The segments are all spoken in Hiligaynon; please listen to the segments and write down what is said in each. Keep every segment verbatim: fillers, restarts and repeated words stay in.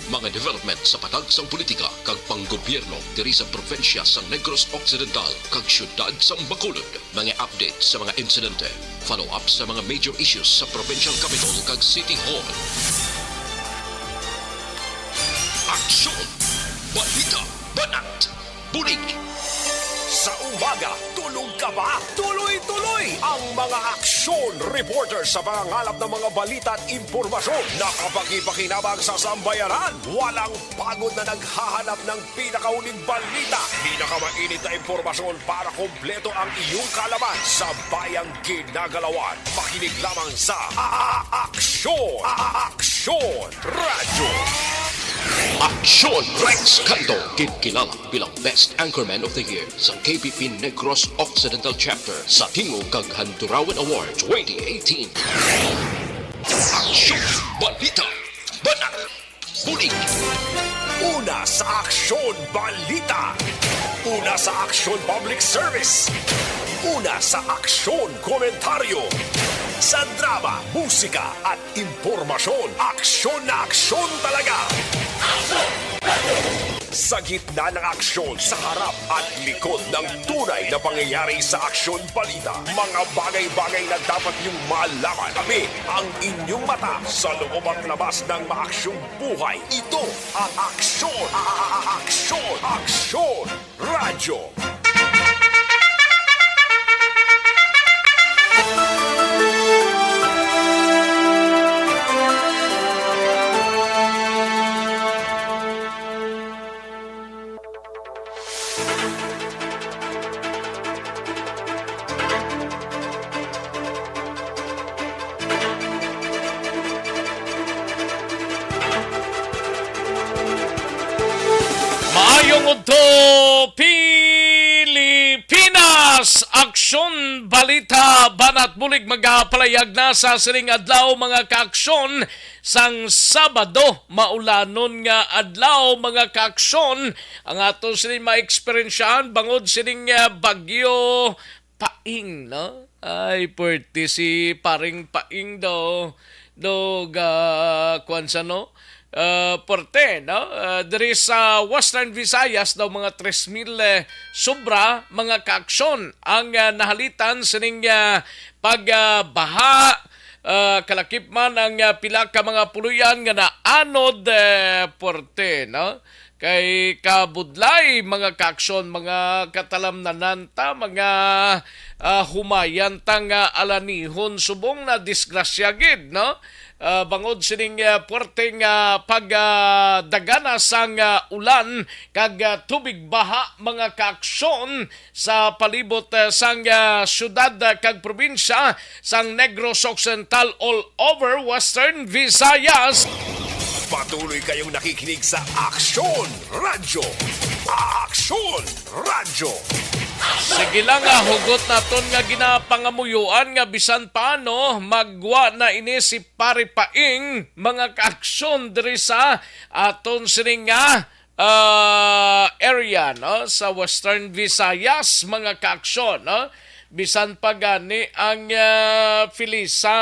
Mga development sa patag sang politika kag panggobyerno diri sa probinsya sang Negros Occidental kag siyudad sang Bacolod. Mga update sa mga insidente, follow-up sa mga major issues sa provincial capital kag city hall. Aksyon! Balita! Banat! Bulig! Sa umaga, tulog ka ba? Tuloy-tuloy ang mga aksyon reporter sa pangangalap ng mga balita at impormasyon. Nakapagpakinabang sa sambayanan. Walang pagod na naghahanap ng pinakahuling balita. Pinakamainit na impormasyon para kompleto ang iyong kaalaman sa bayang ginagalawan. Makinig lamang sa A-, A-, Aksyon! A-, A-, Aksyon! Radyo! Aksyon! Rex Canto, ginkilala bilang Best Anchorman of the Year sa K P P Negros Occidental Chapter sa Tingog kag Handurawan Award twenty eighteen. Aksyon! Balita! Banat! Bulig! Una sa Aksyon Balita. Una sa Aksyon Public Service. Una sa Aksyon Komentaryo. Sa drama, musika, at impormasyon, aksyon na aksyon talaga. Sa gitna ng aksyon, sa harap at likod ng tunay na pangyayari sa Aksyon Balita, mga bagay-bagay na dapat niyong malaman. Kami ang inyong mata sa loob at labas ng maaksyong buhay. Ito ang Aksyon, a-, a-, a-, Aksyon, Aksyon Radyo. Maayong udto, Pilipinas! Aksyon, balita, banat bulig magapalayag na sa sining adlaw, mga kaaksyon. Sang Sabado, maulanon nga adlaw, mga kaaksyon, ang ato sini maeksperiensyahan bangod sining, ah, bagyo Paing, no? Ay, pwerte si paring Paing daw. Do ga, kwan sa, no? Ah, pwerte, no? Ah, diri sa Western Visayas daw, mga tres mil, eh, sobra, mga kaaksyon, ang, ah, nahalitan sining, ah, pag, ah, baha. Ah, kalakip man ang, ah, pila ka mga puloy-an nga naanod, eh, pwerte, no? Kay kabudlay, mga kaaksyon, mga katalamnanan ta, mga, ah, humayan ta nga alanihon, subong na disgrasya gid, no? Ah, bangod sining, ah, puwerte nga pag, ah, dagana sang, ah, ulan kag, ah, tubig baha, mga kaaksyon, sa palibot, ah, sang, ah, syudad, ah, kag probinsya sang Negros Occidental, all over Western Visayas. Patuloy kayong nakikinig sa Aksyon Radyo. Aksyon Radyo. Sige lang, ah, hugot naton nga ginapangamuyoan nga bisan paano magwa na ini si Pare Paing, mga kaaksyon, diri sa aton sining nga, ah, area, no, sa Western Visayas, mga kaaksyon, no? Bisan pa gani ang, ah, Felisa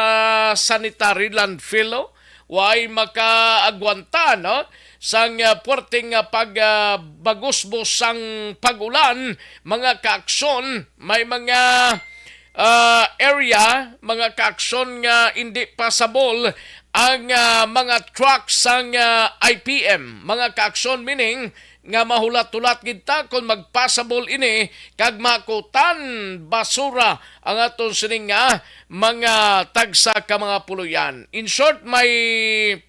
Sanitary Landfill, oh, way makaagwanta, no, sang, ah, puwerteng, ah, pag, ah, bagusbos sang pag-ulan, mga kaaksyon. May mga, ah, area, mga kaaksyon, nga indi passable ang, ah, mga truck sang, ah, I P M, mga kaaksyon, meaning nga mahulat-hulat gid ta kon magpasabol ini kag makutan basura ang aton sining nga mga tagsa ka mga puloy-an. In short, may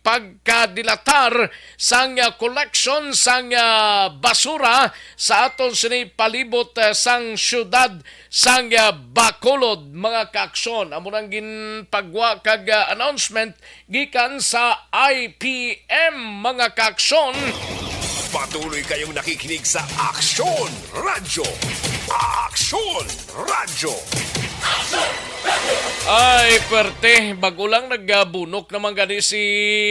pagkadilatar sang, ah, collection sang, ah, basura sa aton sini palibot, ah, sang siyudad sang, ah, Bacolod, mga kaaksyon. Amo nang ginpagwa kag, ah, announcement gikan sa I P M, mga kaaksyon. Patuloy kayong nakikinig sa Aksyon Radyo. Aksyon Radyo. Ay, perte. Bago lang nagabunok naman gani si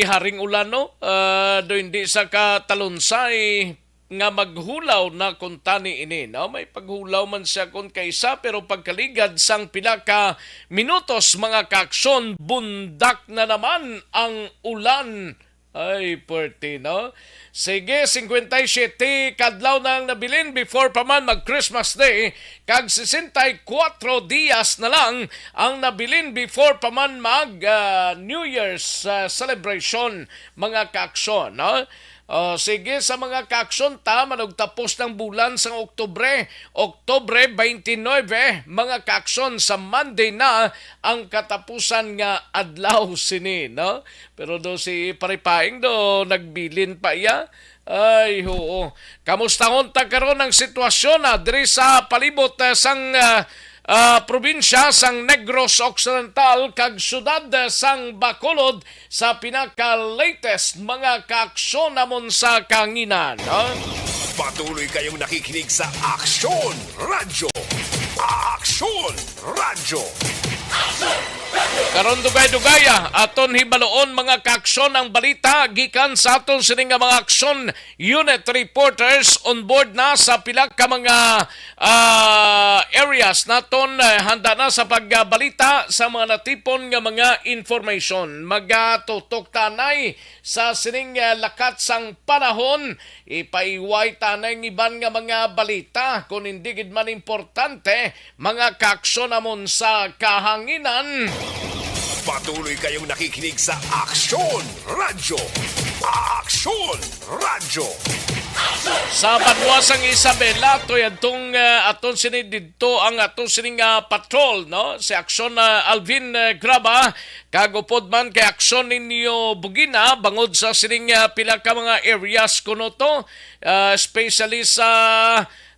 Haring Ulan, no? Ah, do hindi sa katalonsay. nga maghulaw na kuntani ini, no? May paghulaw man siya kon kaisa, pero pagkaligad sang pila ka minutos, mga kaaksyon, bundak na naman ang ulan. Ay, puwerte, no? Sige, singkwenta y siyete ka adlaw na ang nabilin before pa man mag-Christmas Day, kag sesenta y kuwatro dias na lang ang nabilin before pa man mag, ah, New Year's, ah, celebration, mga kaaksyon, no? O, sige, sa mga kaaksyon ta, manugtapos ng bulan sang Oktubre, Oktubre twenty-nine, mga kaaksyon, sa Monday na ang katapusan nga adlaw sini, no? Pero do si Paripaing do, nagbilin pa iya. Ay, oo. Kamustahon ta karon ang sitwasyon, ah, diri sa palibot, ah, sang, ah, ah, probinsya sang Negros Occidental kag siyudad, ah, sang Bacolod sa pinaka-latest mga kaaksyon namon sa kahanginan, ha? Patuloy kayong nakikinig sa Aksyon Radyo. Aksyon Radyo. Karon dugay-dugay, ah, aton hibaloon mga kaaksyon ang balita gikan sa aton sini nga mga aksyon unit reporters on board na sa pila ka mga, ah, areas naton, eh, handa na sa pagbalita sa mga natipon nga mga information. Magatutok tanay sa sining, ah, lakat sang panahon, ipaiway tanay ang iban nga mga balita, kung hindi gid man importante, mga kaaksyon namon sa kahanginan. Patuloy kayong nakikinig sa Aksyon Radyo. Aksyon Radyo. Sa banwa sang Isabela, to yadtong, ah, aton sini didto ang aton sining, ah, patrol, no? Si Aksyon, ah, Alvin, ah, Graba, kag upod man kay Aksyon Ninyo Bugina, bangod sa sining, ah, pila ka mga areas kuno to, ah, especially sa,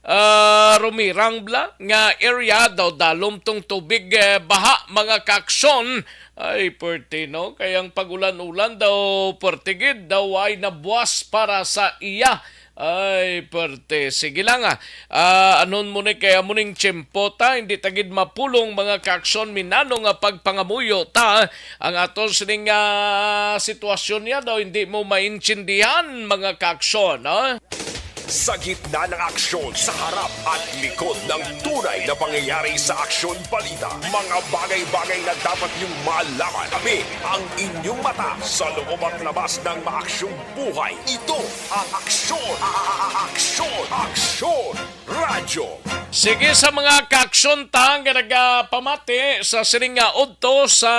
ah, Rumirang bla nga area daw dalom tong tubig, eh, baha, mga kaaksyon. Ay, puwerte, no? Kay ang pag-ulan-ulan daw, puwerte gid, daw ay nabuwas para sa iya. Ay, puwerte. Sige lang, ah. Ah, anon mo ni kay amo ning tiyempo ta, hindi ta gid mapulong, mga kaaksyon, minano nga pagpangamuyo ta ang aton sining, ah, sitwasyon niya daw hindi mo maintindihan, mga kaaksyon, no? Sa gitna ng aksyon, sa harap at likod ng tunay na pangyayari sa Aksyon Balita, mga bagay-bagay na dapat niyong malaman. Kami ang inyong mata sa loob at labas ng maaksyong buhay. Ito ang Aksyon, a-, a-, a-, Aksyon, Aksyon Radyo. Sige, sa mga kaaksyon ta nga nagapamati sa sining nga udto sa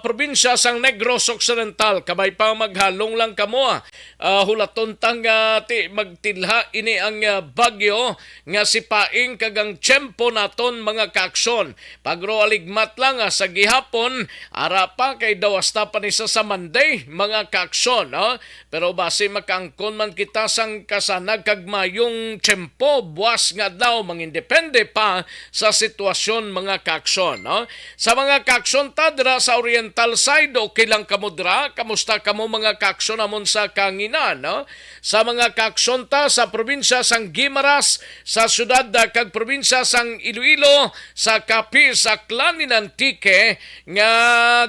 probinsya sang Negros Occidental, kabay pa maghalong lang kamo, ah. Ah, hulaton ta nga ti magtilha ini ang, ah, bagyo nga si Paing kag ang tiyempo naton, mga kaaksyon. Pagro aligmat lang, ah, sa gihapon, ara pa kay daw hasta pa ni sa, sa Monday, mga kaaksyon, no? Pero basi makaangkon man kita sang kasanag kag mayong tiyempo, buwas nga adlaw, mangindepende pa sa sitwasyon, mga kaaksyon, no? Sa mga kaaksyon ta dira sa Oriental Side, okay lang kamo dira? Kamusta kamo, mga kaaksyon namon sa kanginan, no? Sa mga kaaksyon ta sa probinsya sang Guimaras, sa siyudad, ah, kag probinsya sang Iloilo, sa Capiz, Aklan, in Antique, nga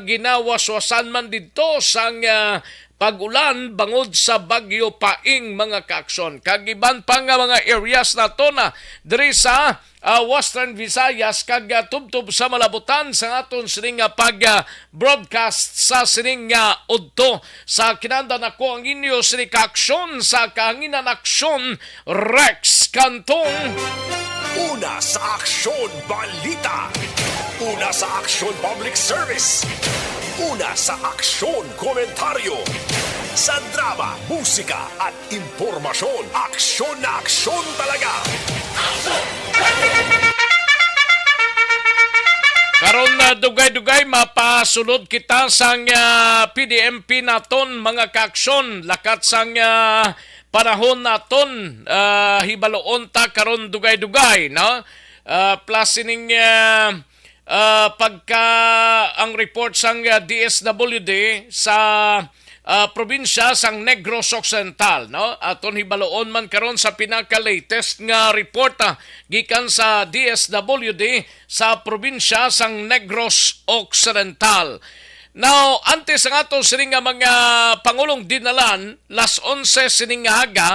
ginawaswasan man didto sang, ah, pag-ulan bangod sa Bagyo Paing, mga kaaksyon. Kag iban pa nga mga areas naton, ah, diri sa, ah, Western Visayas kag, ah, tubtob sa malabutan sa aton sining nga pag, ah, broadcast sa sining nga udto. Sa kinahanglan, ako ang inyo sini kaaksyon sa kahanginan, Aksyon Rex Cantong. Una sa Aksyon Balita. Una sa Aksyon Public Service. Una sa Aksyon Komentaryo. Sa drama, musika, at impormasyon, aksyon na aksyon talaga. Karon na dugay-dugay, mapasulod kita sang, ah, P D M P naton, mga kaaksyon, lakat sang, ah, panahon naton, ah, hibaloon ta karon dugay-dugay, no? Ah, plus sining, ah, ah, pagka ang report sang, ah, D S W D sa, ah, probinsya sang Negros Occidental, no? Aton hibaloon man karon sa pinaka-latest nga report, ah, gikan sa D S W D sa probinsya sang Negros Occidental. Now, antes ang ato sini nga mga pangulong dinalan, las onse sining nga aga,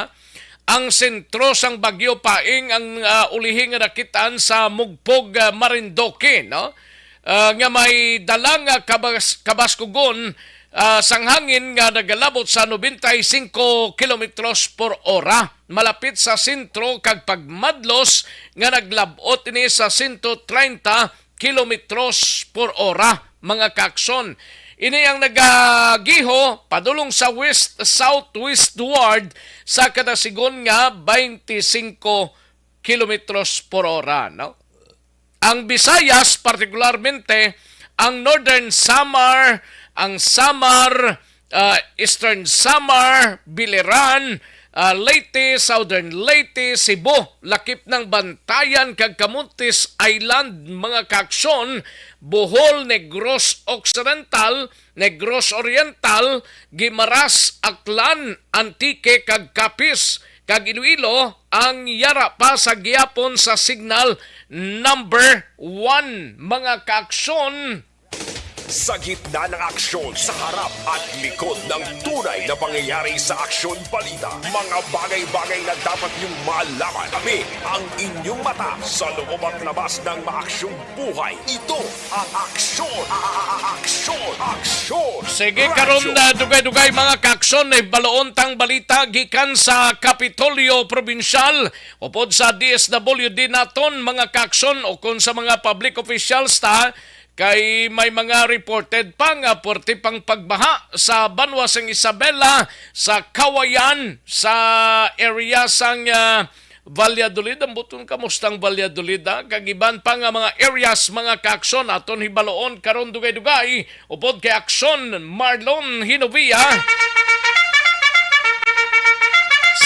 ang sentro sang Bagyo Paeng ang, ah, ulihi nga nakitaan sa Mugpog, ah, Marinduque, no? Ah, nga may dala nga kabas-, kabaskugon, ah, sang hangin nga nagalabot sa noventa y cinco kilometros por ora, malapit sa sentro, kag pagmadlos nga naglab-ot ini sa sento treinta kilometros por ora, mga kaakson. Ini ang nagagiho padulong sa west-southwestward sa kada sigon nga twenty-five kilometros por ora, no? Ang Visayas, partikularmente ang Northern Samar, ang Samar, ah, Eastern Samar, Biliran, ah, Leyte, Southern Leyte, Cebu, lakip ng Bantayan kag Camotes Island, mga kaakson, Bohol, Negros Occidental, Negros Oriental, Guimaras, Aklan, Antique, kag Capiz, kag Iloilo ang yara pa sa gihapon sa signal number one, mga kaakson. Sa gitna ng aksyon, sa harap at likod ng tunay na pangyayari sa Aksyon Balita, mga bagay-bagay na dapat niyong malaman. Kami ang inyong mata sa loob at labas ng maaksyong buhay. Ito ang Aksyon, a-, a-, a-, Aksyon, Aksyon Sige, Radyo. Karon na dugay-dugay, mga kaakson, na baloon tang balita gikan sa Kapitolyo Probinsyal, upod sa D S W D naton, mga kaakson, o kung sa mga public officials ta, kay may mga reported pa nga puwerte pang pagbaha sa banwa sang Isabela, sa Cauayan, sa area sang, ah, Valladolid. Ang buton, kamusta ang Valladolid, ah? Kag iban pa nga mga areas, mga kaakson, aton hibaloon karon dugay-dugay upod kay Aksyon Marlon Hinovia.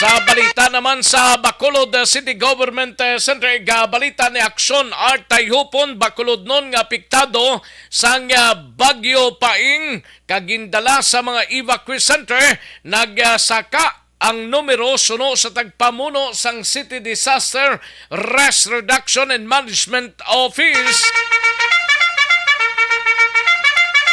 Sa balita naman sa Bacolod, uh, City Government, uh, Center, gabalita ni Aksyon Art Tayhupon, Bacolodnon nga apektado sang, uh, Bagyo Paeng, kag gindala sa mga evacuee center, nagsaka ang numero suno sa tagpamuno sang City Disaster Risk Reduction and Management Office.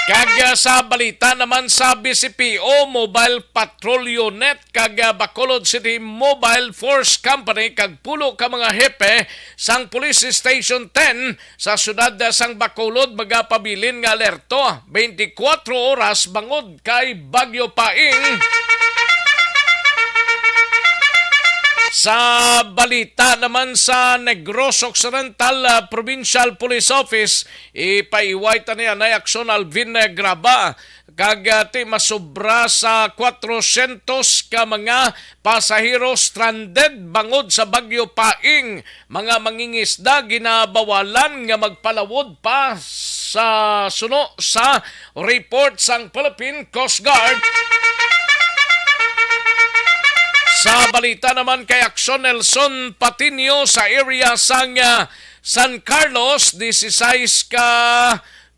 Kag, ah, sa balita naman sa B C P O Mobile Patrol Unit kag, ah, Bacolod City Mobile Force Company kag pulo ka mga hepe sang Police Station ten sa siyudad sang Bacolod magapabilin nga alerto twenty-four oras bangod kay Bagyo Paeng. Sa balita naman sa Negros Occidental, ah, Provincial Police Office, ipaiway ta niya na Aksyon Alvin, eh, Graba, kag, ah, ti masubra sa kwatrosyentos ka mga pasahero stranded bangod sa Bagyo Paeng. Mga mangingisda ginabawalan nga magpalawod pa sa suno sa report sang Philippine Coast Guard. Sa balita naman kay Aksyon Nelson Patiño, sa area sang, ah, San Carlos, dieciséis ka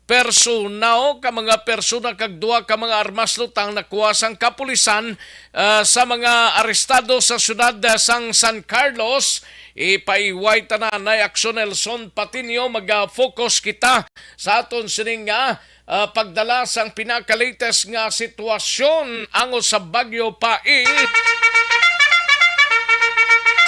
persona o ka mga persona kag duha ka mga armas lutang nakuha sang kapulisan, ah, sa mga arestado sa siyudad, ah, sang San Carlos. Ipaiway ta na anay Aksyon Nelson Patiño. Mag-focus kita sa aton sining nga, ah, pagdala sang pinaka-latest nga sitwasyon ango sa Bagyo Paeng.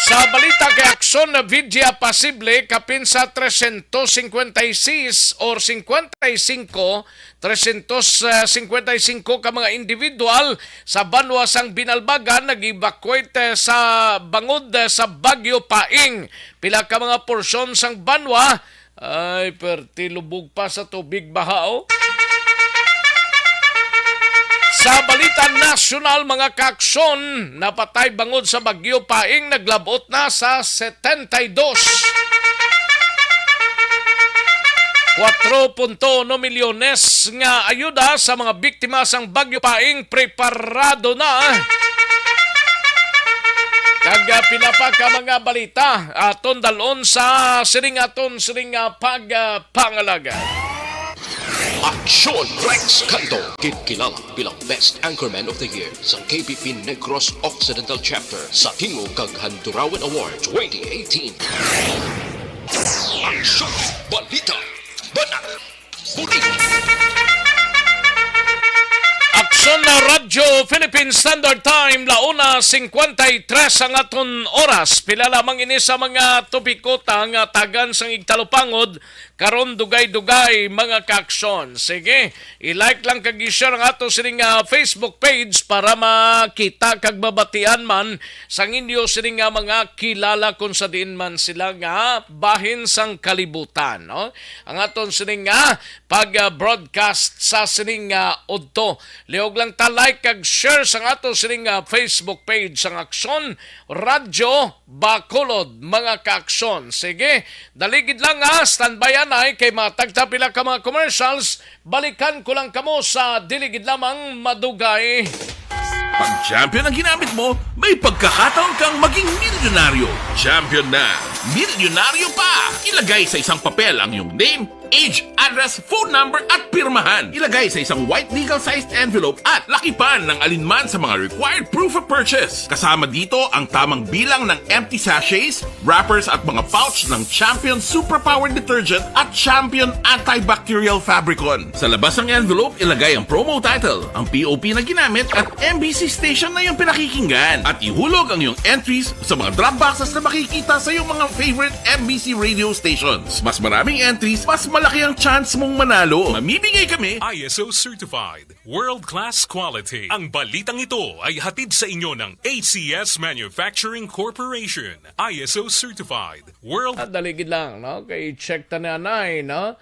Sa balita kay Aksyon, Vidya, posible kapin sa trescientos cincuenta y seis or cincuenta y cinco, trescientos cincuenta y cinco ka mga individual sa banwa sang Binalbagan nag-evacuate, eh, sa bangod, eh, sa Bagyo Paeng. Pila ka mga porsyon sang banwa, ay, perti lubog pa sa tubig baha, oh. Sa balita nasyonal, mga kaaksyon, napatay bangod sa Bagyo Paeng naglabot na sa setenta y dos. Kuwatro punto uno milyones nga ayuda sa mga biktima sang Bagyo Paeng preparado na. Kag, ah, pila pa ka mga balita aton dalon sa sining aton sining, ah, pag, ah, pangalaga. Aksyon Rex Canto, ginkilala bilang Best Anchorman of the Year sa K P P Negros Occidental Chapter sa Tingog kag Handurawan Award twenty eighteen. Aksyon, balita, banat, bulig. Aksyon na Rad Radyo Philippine Standard Time, la una cincuenta y tres ang aton oras. Pila lamang ini sa mga topiko ta nga tagan sang igtalupangod karon, dugay-dugay, mga kaaksyon. Sige, i-like lang kag i-share ang ato sining, ah, Facebook page para makita kag mabatian man sang inyo sining, ah, mga kilala kung sa diin man sila nga bahin sang kalibutan, no? Ang aton sining, ah, pag, ah, broadcast sa sining, ah, udto. Lihog lang ta like kag share sang ato sining, ah, Facebook page sang Aksyon Radyo Bacolod, mga kaaksyon. Sige, dali gid lang, ha. Standby anay kay matag ta pila ka mga commercials. Balikan ko lang kamo sa dili gid lamang madugay. Pag champion ang ginamit mo, may pagkakataon kang maging milyonaryo. Champion na, milyonaryo pa! Ilagay sa isang papel ang iyong name, age, address, phone number, at pirmahan. Ilagay sa isang white legal-sized envelope at lakipan ng alinman sa mga required proof of purchase. Kasama dito ang tamang bilang ng empty sachets, wrappers, at mga pouch ng Champion Superpower Detergent at Champion Antibacterial Fabricon. Sa labas ng envelope, ilagay ang promo title, ang P O P na ginamit, at M B C station na iyong pinakikinggan. At ihulog ang iyong entries sa mga drop boxes na makikita sa iyong mga favorite M B C radio stations. Mas maraming entries, mas malaki ang chance mong manalo. Mamimigay kami. I S O certified. World-class quality. Ang balitang ito ay hatid sa inyo ng A C S Manufacturing Corporation. I S O certified. World Ah, dali gid lang, no? Kay check ta ni anay, no?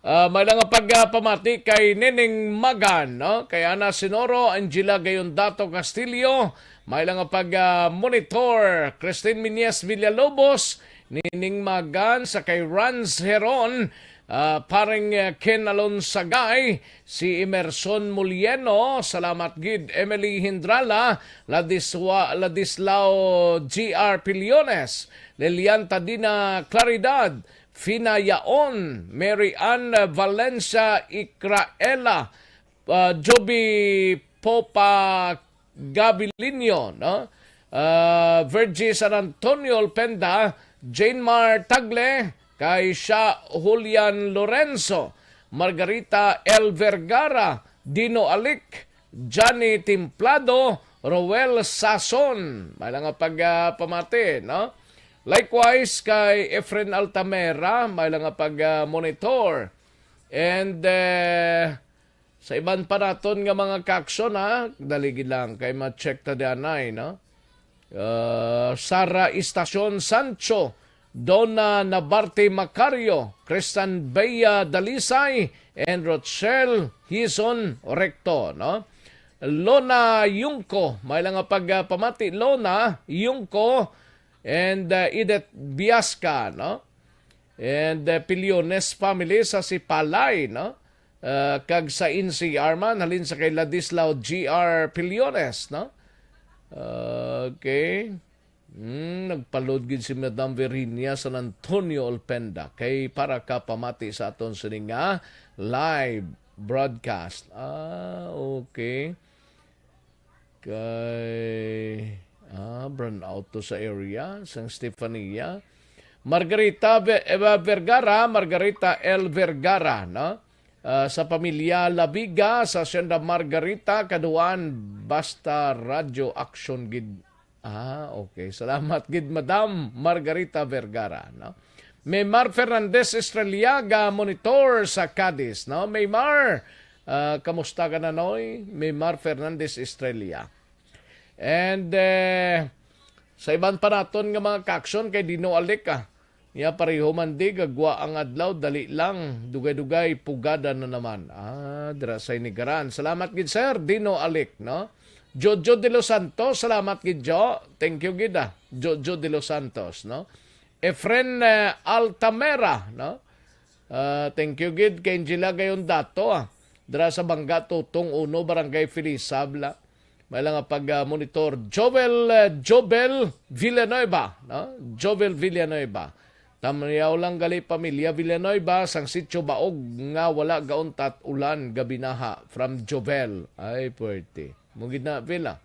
Ah, may lang nga pag, ah, pamati kay Nining Magan, no? Kay Ana Sinoro, Angela Gayondato Castillo, may lang nga pag, ah, monitor, Christine Miñez Villalobos, Nining Magan, sa kay Rans Heron, ah, pareng, ah, Ken Alonsagay, si Emerson Mulieno, salamat gid, Emily Hindrala, Ladiswa-, Ladislao G R Piliones, Lilian Tadina Claridad, Fina Yaon, Mary Ann Valencia Icraela, ah, Joby Popa Gabilinho, no? Ah, Virgie San Antonio Olpenda, Jane Mar Tagle, kay siya Julian Lorenzo, Margarita L Vergara, Dino Alic, Johnny Templado, Roel Sason, may lang nga pag, ah, pamati, no? Likewise kay Efren Altamera, may lang nga pag, ah, monitor. And, eh, sa iban pa naton nga mga kaaksyon, ha, dali gid lang kay ma-check ta dianay, no? Ah, Sara Estacion Sancho, Donna Nabarte Macario, Kristan Bea Dalisay, and Rochelle Hison Recto, no? Lona Yungko, may lang nga pag, ah, pamati, Lona Yungko, and, ah, Edith Biasca, no? And, uh, Piliones family sa Sipalay, no? Uh, kag sa N C R man, halin sa kay Ladislao G R Piliones, no? Okay. Hmm, nagpalod gid si Madam Virginia San Antonio Olpenda kay para ka pamati sa aton sini nga live broadcast. Ah, okay. Kay, ah, brownout to sa area sang Stefania. Margarita Ve-, Eva Vergara, Margarita L Vergara, no? Ah, sa pamilya Laviga, sa Hacienda Margarita, kaduan, basta Radyo Aksyon gid. Ah, okay. Salamat gid, Madam Margarita Vergara, no? Maymar Fernandez Estreliaga, monitor sa Cadiz, no? Maymar, ah, kamusta ka na, Noy? Maymar Fernandez Estrella. And, eh, sa iban pa naton nga mga kaaksyon kay Dino Alic, ah. Niya pareho man di, gagwa ang adlaw, dali lang, dugay-dugay, pugada na naman. Ah, dira sa Inigaran. Salamat gid, sir, Dino Alic, no? Jojo de los Santos, salamat gid, Jo. Thank you gid, ah. Jojo de los Santos, no? Efren, eh, Altamera, no? Ah, thank you gid kay Angela Gayon Dato, ah. Dira sa Bangga Tutong Uno, Barangay Felisabla. May lang nga pag, ah, monitor. Jovel, eh, Jovel Villanueva, no? Jovel Villanueva. Tamyaw lang gali pamilya Villanueva sang Sitio Baog nga wala gauntat ulan gabinaha from Jovel. Ay, puwerte. Mo gid na, Villa.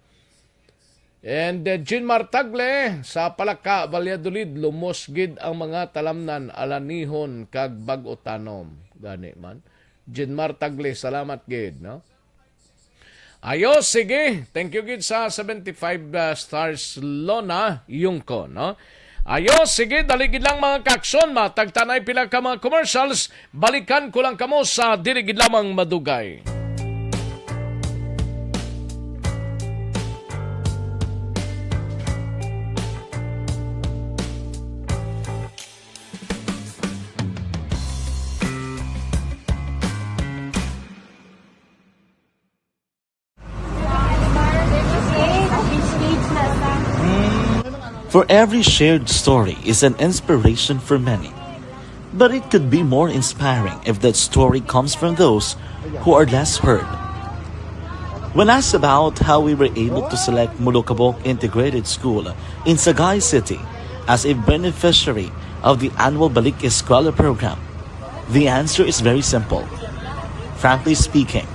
And, uh, Jean Martagle sa Palaka, Valladolid, lumos gid ang mga talamnan, alanihon kag bag-o tanom. Gani man. Jean Martagle, salamat gid, no? Ayo, sige. Thank you gid sa seventy-five, uh, stars, Lona Yungko, no? Ayo, sige, dali gid lang, mga kaaksyon. Matagtanay pila ka mga commercials. Balikan ko lang kamo sa dili gid lamang madugay. For every shared story is an inspiration for many. But it could be more inspiring if that story comes from those who are less heard. When asked about how we were able to select Molokabok Integrated School in Sagay City as a beneficiary of the annual Balik Eskwela program, the answer is very simple. Frankly speaking,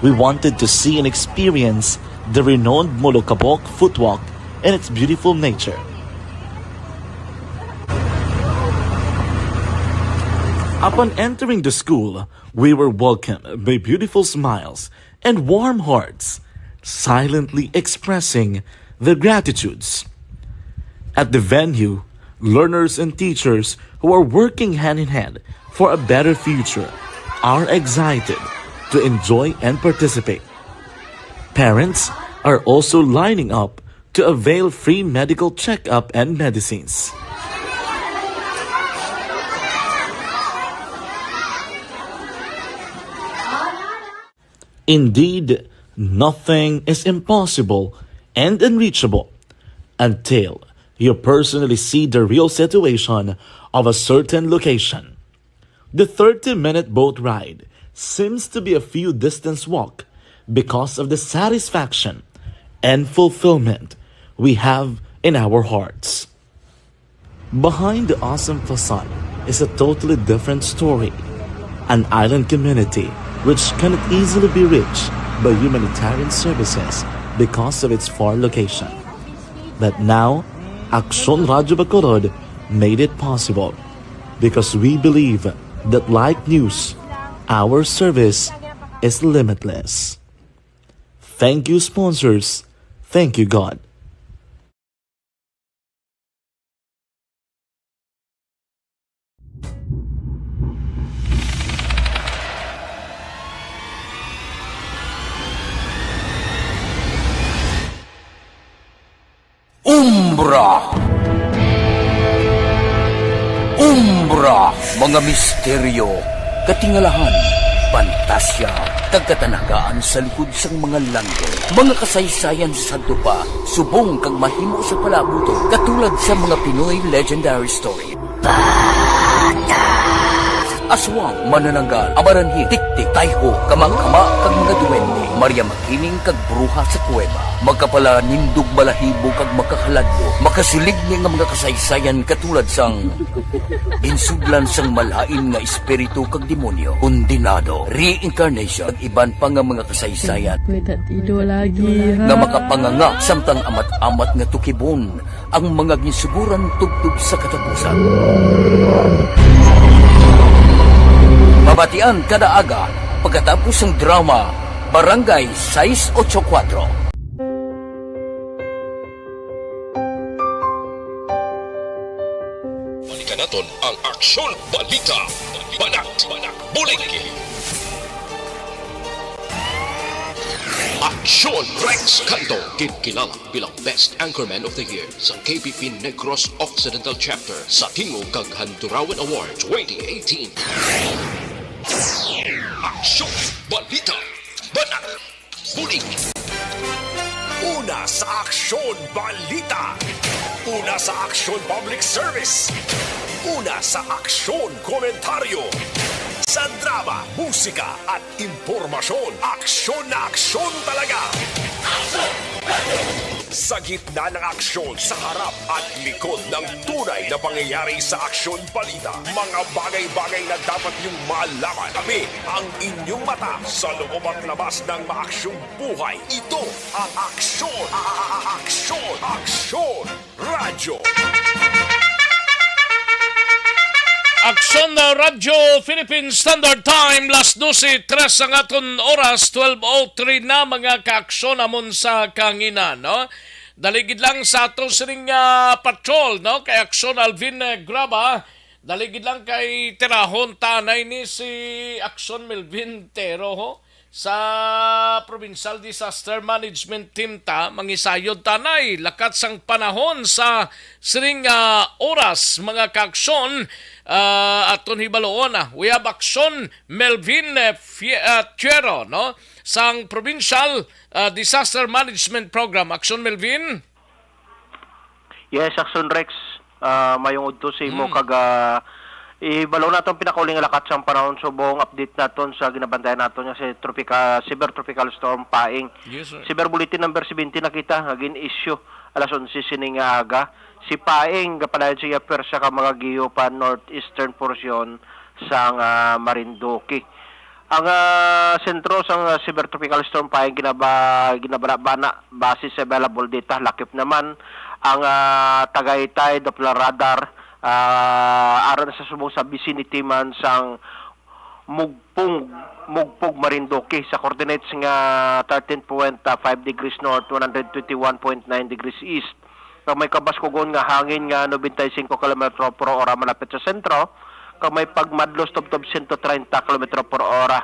we wanted to see and experience the renowned Molokabok footwalk and its beautiful nature. Upon entering the school, we were welcomed by beautiful smiles and warm hearts, silently expressing their gratitudes. At the venue, learners and teachers who are working hand in hand for a better future are excited to enjoy and participate. Parents are also lining up to avail free medical checkup and medicines. Indeed, nothing is impossible and unreachable until you personally see the real situation of a certain location. The thirty-minute boat ride seems to be a few distance walk because of the satisfaction and fulfillment we have in our hearts. Behind the awesome facade is a totally different story, an island community which cannot easily be reached by humanitarian services because of its far location. But now, Aksyon Radyo Bacolod made it possible because we believe that like news, our service is limitless. Thank you, sponsors. Thank you, God. Umbra. Umbra, mga misteryo, katingalahan, pantasya, kag katanagaan sa likod sang mga langgo. Mga kasaysayan sa sadto pa, subong kag mahimo sa palaabuton, katulad sa mga Pinoy legendary story. Aswang, manananggal, amaranhit, tiktik, tayho, kamangkama, kag mga duwende, Maria Makiling kag bruha sa kuweba, makapalanindog balahibo kag makahaladlo, makasilig ni nga mga kasaysayan katulad sang ginsudlan sang malain nga espiritu kag demonyo, kondenado, reincarnation, kag iban pa nga mga kasaysayan. May tatido lagi, ha? Nga makapanganga samtang amat-amat nga tukibon ang mga ginsuguran tubtob sa katapusan. Mabatian kada aga pagkatapos sang drama Barangay sais ocho kuwatro. Balikan naton ang Aksyon Balita. Banat, bulig. Aksyon Rex Canto, ginkilala bilang Best Anchorman of the Year sang K P P Negros Occidental Chapter sa Tingog kag Handurawan Award twenty eighteen. Aksyon Balita. Banat. Bulig. Una sa Aksyon Balita. Una sa Aksyon Public Service. Una sa Aksyon Komentaryo. Sa drama, musika, at impormasyon, aksyon na aksyon talaga. Sa gitna ng aksyon, sa harap at likod ng tunay na pangyayari sa Aksyon Balita, mga bagay-bagay na dapat niyong malaman. Kami ang inyong mata sa loob at labas ng maaksyong buhay. Ito ang Aksyon, a- a- a- Aksyon, Aksyon Radyo. Aksyon na Radyo Philippine Standard Time, las dose tres ang aton oras, twelve oh three na, mga kaaksyon, amon sa kanginan, no? Dali gid lang sa ato sining, ah, patrol, no? Kay Aksyon Alvin, eh, Graba, dali gid lang kay tirahon tanay ni si Aksyon Melvin Tero, ho? Sa Provincial Disaster Management Team ta, mangisayod tanay lakat sang panahon sa sining, ah, oras, mga kaaksyon, ah, aton hibaloon, ah. We have Aksyon Melvin, eh, Fie-, ah, Tiero, no? Sang Provincial, ah, Disaster Management Program. Aksyon Melvin? Yes, Aksyon Rex. Ah, mayong udto sa imo. Mm. Kag, ah, ibalo naton pinakauli nga lakat sang panahon subong update naton sa ginabantayan naton nga si tropika-, severe tropical storm Paeng. Yes, sir. Severe bulletin number seventy na kita nga gin-issue alas onse sini nga aga. Si Paeng gapadayon sa iya pwersa kag magagiyo pa northeastern portion sang, ah, Marinduque. Ang, ah, sentro sang, ah, severe tropical storm Paeng ginaba-, ginabanabana base sa available data, lakip naman ang, ah, Tagaytay Doppler radar, ah, ara na sa subong sa vicinity man sang Mugpog, Mugpog, Marinduque sa coordinates nga thirteen point five degrees north, one hundred twenty-one point nine degrees east. Kag may kabaskugon nga hangin nga ninety-five kilometro per hora malapit sa sentro, kag may pagmadlos tubtob one hundred thirty kilometro per hora.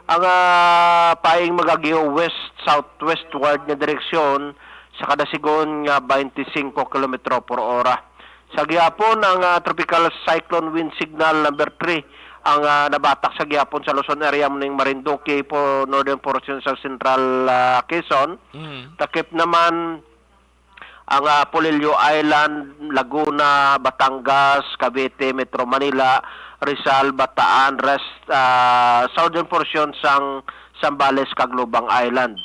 Ang, ah, Paeng magagiyo west-southwestward nga direksyon sa kada sigon nga twenty-five kilometro per hora. Sa gihapon, ang, ah, Tropical Cyclone Wind Signal number three ang, ah, nabatak sa gihapon sa Luzon area, amo ning Marinduque, po, northern portion sa Central, ah, Quezon. Mm. Takip naman ang, ah, Polillo Island, Laguna, Batangas, Cavite, Metro Manila, Rizal, Bataan, rest, ah, southern portion sang Zambales kag Lubang Island.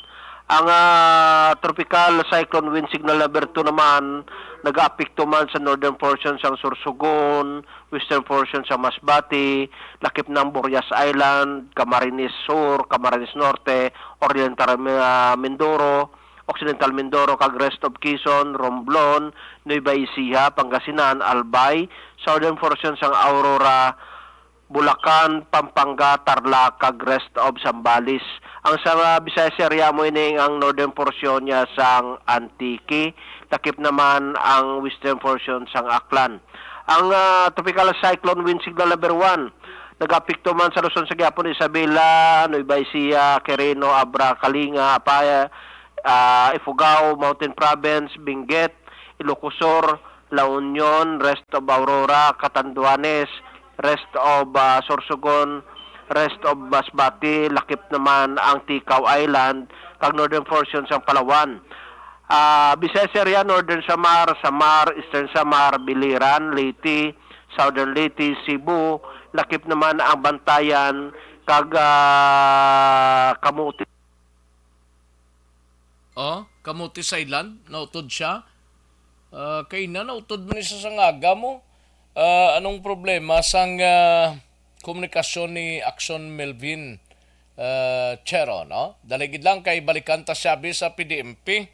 Ang, ah, Tropical Cyclone Wind Signal number two naman nagaapekto man sa northern portion sang Sorsogon, western portion sa Masbate, lakip ng Burias Island, Camarines Sur, Camarines Norte, Oriental, ah, Mindoro, Occidental Mindoro, kag rest of Quezon, Romblon, Nueva Ecija, Pangasinan, Albay, southern portion sang Aurora, Bulacan, Pampanga, Tarlac, kag rest of Zambales. Ang sa Visayas area, amo ini ang northern portion niya sang Antique, takip naman ang western portion sang Aklan. Ang, ah, Tropical Cyclone Wind Signal number one, nag-apekto man sa Luzon sa gihapon, Isabela, Nueva Ecija, Quirino, Abra, Kalinga, Apaya, ah, Ifugao, Mountain Province, Benguet, Ilocos Sur, La Union, rest of Aurora, Catanduanes, rest of, ah, Sorsogon, rest of Masbate, lakip naman ang Ticao Island, kag northern portion sang Palawan. Ah, Visayas area, Northern Samar, Samar, Eastern Samar, Biliran, Leyte, Southern Leyte, Cebu, lakip naman ang Bantayan, kag, ah, Camotes. Oh, Camotes Island, nautod siya. Ah, kay na, nautod man ni sa sangaga mo. Ah, anong problema sang, ah, komunikasyon ni Aksyon Melvin, ah, Chero, no? Dali gid lang kay balikan ta siya bi sa P D M P.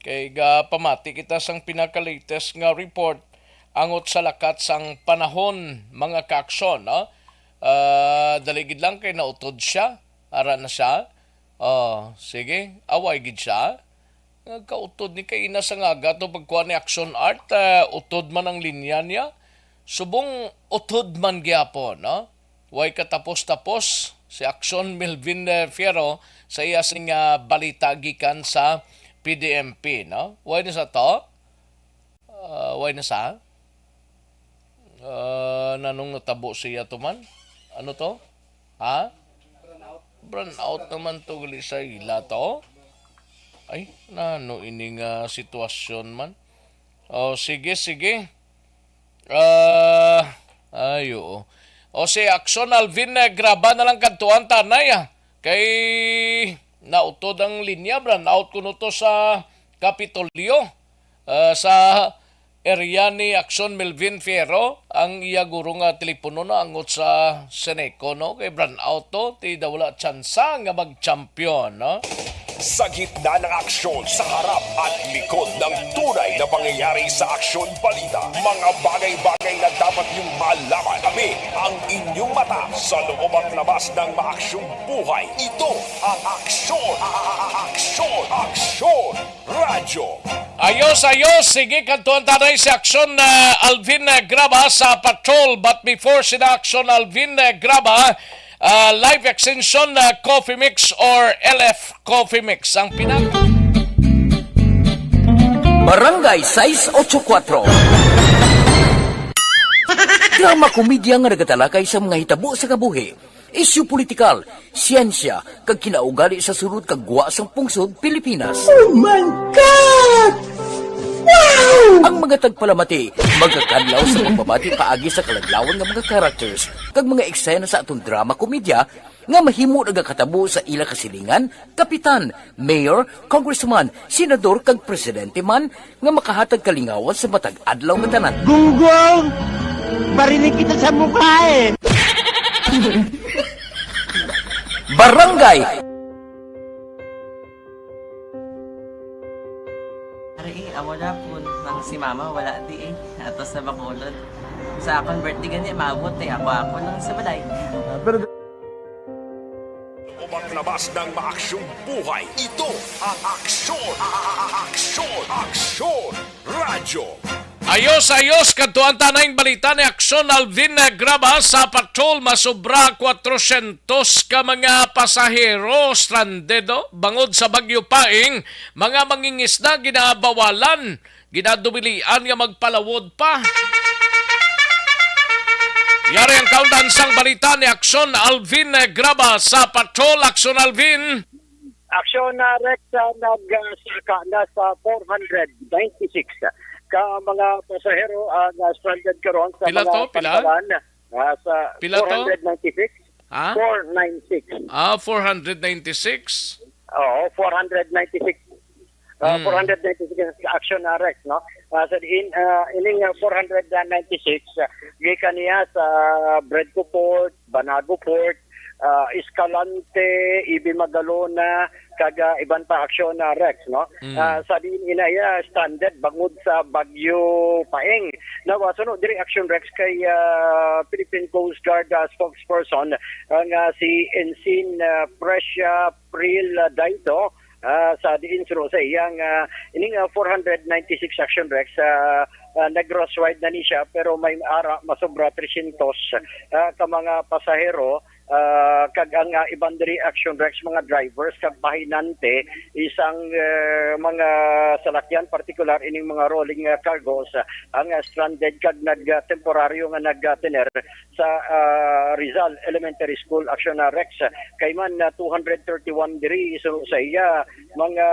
Kay gapamati kita sang pinaka-latest nga report angot sa lakat sang panahon, mga kaaksyon, no? Ah, dali gid lang kay nautod siya. Ara na siya. Oh, sige. Away gid siya. Nagkautod ni kay ina sa ngaga to pagkuha ni Action Art, eh, utod man ang linya niya. Subong utod man gyapon, no? Way katapos-tapos si Action Melvin, eh, Fierro sa iya sing, ah, balita gikan sa P D M P, no? Way na sa to? Ah, way na sa? Ah, nanong natabo siya to man? Ano to? Ha? Brownout naman to gali sa ila to. Ay, nano ini nga sitwasyon man? Oh, sige, sige. Ah, ay, oo. O si Action Alvin, eh, graba na lang kadtuan tanay, ah. Kay nautod ang linya, brownout kuno to sa Kapitolyo. Ah, sa area ni Action Melvin Fierro, ang iya guro nga telepono na angot sa Seneco, no? Kay brownout to, ti daw wala tsansa nga mag-champion, no? Sa gitna ng aksyon, sa harap at likod ng tunay na pangyayari sa aksyon balita, mga bagay-bagay na dapat niyong malaman. Kami ang inyong mata sa loob at labas ng maaksyong buhay. Ito ang Aksyon, a- a- a- Aksyon, Aksyon Radyo. Ayos, ayos. Sige, kantuan tanay si Aksyon, ah, Alvin, ah, Graba sa Patrol. But before sina Aksyon Alvin, ah, Graba, ah, Life Extension, ah, Coffee Mix or L F Coffee Mix ang pinag- Barangay sais otso kuwatro. Drama komedya nga nagatalakay sa mga hitabo sa kabuhi, isyu politikal, siyensya, kag kinaugali sa sulod kag gwa sang pungsod Pilipinas. Oh my God! Wow! Ang mga tagpalamati magakadlaw sa pagbabati paagi sa kaladlawan nga mga characters kag mga eksena sa aton drama komedya nga mahimo nagakatabo sa ila kasilingan, kapitan, mayor, congressman, senador, kag presidente man nga makahatag kalingawan sa matag adlaw nga tanan. Gunggong! Barinig kita sa mukha eh! Barangay! Ari, eh, amo na po. Nang si mama, wala di eh. Ato sa Bacolod. Sa akon birthday gani, maabot eh. Ako, ako lang sa balay. Pero Loob at labas ng maaksyong buhay. Ito ang Aksyon, a- a- a- Aksyon, Aksyon Radyo. Ayos, ayos. Kadtuan ta na yung balita ni Aksyon Alvin Graba sa Patrol. Masobra kwatrosyentos ka mga pasahero stranded, oh, bangod sa Bagyo Paeng. Mga mangingisda ginabawalan, ginadubilian nga magpalawod pa. Yari ang kaundan sang balita ni Aksyon Alvin Graba sa Patrol. Aksyon Alvin. Aksyon na Rex, ah, nagsaka na sa four hundred ninety-six ka mga pasahero ang, ah, stranded karon sa Pila mga to? Pila? Pantalan, ah, sa Pila to? Four hundred ninety-six. Ha? Four nine six. Ah, four hundred ninety-six. Oo, four hundred ninety-six. Ah, Hmm. Four hundred ninety-six action arrest, no? Ah, sa diin, ah, ining, ah, four hundred ninety-six, ah, gikan niya sa Bredco Port, Banago Port, ah, Escalante, Ibi Magalona, kag, ah, iban pa action na Rex, no? Mm. Ah, sa diin inaya stranded bangod sa Bagyo Paeng. Nawasuno diri action Rex kay, ah, Philippine Coast Guard, ah, spokesperson, ah, nga si Ensign, ah, Precia Pril, ah, Daito, ah, sa diin suno sa iyang, ah, ining, ah, four hundred ninety-six action Rex, ah, ah, Negros wide na ni siya, pero may ara masobra tresyentos, ah, ka mga pasahero, ah, kag ang, ah, iban diri action Rex, mga drivers kag pahinante, isang, eh, mga salakyan, partikular ining mga rolling, ah, cargos, ah, ang, ah, stranded kag nag, ah, temporaryo nga nagtener sa, ah, Rizal Elementary School action na Rex. Kay man, ah, two hundred thirty-one diri suno sa iya mga,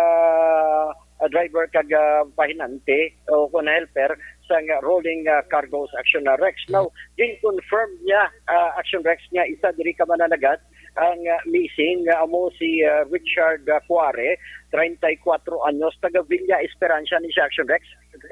ah, driver kag, ah, pahinante o kon helper sang rolling, ah, cargos action na Rex. Now, gin-confirm niya, ah, action Rex, nga isa diri ka mananagat ang, ah, missing, nga amo si, ah, Richard, ah, Cuare, treinta y cuatro anyos, taga Villa Esperanza ni siya action Rex,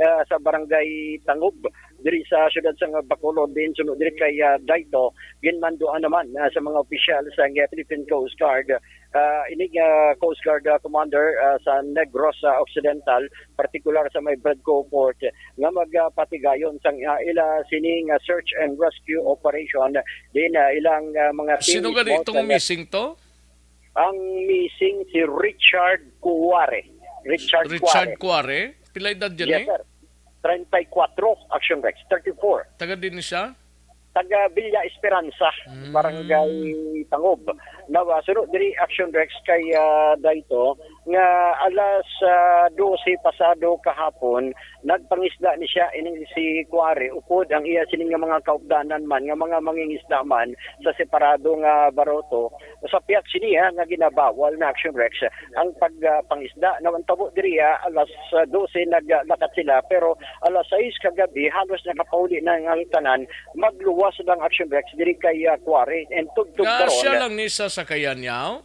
ah, sa barangay Tangob, diri sa siyudad sang Bacolod, din suno diri kay, ah, Daito. Ginmanduan naman, ah, sa mga opisyal sa, ah, Philippine Coast Guard, ah, inig, ah, Coast Guard, ah, Commander, ah, sa Negros, ah, Occidental, partikular sa may Bredco Port, nga magapatigayon sang, ah, ila sining, ah, search and rescue operation. Din, ah, ilang, ah, mga team Sino gali mismo itong sa missing to? Ang missing si Richard Cuare. Richard Richard Cuare. Cuare? Pila edad yan Yes, eh? sir. Treinta y cuatro, Action Rex. Thirty-four. Taga din siya? Taga Villa Esperanza, Mm. Barangay Tangob. Now, ah, suno diri, Action Rex, kay, ah, Daito, nga alas, ah, dose pasado kahapon, nagpangisda ni siya, ining si Kuwari, upod ang iya sini nga mga kaupdanan man, nga mga mangingisda man sa separado nga baroto. Sa pihak sini, ha, nga ginabawal na Action Rex ang pag, ah, pangisda. Now, ang tabo diri, ah, alas, ah, dose naglakat sila, pero alas sais kagabi, halos nakapauli na ang tanan, magluwas lang Action Rex diri kay, ah, Kuwari. And tugtog Nga karon, siya lang ni sa sakayan niya, oh?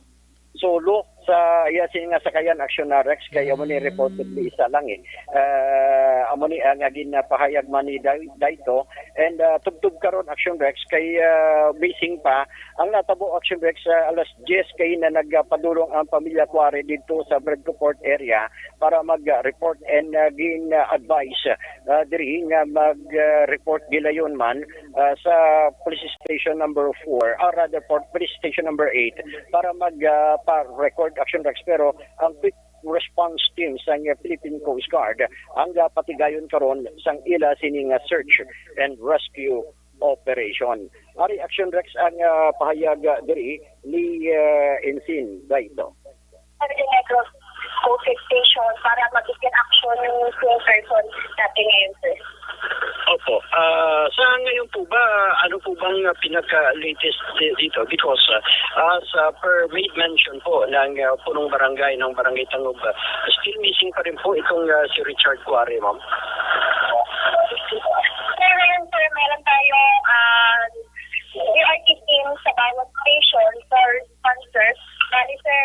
Solo. sa iya sini nga sakayan, Action Rex, kay amo ni reportedly isa lang eh. Ah, amo ni ang gin pahayag man ni Dai-, Daito. And ah, tubtob karon, Action Rex, kay ah, missing pa ang natabo, Action Rex, sa alas diyes kay na nagpadulong ang pamilya Cuare dito sa Bradford area para mag-report and ah, gin-advise ah, diri nga mag-report gilayon man ah, sa police station number four, or rather for police station number eight, para mag ah, pa-record, Action Rex. Pero ang quick response team sang Philippine Coast Guard ang ah, patigayon karon sang ila sini nga search and rescue operation. Ari, Action Rex, ang ah, pahayag ah, diri ni ah, Ensign Daito. Sa Rio Negro Coast Station para mabigyan action yung missing person natin ngayon, sir. Opo. Ah, sa ngayon po ba, ano po bang ah, pinaka-latest di- dito? Because ah, as ah, per maid mention po ng ah, punong barangay ng Barangay Tangub, ah, still missing pa rin po itong ah, si Richard Cuare, ma'am. Sir, ngayon, sir, meron tayong ah, U R T team sa bawat station for sponsors. Bali, sir,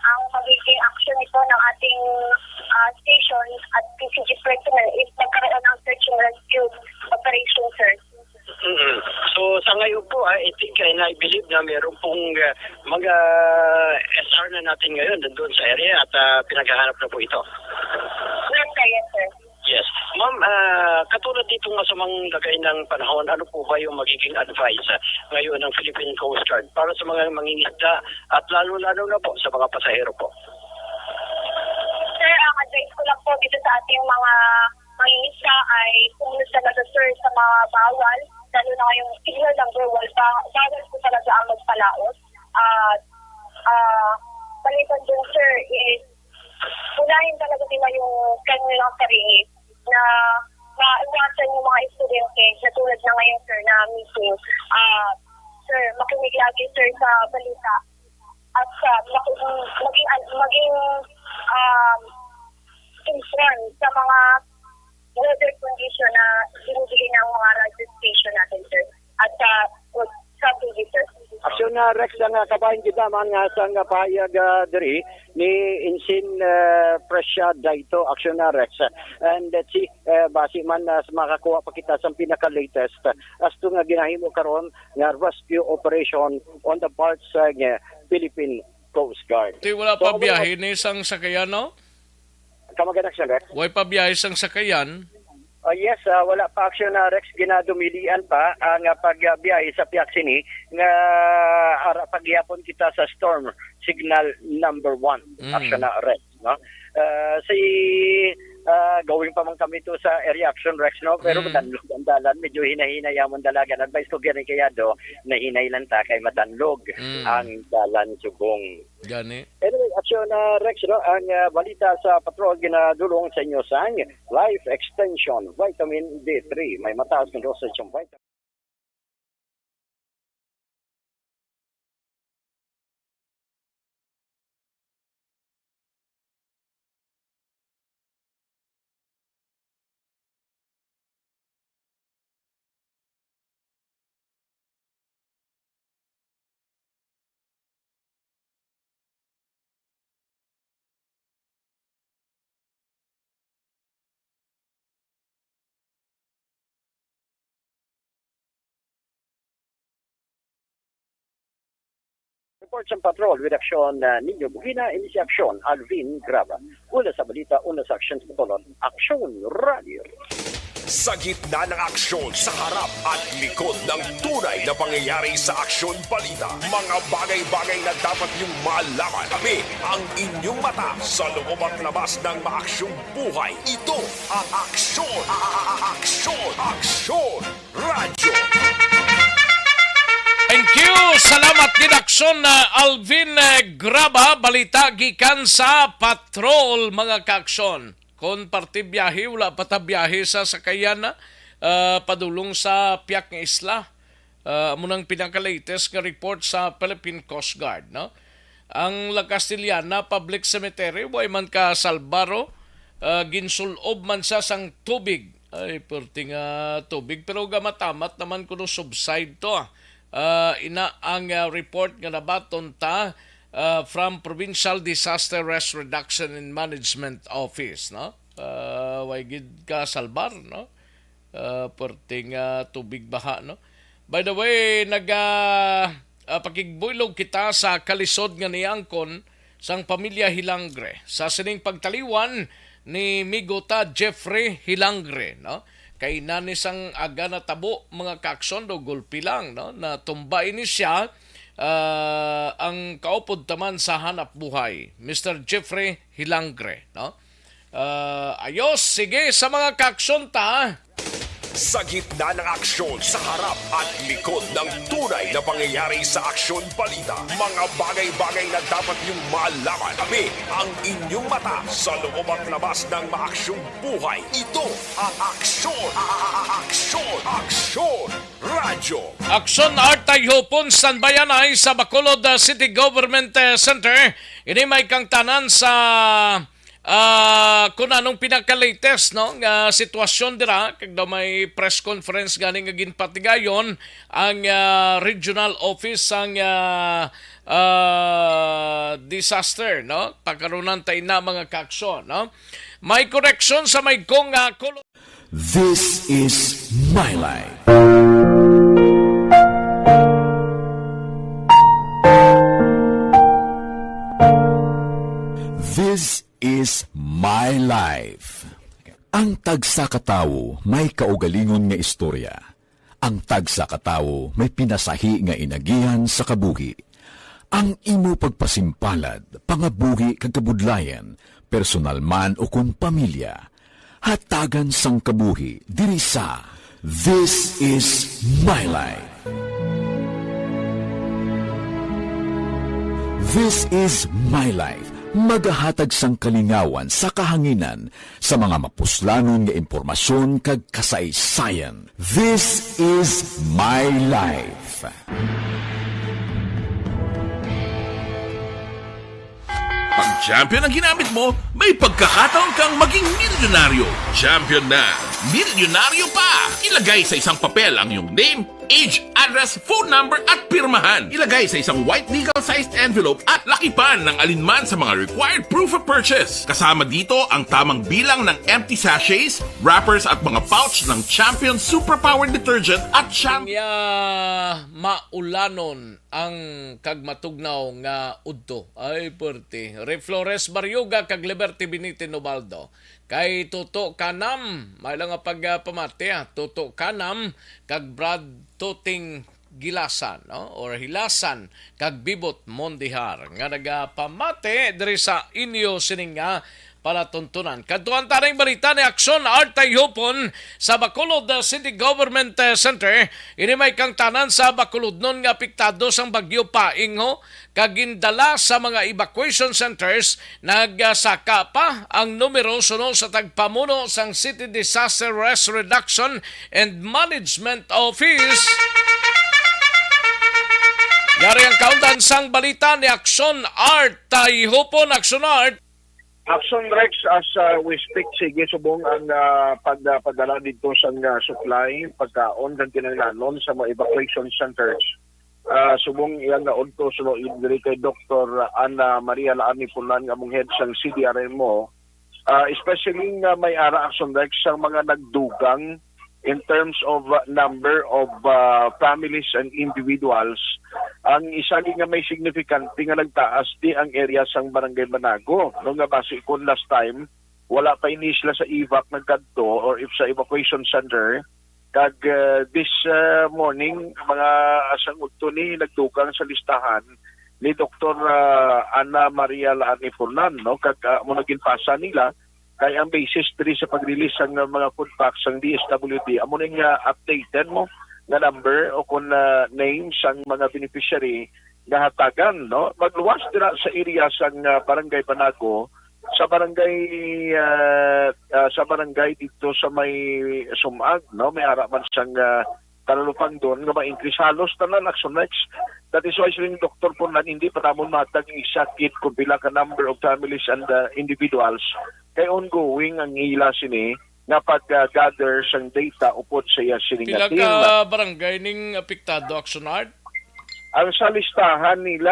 ang magiging action nito ng ating ah, station at P C G personnel is magkaroon ng search and rescue operation, sir. Mm. So, sa ngayon po, ah, I think and I believe na meron pong ah, mga S R na natin ngayon nandun sa area at ah, pinaghahanap na po ito. Yes, sir. Yes, sir. Ma'am, ah, katulad ditong masamang lagay ng panahon, ano po ba yung magiging advice ah, ngayon ng Philippine Coast Guard para sa mga mangingisda at lalo-lalo na po sa mga pasahero po? Sir, ang advice ko lang po dito sa ating mga mangingisda ay sumunod talaga, sir, sa mga bawal, lalo na ngayong signal number one, ba- bawal po talaga ang magpalaot. At ah, maliban dun, sir, is unahin talaga nila yung kanilang sarili na maiwasan yung mga insidente na tulad na ngayon, sir, na missing. Ah, sir, makinig lagi, sir, sa balita. At sa maki- maging, maging um, informed sa mga weather condition na binibigay ng mga radio station natin, sir. At sa, sa T V, sir. Action na, Rex, ang ah, kabahin kita man nga sa nga pahayag ah, diri ni Ensign ah, Presya Daito. Action na, Rex. And let's see, eh, basi man ah, makakuha pa kita sa pinaka-latest ah, as to nga ginahimo karon nga rescue operation on the part sa ah, Philippine Coast Guard. Ti wala So, pa ano biyahe ni sang sakayan, no? Kamaganak siya, Rex? Way pa biyahe sang sakayan? Ah, yes, ah, wala pa, Action na, Rex. Ginadumilian pa ang ah, pagbiyahe sa piyak sini nga ara pa gihapon kita sa storm signal number one. Mm. Action na, Rex, no? Ah, si ah, going pa man kami to sa area, Action Rex, no? Pero Mm. madanlog ang dalan, medyo hinay-hinay amon dalagan. Advice ko gani kaya do, nahinay lang ta kay madanlog Mm. ang dalan subong. Gani. Anyway, Action na, Rex, no? Ang ah, balita sa patrol ginadulong sa inyo sang Life Extension Vitamin D three. May mataas nga dosage ang vitamin. Report sa patrol with Action, uh, Niño Bugina, ini si Action, Alvin Graba. Una sa balita, una sa aksyon sa tulon, Action Radio. Sa gitna ng aksyon, sa harap at likod ng tunay na pangyayari sa Aksyon Balita, mga bagay-bagay na dapat niyong malaman. Kami ang inyong mata sa loob at labas ng maaksyong buhay. Ito ang Aksyon, a- a- a- Aksyon, Aksyon Radyo. Thank you. Salamat gid, Aksyon, uh, Alvin, uh, Graba. Balita gikan sa patrol, mga kaaksyon. Kon parte biyahe, wala pa ta biyahe sa sakayan na, ah, padulong sa piyak nga isla. Ah, amo nang pinaka-latest nga report sa Philippine Coast Guard, no? Ang La Castellana Public Cemetery, way man ka salbaro, ah, ginsul-ob man siya sang tubig. Ay, perti nga tubig, pero gamatamat naman kuno subside to, ah. Ah, ina ang, ah, report nga nabaton ta Uh, from Provincial Disaster Risk Reduction and Management Office, no? Uh, way gid ka salbar, no? Uh, perting, uh, tubig baha, no? By the way, nag, uh, uh, pakigbuylog kita sa kalisod nga niangkon sang pamilya Hilangre sa sining pagtaliwan ni Migota Jeffrey Hilangre, no? Kay nani sang aga natabo, mga kaaksyon, do gulpi lang, no? Natumba ini siya, ah, ang kaupod taman sa hanap buhay, Mister Jeffrey Hilangre, no? Ah, ayos, sige sa mga kaaksyon ta. Sa gitna ng aksyon, sa harap at likod ng tunay na pangyayari sa Aksyon Balita, mga bagay-bagay na dapat niyong malaman. Tabi ang inyong mata sa loob at labas ng maaksyong buhay. Ito ang Aksyon, a-, a-, a-, Aksyon, Aksyon Radyo. Aksyon Art Tayhupon, standby anay sa Bacolod, uh, City Government, uh, Center. Ini may kangtanan sa, uh, kung anong pinaka-latest, no, nga sitwasyon dira, kag daw may press conference gani nga ginpatigayon ang, uh, regional office sang, uh, uh, disaster, no? Pagkarunan ta ina, mga kaaksyon, no? May correction sa may kong, uh, This is my life. This is my life. Ang tagsa ka tawo may kaugalingon nga istorya. Ang tagsa ka tawo may pinasahi nga inagihan sa kabuhi. Ang imo pagpasimpalad, pangabuhi kag kabudlayan, personal man ukon pamilya, hatagan sang kabuhi diri sa This Is My Life. This Is My Life, magahatag sang kalingawan sa kahanginan sa mga mapuslanon nga impormasyon kag kasaysayan. This Is My Life. Pag champion ang ginamit mo, may pagkakataon kang maging milyonaryo. Champion na, milyonaryo pa! Ilagay sa isang papel ang iyong name, age, address, phone number, at pirmahan. Ilagay sa isang white legal-sized envelope at lakipan ng alinman sa mga required proof of purchase. Kasama dito ang tamang bilang ng empty sachets, wrappers, at mga pouch ng Champion Superpower Detergent at Champion Ya maulanon ang kag matugnaw nga udto. Ay, perte. Ray Flores Barioga kag Liberty Benitez Ubaldo. Kay Toto Kanam, may lang nga pagpamati, ah. Toto Kanam kag Brad Tuting Gilasan, no? Or Hilasan kag Bibot Mondihar nga nagapamati diri sa inyo sining nga palatuntunan. Kadtuan ta ning balita ni Aksyon Art Tayhupon sa Bacolod, uh, City Government, uh, Center. Ini may kangtanan sa Bacolodnon nga apektado sang Bagyo Paing, ho, kag gindala sa mga evacuation centers. Nagsaka pa ang numero suno sa tagpamuno sang City Disaster Risk Reduction and Management Office. Yari ang kaundan sang balita ni Aksyon Art Tayhupon. Aksyon Art. Action Rex, as, uh, we speak, sige subong ang, uh, pag, uh, pagdala dito sa, uh, supply, pagkaon, kag kinahanglanon sa mga evacuation centers. Uh, subong iyang naudto suno diri kay Doktor Ana Maria Laani Punan nga among head sang C D R M O, uh, especially nga may ara, Action Rex, sa mga nagdugang in terms of, uh, number of, uh, families and individuals. Ang isa ni nga may significante nga nagtaas di ang area sang Barangay Banago, no, nga basi kon last time wala pa ini sila sa evac nagkadto or if sa evacuation center, kag, uh, this, uh, morning, mga asang udto ni nagdugang sa listahan ni Doktor, uh, Ana Maria Laani Furnan, no, kag, uh, amo na ginpasa nila kay ang basis diri sa pag-release sang mga food packs sang D S W D, amo na nga updated mo nga number o kon, ah, name sang mga beneficiary nga hatagan, no? Magluwas dira sa area sang, ah, Barangay Banago, sa barangay, ah, ah, sa barangay dito sa may Sumag, no? May ara man sang, ah, Talupangdon nga ma-increase. Halos tanan, Action Rex. That is why, siling Doktor Punan, hindi pa namon matag exact kit kung pila ka number of families and, uh, individuals. Kay ongoing ang ila sini nga pag-gather sang data upod sa iya sini nga Pila team. Ka barangay ning apektado, Action Art? Ang sa listahan nila,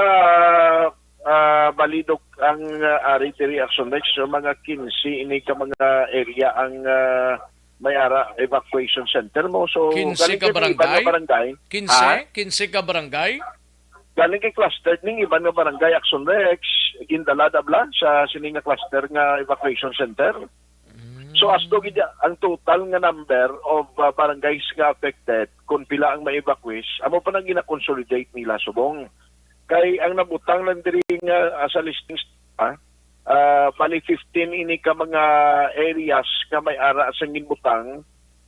Ah, bali, Dok, ang, ah, ari diri, Action Rex, so mga quince ini ka mga area ang, ah, may ara evacuation center mo. So, Quince galing ka kay may iban nga barangay? barangay. Quince? Ha? Quince ka barangay? Galing kay cluster ning iban nga barangay, Action Rex, gindala da bala sa sini nga cluster nga evacuation center. So, as to gid ang total nga number of, ah, barangays nga affected, kung pila ang ma-evacuate, amo pa nang gina-consolidate nila subong. Kay ang nabutang lang diri nga, ah, sa listing, ah, ah, bali fifteen ini ka mga areas nga may ara sang ginbutang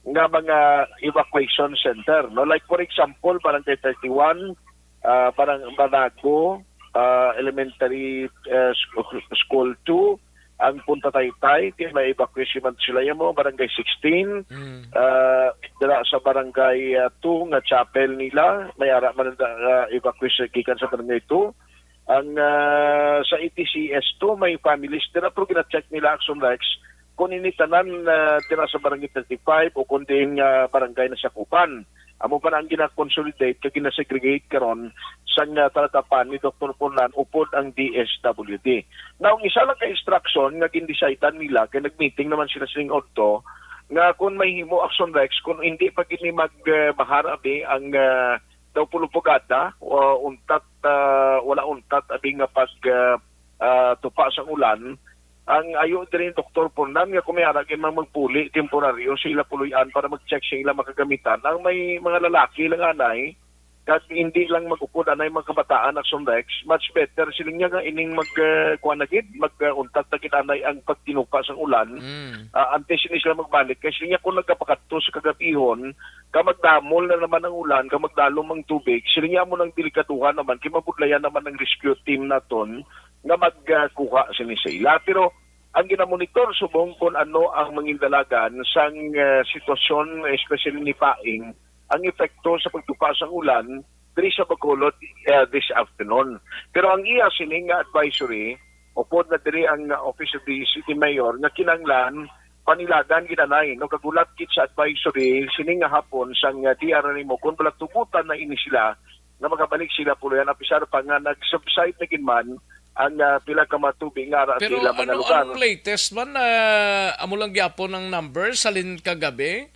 nga mga evacuation center, no? Like, for example, Barangay thirty-one, ah, Barang-, Banago, ah, Elementary, ah, Sc-, School two, ang Punta Taytay, kay may evacuation man sila, yan mo, Barangay sixteen, Mm. ah, dira sa Barangay, ah, two nga chapel nila, may ara man, ah, evacuation gikan sa Barangay two. Ang, ah, sa A T C S two, may families dira, pero gina-check nila, Action Rex, kung ini tanan, ah, dira sa Barangay thirty-five o kung diin nga barangay na sakupan. Amo pa na ang gina-consolidate kag gina-segregate karon sang, ah, talatapan ni Doktor Furlan upod ang D S W D. Now, ang isa lang ka instruction nga gindesidean nila, kay nag-meeting naman sila sining udto, nga kung may himo, Action Rex, kung hindi pa gid ni mag, ah, bahar abi ang, ah, daw pulo pugada, o untat, ah, wala untat abi nga pag, ah, ah, tupa sang ulan, ang ayo diri ni Doktor Furlan nga kung may ara gid man magpuli temporaryo sa ila puloy-an para mag-check sa ila makagamitan. Ang may mga lalaki lang anay, kag hindi lang mag-upod anay mga kabataan, Action Rex, much better siling niya nga ining mag, ah, kuha na gid, mag, ah, untat na gid anay ang pagtinupa sang ulan. Mm. Ah, antes ini sila magbalik, kay siling niya kung nagapakadto sa kagabihon, ka magdamol na naman ang ulan, ka magdalom ang tubig, siling niya amo nang delikaduhan naman, kay mabudlayan naman ang rescue team naton nga magkuha sini sa ila. Pero ang ginamonitor subong kung ano ang mangindalagan sang, eh, sitwasyon, especially ni Paing, ang epekto sa pagtupa sang ulan diri sa Bacolod, eh, this afternoon. Pero ang iya sini nga advisory, upod na diri ang, uh, Office of the City Mayor, nga kinahanglan panilagan gid anay, no, kagulat gid sa advisory sini nga hapon sang, uh, D R R M O kung bala tugutan na ini sila nga makabalik sila puloy-an, apisar pa nga nag-subside na gid man ang, ah, pila ka mga tubig nga ara sa Pero ila mga ano lugar. ang latest man? Ah, amo lang gyapon ang numbers halin kagabi?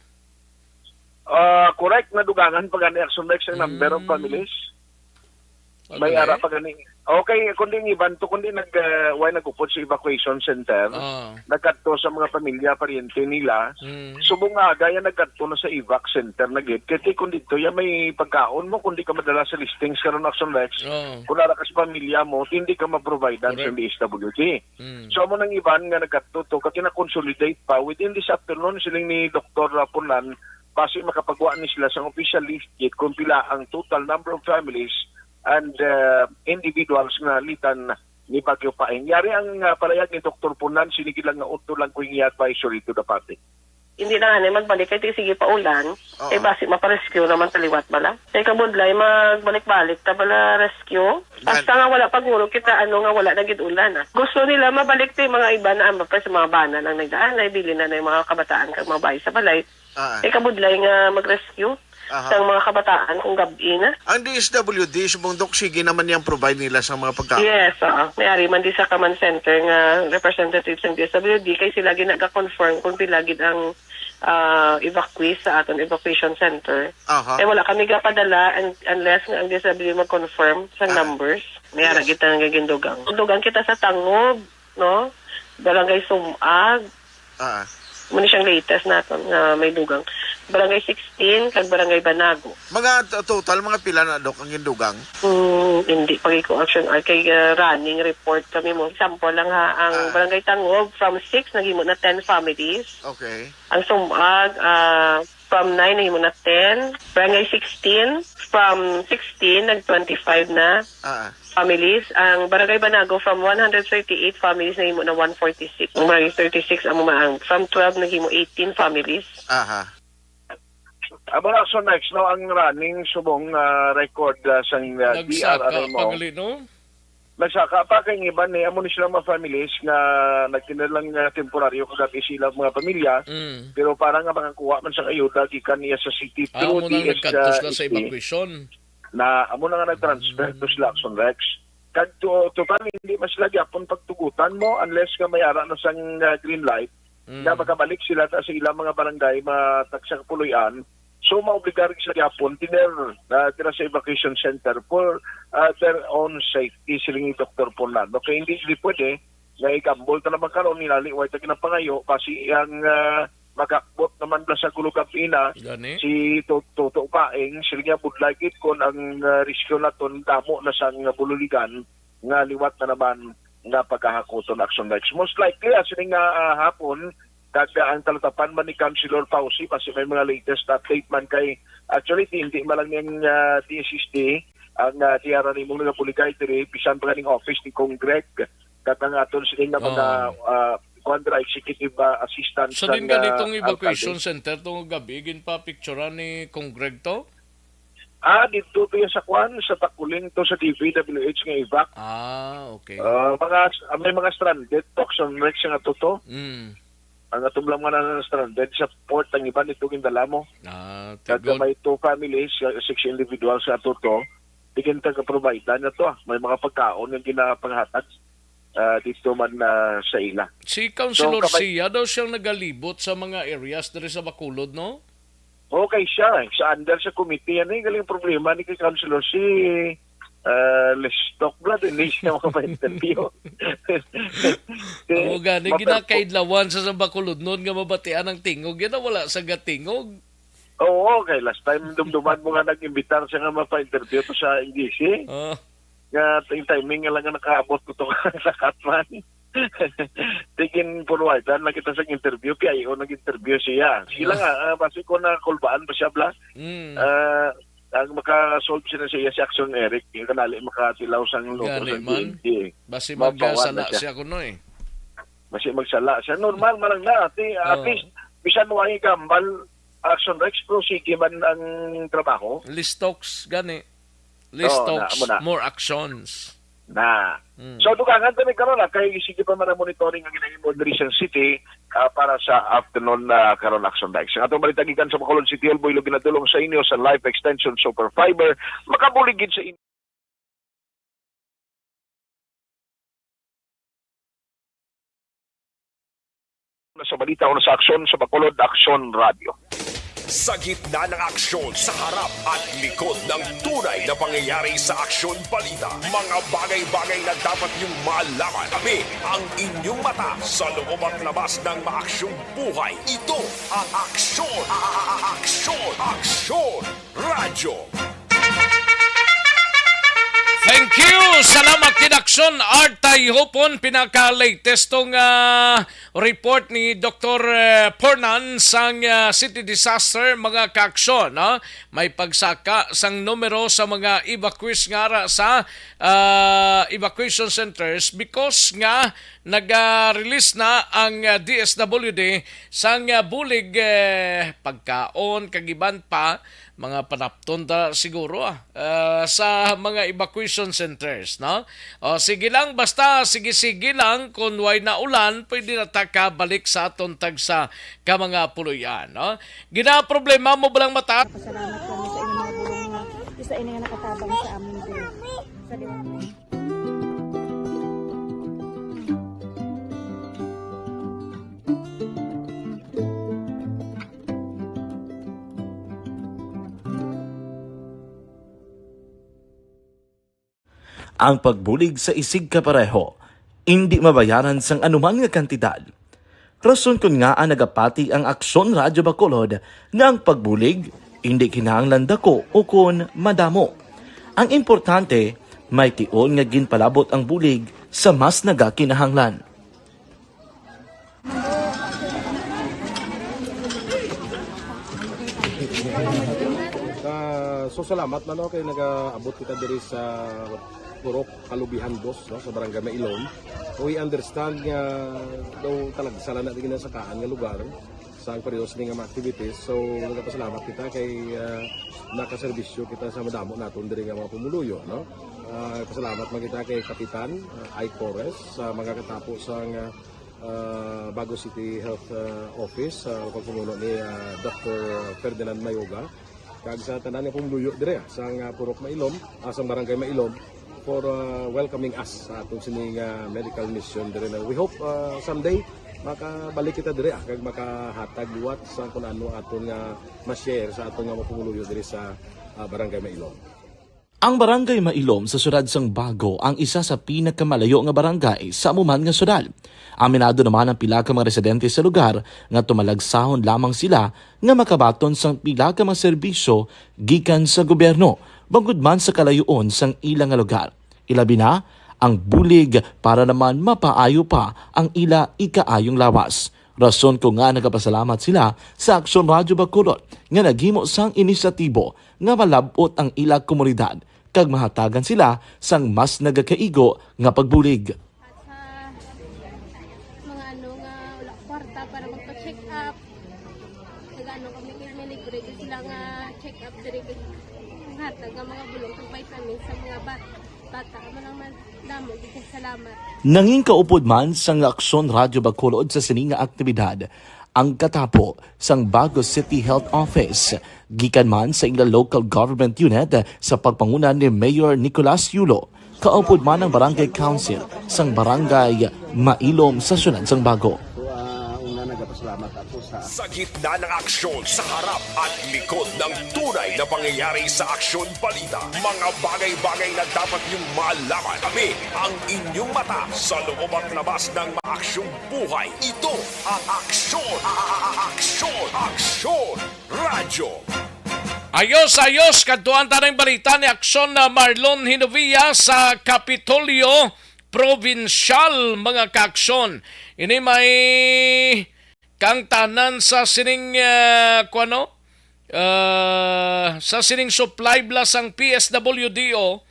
Ah, correct, nadugangan pa gani, Action Rex, ang number of Mm. families. May Okay. ara pa gani. Okay, kundi ang iban to, kundi nag, ah, way nag-upod sa evacuation center, Ah. nagkadto sa mga pamilya, paryente nila. Mm. Subong nga aga yan, nagkadto na sa evac center na gid. Kay kung dito yan, may pagkaon mo, kung di ka madala sa listings karon, Action Rex, Oh. kung ara ka sa pamilya mo, hindi ka ma-provide Correct. sa D S W D. Mm. So, amo nang iban nga nagkadto to, kag kina-consolidate pa. Within this afternoon, siling ni Doktor Rapunan, basi makapagwa ni sila sang official list kit kung pila ang total number of families and, uh, individuals nga litan ni Bagyo Paeng. Yari ang, uh, palayag ni Doktor Punan, sinigi lang nga udto lang ko yung advisory to the public. Hindi na nga na magbalik kay ti sige pa ulan. Oo. Eh, basi maparescue naman sa liwat bala. Kay kabudlay, magbalik-balik ta bala rescue. Hasta nga wala pa guro kita, ano nga wala na gid ulan, ah. Gusto nila mabalik ti mga iba na, ang pa sa mga bana lang nagdaan, ay bili na na yung mga kabataan kag mga bahay sa balay. Ah. Eh, kabudlay nga mag-rescue Aha. sang mga kabataan kung gab-i na. Ang D S W D, subong, Dok, sige naman niyang provide nila sa mga pagkaon. Yes, oo. May ari man di sa command center nga representative sa D S W D, kay sila ginaga-confirm kung pila gid ang, ah, evacuees sa aton evacuation center. Aha. Eh, wala kami gapadala un-, unless nga ang D S W D mag-confirm sa Ah. numbers. May ara Yes. gid nga gindugang. Dugang kita sa Tangob, no? Barangay Sumag. Ah. Muna siyang latest naton nga may dugang. Barangay sixteen kag Barangay Banago. Mga to-, total, mga pila na, Dok, ang gindugang? Hmm, hindi pa ko, Action Rex, kay, uh, running report kami mo. Example lang ha, ang Ah. Barangay Tangob, from six, naghimo na ten families. Okay. Ang Sumag, ah, from nine, naghimo na ten. Barangay sixteen, from sixteen, nag twenty-five na. Ah. families. Ang Barangay Banago, from one hundred thirty-eight families, nahimo na one forty-six. Ang Barangay thirty-six, amo man ang from twelve, naghimo eighteen families. Aha. Amo na, so next, no, ang running subong, ah, record, ah, sang, ah, Nagsaka D R R M O. pa gali, no? Nagsaka pa kay ang iban ni, amo ni sila mga families nga nagtinda lang, ah, temporaryo kagabi sila mga pamilya, Mm. pero para nga makakuha man sa ayuda gikan niya sa city Ah, through amo nang D S, nagkadto ah, sila sa S T. evacuation. Na amo na nga nag-transfer to Mm. sila, Action Rex. Kag to, total, hindi man sila gyapon pagtugutan mo unless nga may ara na sang, ah, green light Mm. nga makabalik sila ta sa ilang mga barangay, matag sa kapuloy-an. So, maobligar sila gyapon tiner, ah, tira sa evacuation center for, ah, their own safety, siling ni Doktor Fernando. Kay hindi, hindi pwede nga i-gamble ta naman karon, hinali, way ta ginapangayo, basi ang, ah, magakbot naman na sa gulog ang ina, Gani? si Tu-, Toto Paeng, siling niya, budlay gid kon ang, ah, rescue naton damo na sang bululigan nga liwat na naman nga pagahakuton, Action Rex. Most likely, ah, sining nga, ah, hapon, kag, ah, ang talatapan man ni Councilor Fauci, basi may mga latest update man kay, actually, di, hindi man lang niyang, ah, D S S D, ang, ah, diara nimong nagabuligay diri, bisan pa ganing office ni Cong Greg, kag ang aton sining nga mga, Oh. ah, kuwan dira, executive, ah, assistant So, sang, din ah, ganitong evacuation alkalde. center to gabi, ginpa-picturean ni Cong Greg to? Ah, dito to yan sa kwan, sa Takuling to, sa D P W H nga evac. Ah, okay. Ah, mga, ah, may mga stranded, Action Rex, nga to to. Mm. Ang atum lang mga na stranded sa port, ang iban ito gindala mo. Ah, Kag tigod. may two families, uh, six individuals sa ato to, di gani taga-provide na to, ah. May mga pagkaon nga ginapanghatag, ah, dito man, ah, sa ila. Si Councilor So, kamay- Sia daw siyang nagalibot sa mga areas diri sa Bacolod, no? Okay siya, eh. Sa under sa committee, yan eh, galing problema ni kay Councilor si, ah, Listok Brad, hindi siya makapainterview. Amo gani, mapel- ginakaidlawan sa, sa Bacolod noon nga mabatian ang tingog. Yan na wala sa gatingog. Oo, kay last time, dumduman mo nga nag-imbitar siya nga mapa-interview to sa N G C. Oh. Nga ting timing nga lang nga nakaabot ko to sa Katman. Tigin forwardan lang kita sa interview, P I O nag-interview siya. Sila Ah. nga, ah, basi ko na kulbaan pa siya, bla. Mm. Ah, ang maka-solve siya na siya si Action Eric, yung kanali makatilaw sang loto Gani sa man. G M T eh. Basi Mapawan magsala na siya. siya kuno eh. Basi magsala siya. Normal man lang na. Ati, at Oh. least, bisan mo ang ikambal, Action Rex, pero sige man ang trabaho. Less talks, gani. Less Oo, na, talks, amo na. more actions. Na. Mm. So, dugangan kami karon, ah, kay sige pa man ang monitoring ang ginahimo diri sa city, ah, para sa afternoon na karon, Action Rex. Ang atong balita gikan sa Bacolod City Hall, Iloilo, ginadulong sa inyo sa Life Extension Super Fiber. Makabulig gid sa inyo na sa balita o sa aksyon sa Bacolod Aksyon Radio. Sa gitna ng aksyon, sa harap at likod ng tunay na pangyayari sa Aksyon Balita, mga bagay-bagay na dapat niyong malaman. Kami ang inyong mata sa loob at labas ng maaksyong buhay. Ito ang Aksyon, a-, a-, a-, Aksyon, Aksyon Radyo. Thank you! Salamat gid, Aksyon Art Tayhopon. Pinaka-latest tong, ah, report ni Doktor, eh, Pornan sang, ah, City Disaster, mga kaaksyon, no? May pagsaka sang numero sa mga evacuees nga ara sa, ah, evacuation centers because nga naga-release na ang, ah, D S W D sang, ah, bulig, eh, pagkaon, kag iban pa, mga panapton ta siguro, ah, ah, sa mga evacuation centers, no? O, sige lang, basta sige-sige lang, kung way na ulan, pwede na ta kabalik sa aton tagsa ka mga puloy-an, no? Ginaproblema mo ba lang mata? Pasalamat kami sa inyong mga bulong nga isa ini nga nakatabang sa amin diri. Sa liwanag. Ang pagbulig sa isigkapareho indi mabayaran sang anuman nga kantidad. Rason kon ngaa nagapati ang Aksyon Radyo Bacolod nga ang pagbulig indi kinahanglan dako ukon madamo. Ang importante, may tion nga ginpalabot ang bulig sa mas nagakinahanglan. Ah, so, salamat na, no, kay nagaabot kita diri sa Purok Kalubihan Dos, no, sa Barangay Mailom. We understand nga daw talagsa lang na di ginasakaan nga lugar sa ang pareho sini nga mga activities. So, nagapasalamat kita kay, ah, nakaserbisyo kita sa madamo naton diri nga mga pumuluyo, no? Ah, pasalamat man kita kay Kapitan, ah, Ike Torres sa mga katapo sang, ah, ah, Bago City Health, ah, Office, sa pagpamuno ni, ah, Doktor Ferdinand Mayoga, kag sa tanan nga pumuluyo diri, ah, sang, ah, Purok Mailom, ah, sang Barangay Mailom. for, uh, welcoming us sa aton sini nga medical mission diri na. We hope, uh, someday makabalik kita diri, ah, kag makahatag liwat sa kung ano aton nga ma-share sa aton nga mga pumuluyo diri sa, uh, Barangay Mailom. Ang Barangay Mailom sa siyudad sang Bago ang isa sa pinakamalayo nga barangay sa amo man nga siyudad. Aminado naman ang pila ka mga residente sa lugar nga tumalagsahon lamang sila nga makabaton sang pila ka mga serbisyo gikan sa gobyerno, bangod man sa kalayoon sang ila nga lugar. Ilabi na ang bulig para naman mapaayo pa ang ila ikaayong lawas. Rason ko nga nagapasalamat sila sa Aksyon Radyo Bacolod nga naghimo sang inisyatibo nga malab-ot ang ila komunidad kag mahatagan sila sang mas nagakaigo nga pagbulig. At sa mga ano nga wala kwarta para magpa-check up, nag-ano kami, may libre gyud sila nga check up diri, kag hatag nga mga bulong kag vitamins sa mga bat-, bata. Amo lang man, damo gyud kag salamat. Nangin kaupod man sang Aksyon Radyo Bacolod sa sini nga aktibidad ang katapo sang Bago City Health Office, gikan man sa ila local government unit sa pagpanguna ni Mayor Nicolas Yulo, kaupod man ang Barangay Council sang Barangay Mailom sa siyudad sang Bago. So, ah, una, nagapasalamat ako sa Sa gitna ng aksyon, sa harap at likod ng tunay na pangyayari sa Aksyon Balita, mga bagay-bagay na dapat niyong malaman. Kami ang inyong mata sa loob at labas ng maaksyong buhay. Ito ang Aksyon, a-, a-, a-, Aksyon, Aksyon Radyo. Ayos, ayos. Kadtuan ta ning balita ni Aksyon na Marlon Hinovia sa Kapitolyo Provincial, mga kaaksyon. Ini may kang tanan sa sining, ah, kuwano? Ah, sa sining supply bala sang P S W D O,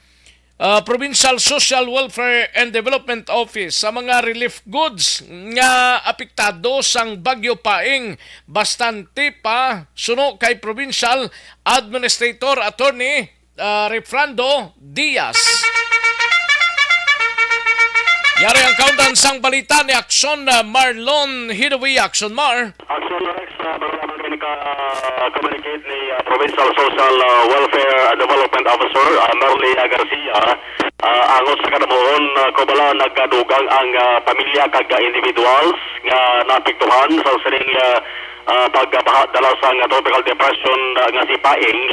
ah, Provincial Social Welfare and Development Office sa mga relief goods nga apektado sang Bagyo Paeng, bastante pa, suno kay Provincial Administrator Attorney, ah, Refrando Diaz. Yari ang kaundan sang balita ni Aksyon, ah, Marlon Hidoy. Aksyon, Mar. Aksyon, Rex, ah, baro lamang kini ka, ah, communicate ni, ah, Provincial Social, ah, Welfare and Development Officer, ah, Merly, ah, Garcia. Ah, angot sa kanamuhon, ah, ko bala nagkadugang ang, ah, pamilya kag, ah, individuals nga naapektuhan sa sining, ah, ah, pagbaha dala sang, ah, tropical depression, ah, nga si Paeng.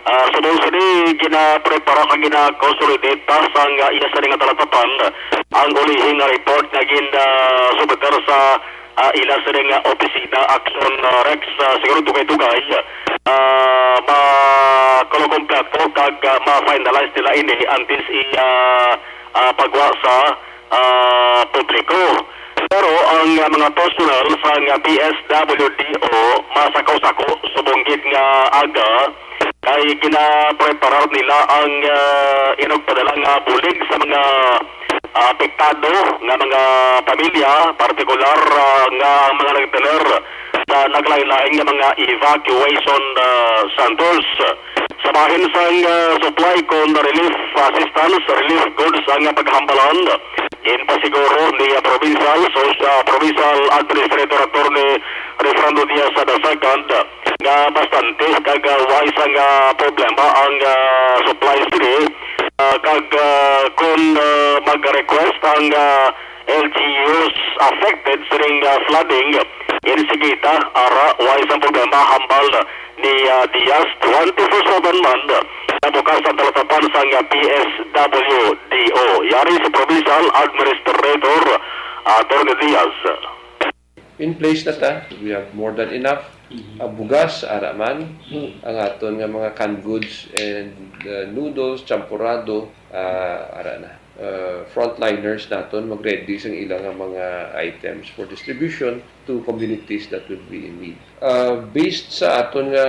Ah, subong sini, ginaprepara kag gina-consolidate pa sang, ah, iya sini nga talatapan ang ulihi nga report nga gin, ah, submitter sa, ah, ila sini nga opisina. Aksyon, ah, Rex, ah, siguro dugay-dugay, ah, makulukompleto kag, ah, ma-finalize nila ini antes i, ah, ah, pagwa sa, ah, publiko. Pero ang, ah, mga personnel sang, ah, P S W D O masako-sako subong gid nga aga kay ginapreparar nila ang, ah, inugpadala nga bulig sa mga, ah, apektado nga mga pamilya, partikular, ah, nga ang mga nagtener sa naglain-lain nga mga evacuation, ah, centers. Sa bahin sang, ah, supply kon relief assistance, relief goods ang paghambalan, ginpasiguro ni, ah, Provincial Soc-, ah, Provincial Administrator Attorney Refrando Diaz the second nga bastante kag, ah, way sang, ah, problema ang, ah, supply sini, ah, kag, ah, kon, ah, mag-request ang, ah, L G Us affected sining, ah, flooding, ini sige ta, ara, way sang problema, hambal ni, ah, Diaz. Twenty-four seven man, ah, bukas ang talatapan sang, ah, P S W D O. Yari si Provincial Administrator, ah, Attorney Diaz. In place na ta, we have more than enough. Mhm. Ah, bugas, ara man. Mhm. Ang aton nga mga canned goods and, uh, noodles, champorado, ah, ara na. Uh, frontliners naton mag-ready sang ila nga mga items for distribution to communities that would be in need. Uh, based sa aton nga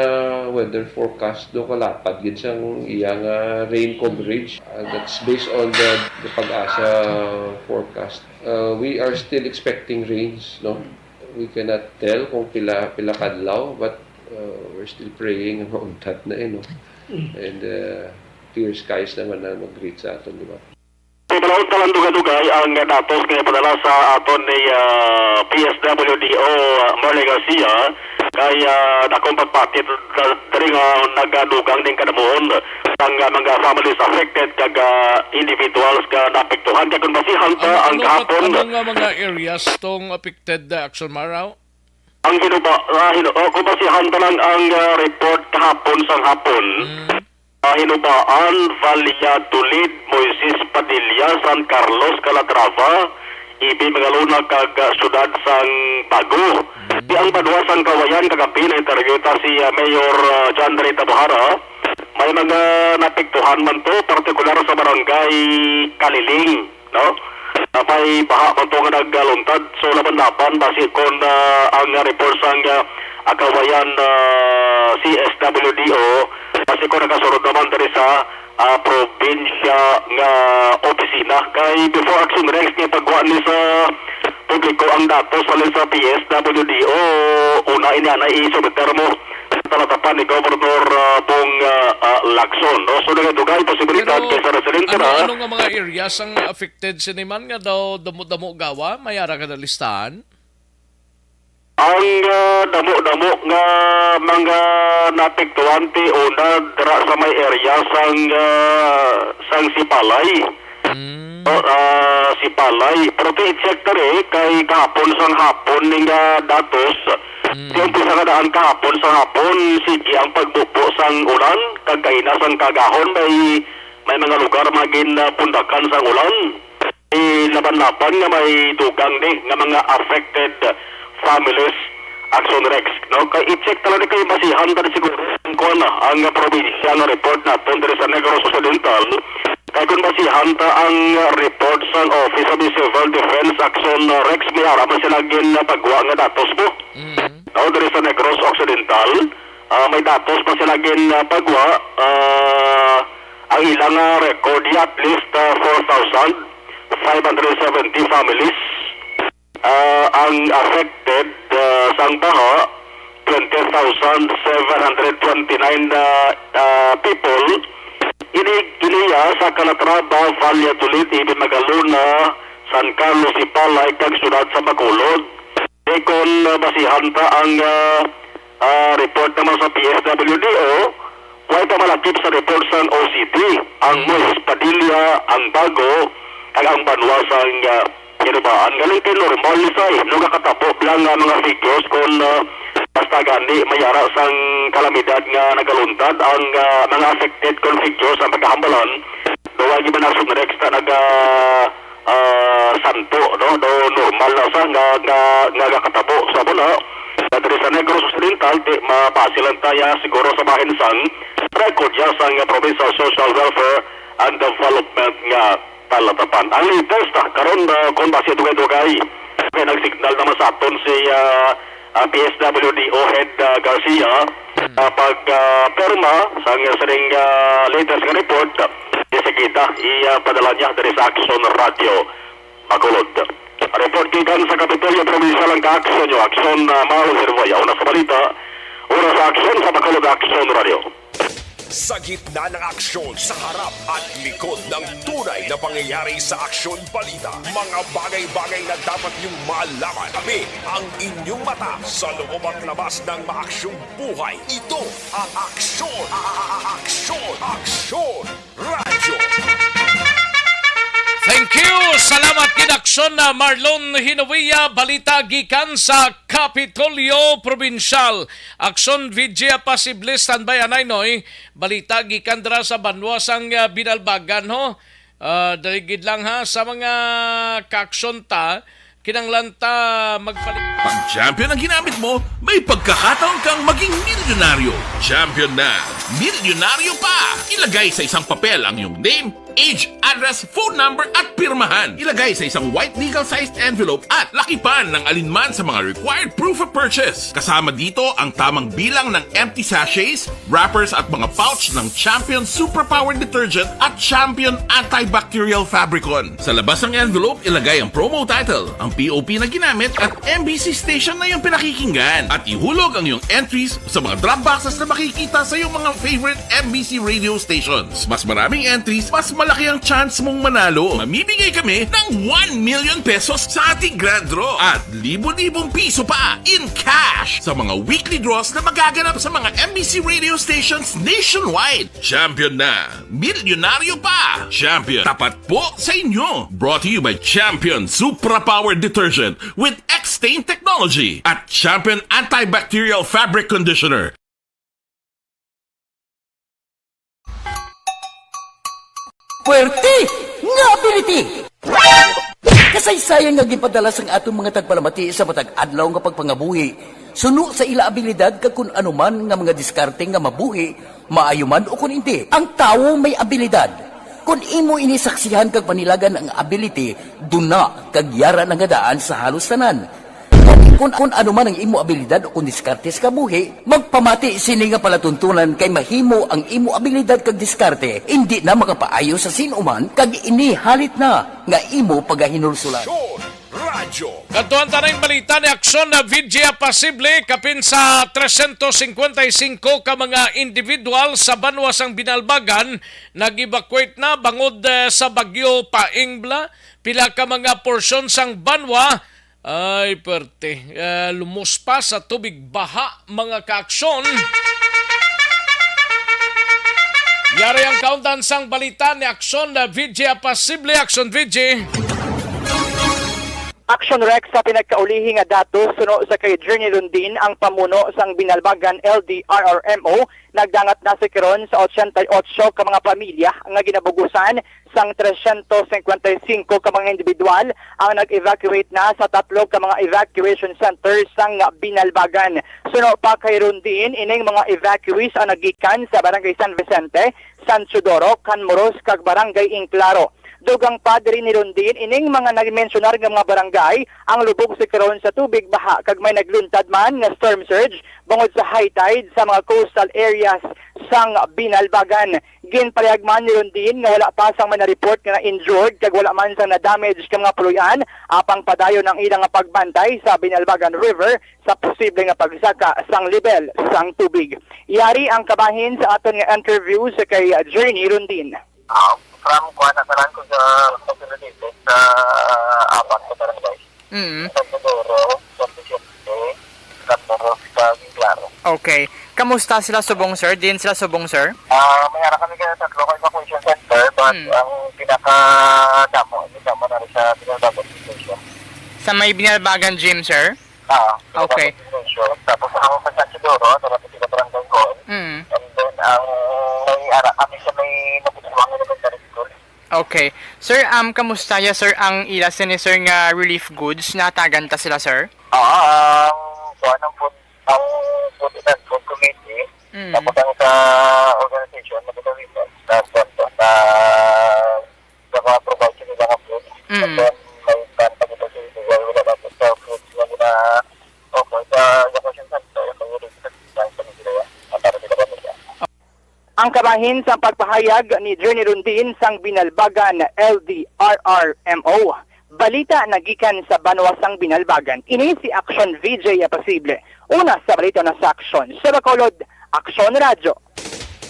weather forecast, do kalapad gid sang iya nga rain coverage. Uh, that's based on the, the PAGASA forecast. Uh, we are still expecting rains, no? We cannot tell kung pila, pila kadlaw, but, uh, we're still praying nga mauntat na, eh, no? Mm. And, uh, clear skies naman ang mag-greet sa aton, di ba? Sa panahon pa lang, dugay-dugay ang datos nga ipadala sa aton ni, ah, P S W D O, ah, Marley Garcia, Kay, ah, dakong pagpati da-, diri nga nagadugang ning kadamuhon sang, ah, mga families affected kag, ah, individuals nga naapektuhan. Kay kung basihan ta ang ano, kahapon, ano nga mga areas tong affected, ah, Action Maraw? Ang hinuba, ah, hinu-, oh, kung basihan ta lang ang, ah, report kahapon sang hapon, Mm. ah, Hinubaan, Valladolid, Moises Padilla, San Carlos, Calatrava, Ibi, Magalona, kag, ah, siyudad sang Bago. Mm. Di ang banwa sang Kawayan, kagabi na-interview ta si, ah, Mayor, ah, John Ray Tabuhara. May mga napiktuhan man to, partikular sa barangay Kaliling, no? Ah, may baha man to nga nagluntad. So, laban-laban, basi kon, ah, ang report sang, ah, Kawayan, ah, C S W D O, basi kon nakasulod naman diri sa, ah, probinsya nga opisina. Kay before Action Rex nga pagwa ni sa publiko ang datos halin sa P S W D O, una ini anay isubmit mo sa talatapan ni Governor, ah, Bong, ah, ah, Lacson, no? So, dugay-dugay posibilidad Pero kay sa residente ano, na ano nga mga areas ang affected sini man nga daw damo-damo gawa? May ara ka na listahan? Ang, ah, damo-damo nga mga naapektuhan ti una dira sa may area sang, ah, sang Sipalay. Mm. O, ah, Sipalay. Pero ti i-check diri kay kahapon sang hapon ning, ah, datos. Mm. Ti umpisa nga daan kahapon sang hapon, sige ang pagbubo sang ulan, kag kaina sang kaagahon may, may mga lugar magin, ah, pundakan sang ulan. Ti laban-laban nga may dugang ni nga mga affected families, Action Rex, no? Kay i-check talaga kay basihan ta siguro ang kuwan na, ang probinsya nga report naton diri sa Negros Occidental. Kay kung basihan ta ang report sang Office of the Civil Defense, Action Rex, may ara man sila gin pagwa nga datos mo. Mm. No, diri sa Negros Occidental, ah, may datos pa sila gin, ah, pagwa, ah, ang ilang, ah, record, at least, ah, four thousand five hundred seventy families, ah, ang affected, ah, sang baha, twenty thousand seven hundred twenty-nine, ah, ah, people. Ini, ini, ah, sa Calatrava, Valladolid, Ibi, Magalona, San Carlos, Sipalay, kag siyudad sa Bacolod. Di kon, ah, basihan ta ang, ah, ah, report naman sa P S W D O, way pa malakip sa report sang O C D ang Mm. Moises Padilla, ang Bago, kag ang banwa sang, ah, Hinubaan. Galing kay normal ni say, no, nakatabo lang nga mga figures kon, ah, basta gani may ara sang kalamidad nga nagaluntad ang, ah, mga affected kon figures ang pagkahambalan. Daw ay giba na sunrex na naga, ah, santo, no? Do normal na sa nga, nga, nga gakatabo sa muna. Sa diri sa Negros Occidental, di mapasilan taya siguro sa bahin sang record ya sang Provincial Social Welfare and Development nga talatapan. Ang latest, ah, karon, ah, kung basi dugay-dugay, kay nag-signal naman sa aton si, ah, ah, P S W D O head, ah, Garcia, Hmm. ah, pag, ah, pirma sang sining, ah, latest nga report, ah, di sa kita, i, ah, padala niya diri sa Action Radio Bacolod. Report gikan sa Kapitolyo Provincial ang ka-action nyo. Action, ah, Marlon Herboya. Una sa balita, una sa aksyon sa Bacolod Action Radio. Sa gitna ng aksyon, sa harap at likod ng tunay na pangyayari sa Aksyon Balita, mga bagay-bagay na dapat niyong malaman. Tabi ang inyong mata sa loob at labas ng maaksyong buhay. Ito ang Aksyon, a-, a-, a-, Aksyon, Aksyon Radyo. Thank you. Salamat gid, Aksyon na Marlon Hinuia. Balita gikan sa Kapitolyo Provincial. Aksyon Vijay, pasible standby anay, Noy. Balita gikan dira sa banwa sang, ah, Binalbagan, ho. Ah, dali gid lang, ha, sa mga kaaksyon ta, kinanglan ta magpalit. Pag champion ang ginamit mo, may pagkakataon kang maging milyonaryo. Champion na, milyonaryo pa! Ilagay sa isang papel ang iyong name, age, address, phone number, at pirmahan. Ilagay sa isang white legal-sized envelope at lakipan ng alinman sa mga required proof of purchase. Kasama dito ang tamang bilang ng empty sachets, wrappers, at mga pouch ng Champion Superpower Detergent at Champion Antibacterial Fabricon. Sa labas ng envelope, ilagay ang promo title, ang P O P na ginamit, at M B C station na iyong pinakikinggan. At ihulog ang iyong entries sa mga drop boxes na makikita sa iyong mga favorite M B C radio stations. Mas maraming entries, mas malaki ang chance mong manalo. Mamimigay kami ng one million pesos sa ating grand draw at libo-libong piso pa in cash. sa mga weekly draws na magaganap sa mga M B C radio stations nationwide. Champion na! Milyonaryo pa! Champion! Tapat po sa inyo! Brought to you by Champion Supra Power Detergent with X-Stain Technology at Champion Antibacterial Fabric Conditioner. Puwerte nga ability! Kasaysayan nga ginpadala sang aton mga tagpalamati sa matag adlaw nga pagpangabuhi, suno sa ila abilidad kag kun ano man nga mga diskarte nga mabuhi, maayo man o kun indi, ang tawo may abilidad. Kon imo ini saksihan kag panilagan ang ability, duna kag yara na nga daan sa halos tanan. Kon, kon ano man ang imo abilidad o kon diskarte sa kabuhi, magpamati sini nga palatuntunan kay mahimo ang imo abilidad kag diskarte indi na makapaayo sa sin-o man kag ini halit na nga imo pagahinulsolan. Aksyon! Radyo! Kadtuan ta na ang balita ni Aksyon na Vigya Pasible, kapin sa tresyentos singkwenta y singko ka mga individual sa banwa sang Binalbagan nag-evacuate na bangod, eh, sa bagyo Paing bala. Pila ka mga porsyon sang banwa ay, perte. Ah, lumuspa sa tubig baha, mga kaaksyon. Yari ang kauntan sang balita ni Aksyon na V J Apasible. Aksyon V J. Aksyon Rex, sa pinagkaulihi nga datos, suno sa kay Journey Lundin, ang pamuno sang Binalbagan L D R R M O, nagdangat na sa karon sa ochenta y ocho ka mga pamilya nga ginabugusan sang tresyentos singkwenta y singko ka mga individual ang nag-evacuate na sa tatlo ka mga evacuation centers sang Binalbagan. Suno pa kay Rondin, ining mga evacuees ang nagikan sa Barangay San Vicente, San Teodoro, Canmoros, kag Barangay Inclaro. Dugang pa diri ni Rondin, ining mga nagmensyonar nga mga barangay ang lubog sa karon sa tubig baha kag may nagluntad man nga storm surge bangod sa high tide sa mga coastal areas sang Binalbagan. Ginpalihag man ni Rondin nga wala pa sang may na-report nga na-injured kag wala man sang na-damage nga mga puloy-an, apang padayon ang ilang pagbantay sa Binalbagan River sa posible nga pagsaka sang lebel sang tubig. Yari ang kabahin sa aton nga interview sa kay Journey Rondin. Ah, from kuan, natanan ko sa facility sa apat ka barangay. Mm. San Teodoro, San Vicente, San Moros, kag Claro. Okay. Kamusta sila subong, sir? Diin sila subong, sir? Ah, may ara kami kaya tatlo ka evacuation center, but Mm. ang pinakadamo, hindi damo na rin sa Binalbagan Station. Sa may Binalbagan Gym, sir? Ah, Okay. Tapos, tapos ang sa San Isidoro, sa San Isidoro Barangay Hall. Mm. And then, ang may ara kami sa may Mabugwang Elementary School. Okay. Sir, um, kamusta ya, sir, ang ila sini, sir, nga relief goods? Natagan ta sila, sir? Oo, ang kuha ng food, ang food and food committee, Mm. tapos ang sa organization, na sa, sa, sa, sa, sa mga provide sa mga food, Mm. and then may plan pa dito sa illegal, wala na sa food, yung mga, okay, sa evacuation center, yung mga relief goods, sa, sa, sa, sa, sa, sa, sa, sa, sa, Ang kabahin sang pagpahayag ni Journey Rondin sang Binalbagan L D R R M O. Balita nagikan sa banwa sang Binalbagan. Ini si Aksyon V J Apasible. Una sa balita na sa Aksyon. Sa Bacolod, Aksyon Radyo.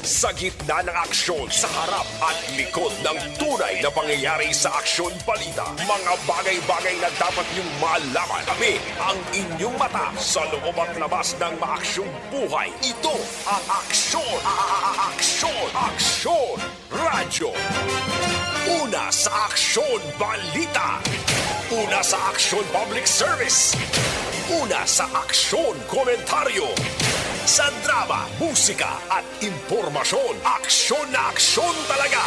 Sa gitna ng aksyon, sa harap at likod ng tunay na pangyayari sa Aksyon Balita, mga bagay-bagay na dapat niyong malaman. Kami ang inyong mata sa loob at labas ng maaksyong buhay. Ito ang Aksyon, a-, a-, a-, Aksyon, Aksyon Radyo. Una sa Aksyon Balita. Una sa Aksyon Public Service. Una sa Aksyon Komentaryo. Sa drama, musika at impormasyon, aksyon na aksyon talaga.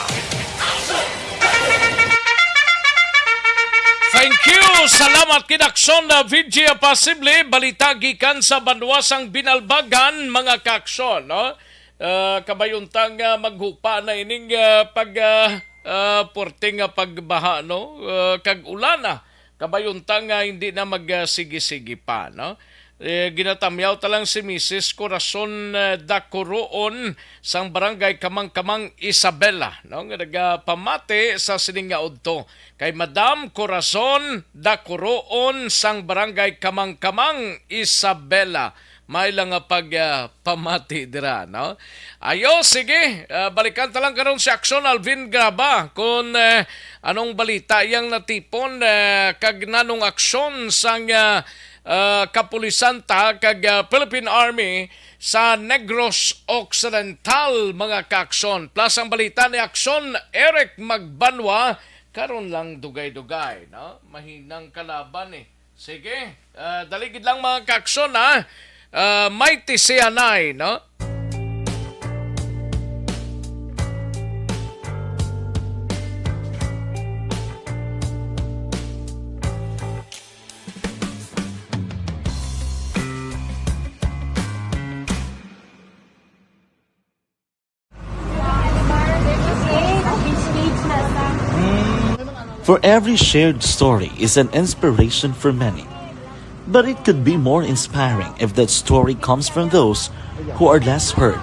Thank you. Salamat kid Aksyon na V J Apasible. Balita gikan sa banwa sang Binalbagan, mga kaaksyon, no? Ah, kabayuntang, ah, maghupa na ining, ah, pag, ah, ah, porte nga pagbaha, no? Ah, kag ulana. Kabayuntang, ah, hindi na mag, ah, sige-sige pa, no? Eh, ginatamyaw ta lang si Misis Corazon, eh, Dacuroon sang Barangay Kamangkamang, Isabela, no, nga nagapamati sa sining nga udto kay Madam Corazon Dacuroon sang Barangay Kamangkamang, Isabela. May lang nga pag, ah, pamati dira, no? Ayo, sige, ah, balikan ta lang karon si Aksyon Alvin Graba kung, eh, anong balita yang natipon, eh, kag nanong aksyon sang, ah, ah, kapulisan ta kag, ah, Philippine Army sa Negros Occidental, mga kaakson. Plus ang balita ni Akson Eric Magbanwa, karon lang dugay-dugay, no? Mahinang kalaban, eh. Sige, ah, dali gid lang, mga kaakson, ha? Ah, Mighty Sianay, no? For every shared story is an inspiration for many. But it could be more inspiring if that story comes from those who are less heard.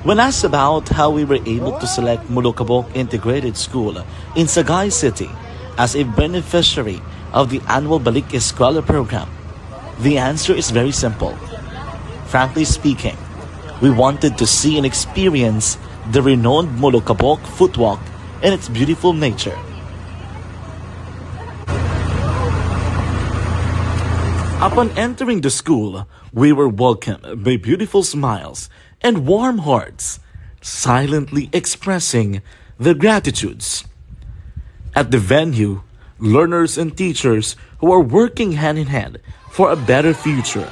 When asked about how we were able to select Mulukabok Integrated School in Sagay City as a beneficiary of the annual Balik Eskwela program, the answer is very simple. Frankly speaking, we wanted to see and experience the renowned Mulukabok footwalk and its beautiful nature. Upon entering the school, we were welcomed by beautiful smiles and warm hearts, silently expressing their gratitudes. At the venue, learners and teachers who are working hand in hand for a better future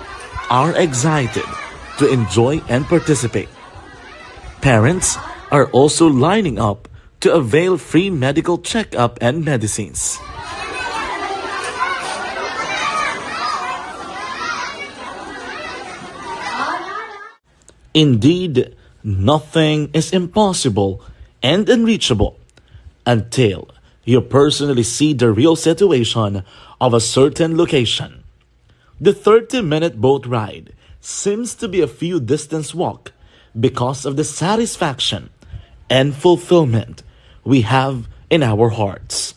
are excited to enjoy and participate. Parents are also lining up to avail free medical checkup and medicines. Indeed, nothing is impossible and unreachable until you personally see the real situation of a certain location. The thirty-minute boat ride seems to be a few distance walk because of the satisfaction and fulfillment we have in our hearts.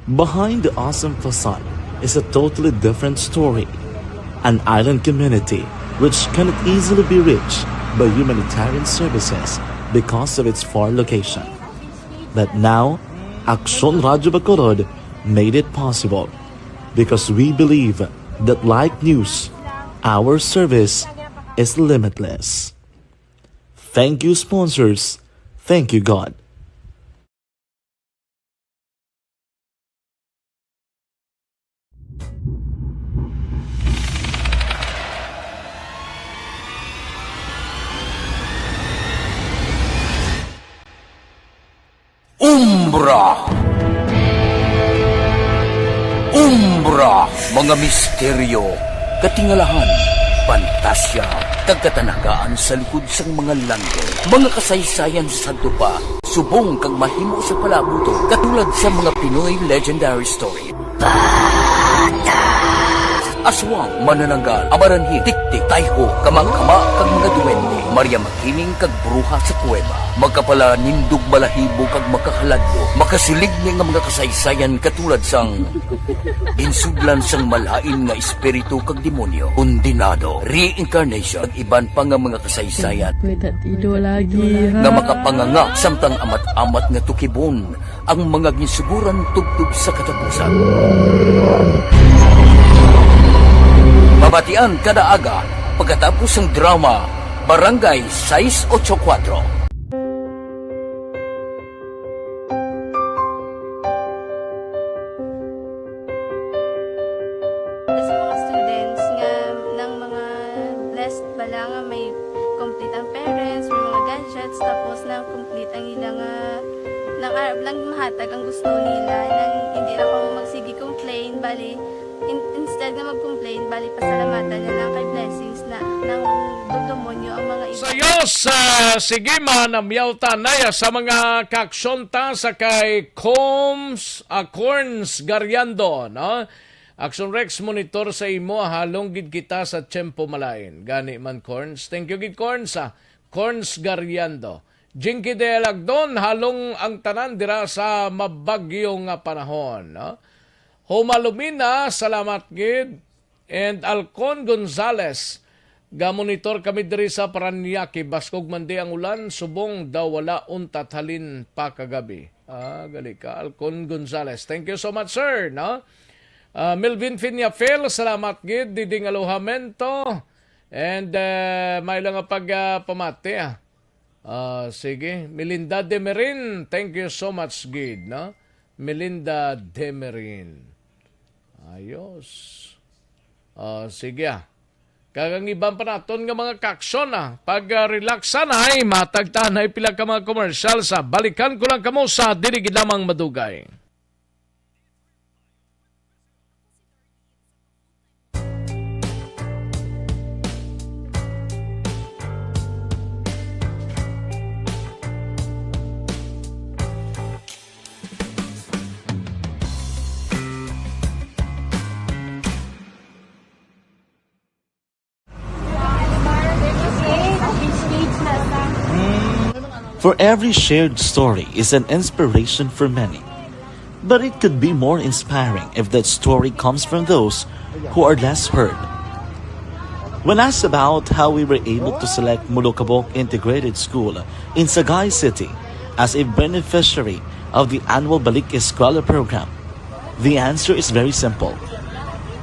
Behind the awesome facade is a totally different story. An island community which cannot easily be reached by humanitarian services because of its far location. But now, Aksyon Radyo Bacolod made it possible because we believe that like news, our service is limitless. Thank you, sponsors. Thank you, God. Umbra. Umbra, mga misteryo, katingalahan, pantasya, kag katanagaan sa likod sang mga langit. Mga kasaysayan sa sadto pa, subong kag mahimo sa palaabuton, katulad sa mga Pinoy legendary story. Aswang, manananggal, amaranhit, tiktik, tayho, kamangkama, kag mga duwende, Maria Makiling kag bruha sa kuweba, makapalanindog balahibo kag makahaladlo, makasiligni nga mga kasaysayan katulad sang ginsudlan sang malain nga espiritu kag demonyo, kondenado, reincarnation, kag iban pa nga mga kasaysayan May tatido lagi, ha? Nga makapanganga samtang amat-amat nga tukibon ang mga ginsuguran tubtob sa katapusan. Mabatian kada aga pagkatapos sang drama Barangay sais ocho kuwatro. Sa mga students nga nang mga blessed bala nga may complete ang parents, may mga gadgets, tapos na complete ang ila nga nang arab lang mahatag ang gusto nila, nang hindi na ko magsige complain, bali in, instead nga mag-complain, bali pasalamatan na lang kay blessings na nang dugdumonyo ang mga iba. Sayo sa sige man ang miyawta naya sa mga kaksyon ta sa kay Combs, ah, Corns Gariando, no? Action Rex, monitor sa imo, halong gid kita sa tiyempo malain. Gani man, Corns. Thank you gid, Corns, ah. Corns Gariando. Jinky de Lagdon, halong ang tanan dira sa mabagyo nga panahon, no? Homa Lumina, salamat gid. And Alcon Gonzales, gamonitor kami diri sa Parañaque. Baskog man di ang ulan, subong daw wala untat halin pa kagabi. Ah, gali ka, Alcon Gonzales. Thank you so much, sir, no? Ah, Melvin Fiñafil, salamat gid, didi nga alojamento. And, ah, may lang nga pag, ah, pamati, ah. Ah, sige, Melinda Demerin, thank you so much gid, no? Melinda Demerin. Ayos. Ah, sige, ah. Kag ang iban pa naton nga mga kaaksyon, ah, pag, ah, relax anay, matagtanay pila ka mga commercial sa balikan ko lang kamo sa dili gid lamang madugay. For every shared story is an inspiration for many. But it could be more inspiring if that story comes from those who are less heard. When asked about how we were able to select Molokabok Integrated School in Sagay City as a beneficiary of the annual Balik Eskwela program, the answer is very simple.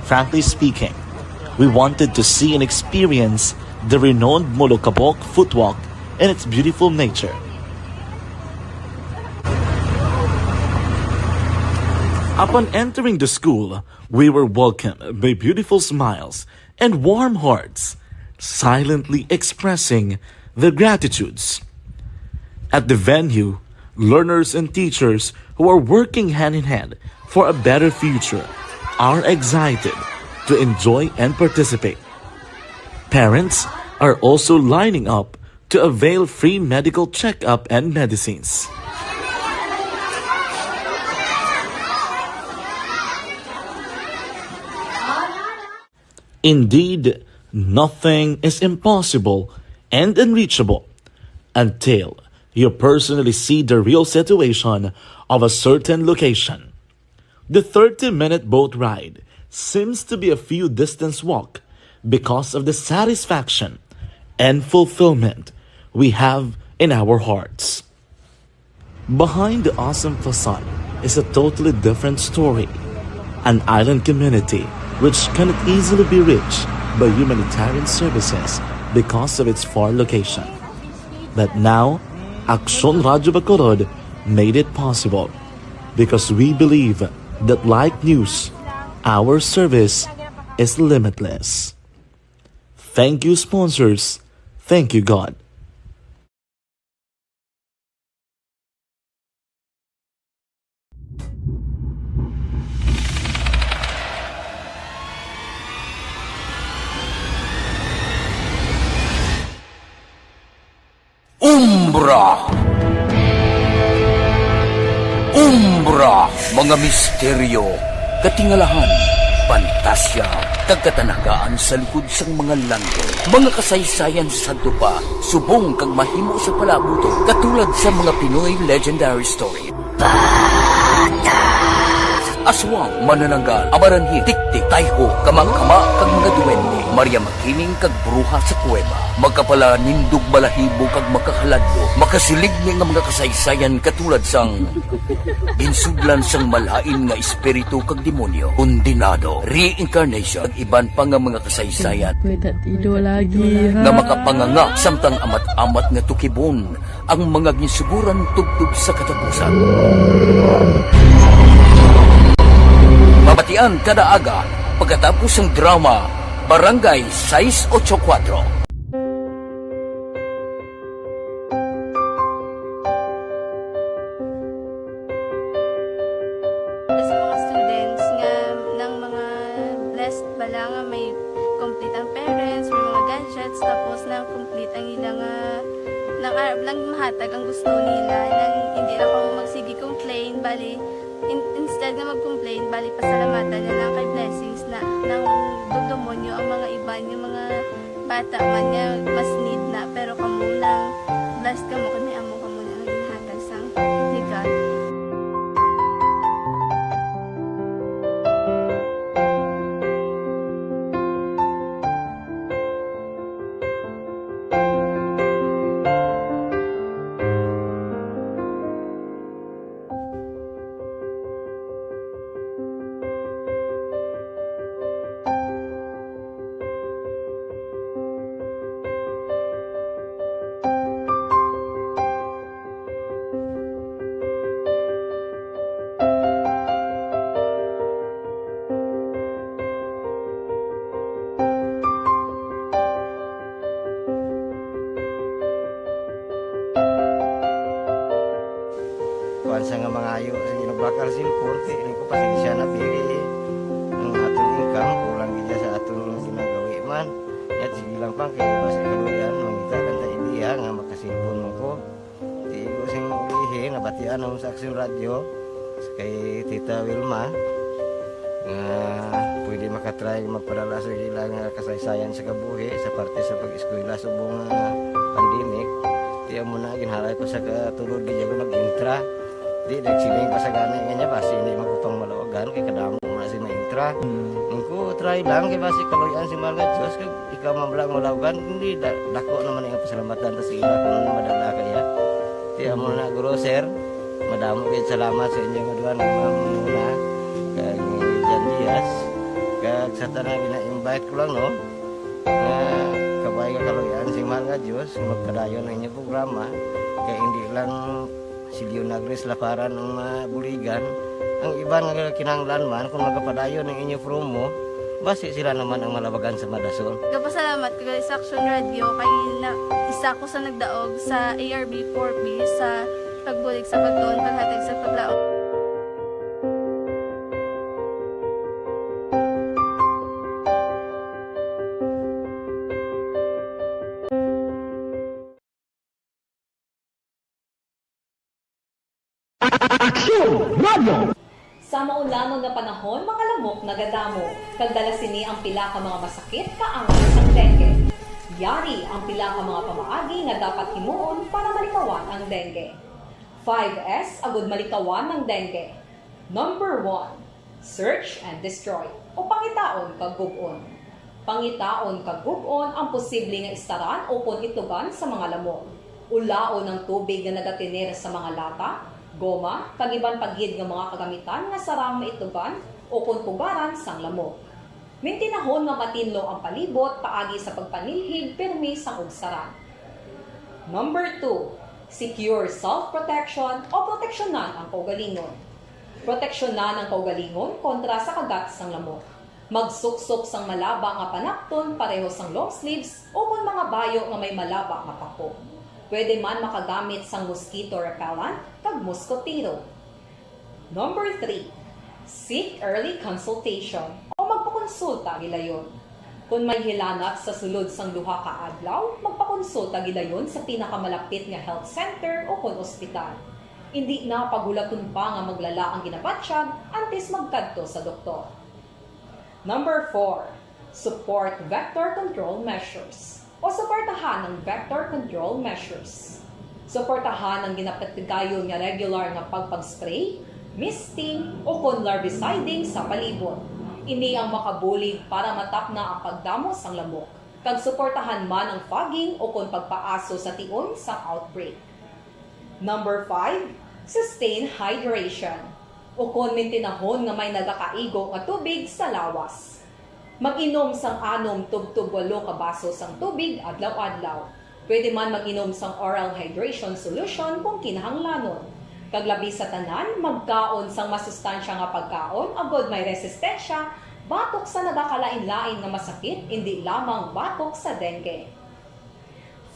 Frankly speaking, we wanted to see and experience the renowned Molokabok Footwalk and its beautiful nature. Upon entering the school, we were welcomed by beautiful smiles and warm hearts, silently expressing their gratitudes. At the venue, learners and teachers who are working hand in hand for a better future are excited to enjoy and participate. Parents are also lining up to avail free medical checkup and medicines. Indeed, nothing is impossible and unreachable until you personally see the real situation of a certain location. The thirty-minute boat ride seems to be a few distance walk because of the satisfaction and fulfillment we have in our hearts. Behind the awesome facade is a totally different story. An island community which cannot easily be reached by humanitarian services because of its far location. But now, Aksyon Radyo Bacolod made it possible because we believe that like news, our service is limitless. Thank you, sponsors. Thank you, God. Umbra. Umbra, mga misteryo, katingalahan, pantasya, kag katanagaan sa likod sang mga landong. Mga kasaysayan sa sadto pa, subong kag mahimo sa palaabuton, katulad sa mga Pinoy legendary story. Aswang, manananggal, amaranhil, tiktik, tayho, kamangkama, kag mga duwende, Maria Makiling, kag bruha sa kuweba. Makapalanindog balahibo kag makahaladlok, makasiligni nga mga kasaysayan katulad sang ginsudlan sang malain nga espiritu kag demonyo, kondenado, reincarnation, kag iban pa nga mga kasaysayan May tatido lagi, ha? Nga makapanganga samtang amat-amat nga tukibon ang mga ginsuguran tubtob sa katapusan. Mabatian kada aga pagkatapos sang drama Barangay Sais Ocho Kuatro. Sa mga students nga nang mga blessed bala nga may complete ang parents, may mga gadgets, tapos nang complete ang ila nga, nang arab lang mahatag ang gusto nila, nang hindi na kamo magsige complain, bali, in-, instead nga mag-complain, bali, pasalamatan na lang kay blessings na, nang dumdumo nyo ang mga iban, yung mga bata man nga mas need na, pero kamo lang, blessed kamo kay may amo kamo nga ginhatag sang ni God. Sa nga mangayo sa ginabakal cellphone, kay ini ko pasensya na, pili ang aton income, kulang gid sa aton ginagawi man. Yat, sige lang pang, kay basi kaluyan, mangita lang ta ideya nga makasilpon mo ko. Di ko sing ulihi, nabatian ang sa Aksyon Radyo, kay Tita Wilma, nga pwede makatry magpadala sa ila nga kasaysayan sa kabuhi sa parte sa pag-eskwela subong nga pandemic. Di amo na, ginhalay ko sa katulod, di ako nag-intra. Di, nagsiling pa sa gani nga niya, basi hindi man ko pang malawagan, kay kadamo na si maintra. Mm. Ang ko, try lang, kay basi kaluyan si mahal nga Diyos, kag ikaw man lang malawagan, hindi, da-, dako naman ang pasalamatan ta sa ila kung madala kaya. Di, amo na, Guro, sir, madamo kayo salamat sa inyo nga duha nga mga muna, kag Jan Diaz, kag sa tanan, gina-invite ko lang, no, nga kabay nga kaluyan si mahal nga Diyos, magpadayon ang inyong programa, kay hindi lang si Leonagris Laparan ang mabuligan. Ang iban nga kinahanglan man, kung magapadayon ang inyo promo, basi sila naman ang malabagan sa madason. Nagapasalamat ko gali sa Action Radio kay na, isa ko sa nagdaog sa A R B four B sa pagbulig sa pagtuon, paghatag sa paglaom. Aksyon Radio! Sa maulanon nga panahon, mga lamok nagadamo, kag dala sini ang pila ka mga masakit kaangay sang dengue. Yari ang pila ka mga pamaagi nga dapat himuon para malikawan ang dengue. Five S agud malikawan ang dengue. Number one, search and destroy, o pangitaon kag gub-on. Pangitaon kag gub-on ang posible nga istaran ukon itugan sa mga lamok. Ulaon ang tubig nga nagatener sa mga lata, goma, kag iban pa gid nga mga kagamitan nga sarang maitugan ukon pugaran sang lamok. Mintinahon nga matinlo ang palibot paagi sa pagpanilhig pirmi sang ugsaran. Number two, secure self-protection o proteksyonan ang kaugalingon. Proteksyonan ang kaugalingon kontra sa kagat sang lamok. Magsuksok sang malaba nga panakton pareho sang long sleeves ukon mga bayo nga may malaba nga pako. Pwede man makagamit sang mosquito repellent kag mosquitero. Number three, seek early consultation o magpakonsulta gilayon. Kon may hilanat sa sulod sang duha ka adlaw, magpakonsulta gilayon sa pinakamalapit nga health center ukon ospital. Indi na paghulaton pa nga maglala ang ginabatyag antes magkadto sa doktor. Number four, support vector control measures o suportahan ang vector control measures. Suportahan ang ginapatigayon nga regular nga pagpag-spray, misting, ukon larviciding sa palibot. Ini ang makabulig para matapna ang pagdamo sang lamok, kag suportahan man ang fogging ukon pagpaaso sa tion sang outbreak. Number five, sustain hydration, ukon mintinahon nga may nagakaigo nga tubig sa lawas. Mag-inom sang anom tubtob walo ka baso sang tubig adlaw-adlaw. Pwede man mag-inom sang oral hydration solution kung kinahanglanon. Kag labi sa tanan, magkaon sang masustansya nga pagkaon agod may resistensya batok sa nagakalain-lain nga masakit, indi lamang batok sa dengue.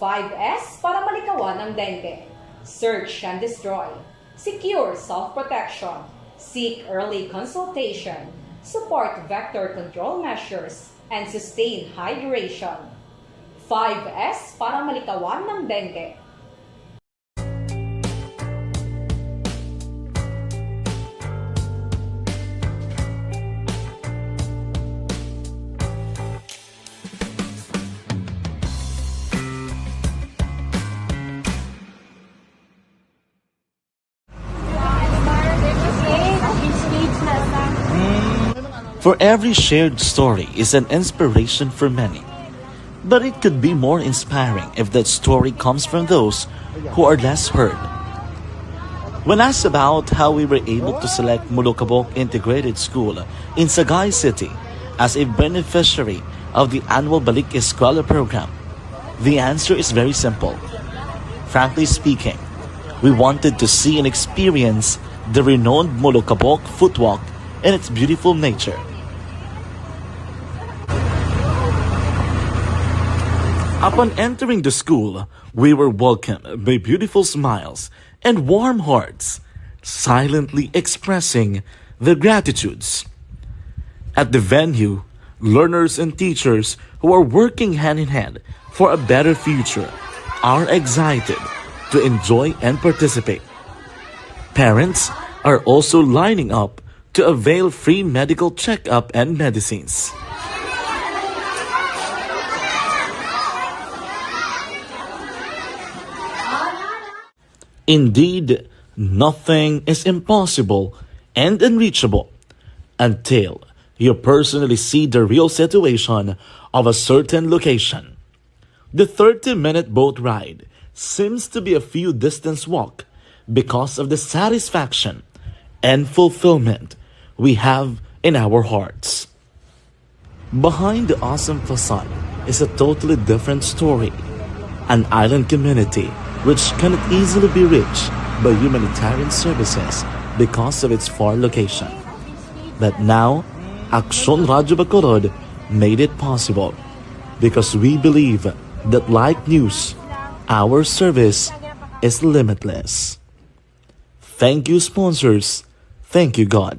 Five S para malikawan ang dengue. Search and destroy. Secure self-protection. Seek early consultation. Support vector control measures. And sustain hydration. Five S para malikawan ang dengue. For every shared story is an inspiration for many. But it could be more inspiring if that story comes from those who are less heard. When asked about how we were able to select Molokabok Integrated School in Sagay City as a beneficiary of the annual Balik Eskwela program, the answer is very simple. Frankly speaking, we wanted to see and experience the renowned Molokabok Footwalk and its beautiful nature. Upon entering the school, we were welcomed by beautiful smiles and warm hearts. silently expressing their gratitudes. At the venue, learners and teachers who are working hand in hand for a better future are excited to enjoy and participate. Parents are also lining up to avail free medical checkup and medicines. Indeed, nothing is impossible and unreachable until you personally see the real situation of a certain location. The thirty-minute boat ride seems to be a few distance walk because of the satisfaction and fulfillment we have in our hearts. Behind the awesome facade is a totally different story. An island community which cannot easily be reached by humanitarian services because of its far location. But now, Aksyon Radyo Bacolod made it possible because we believe that, like news, our service is limitless. Thank you, sponsors. Thank you, God.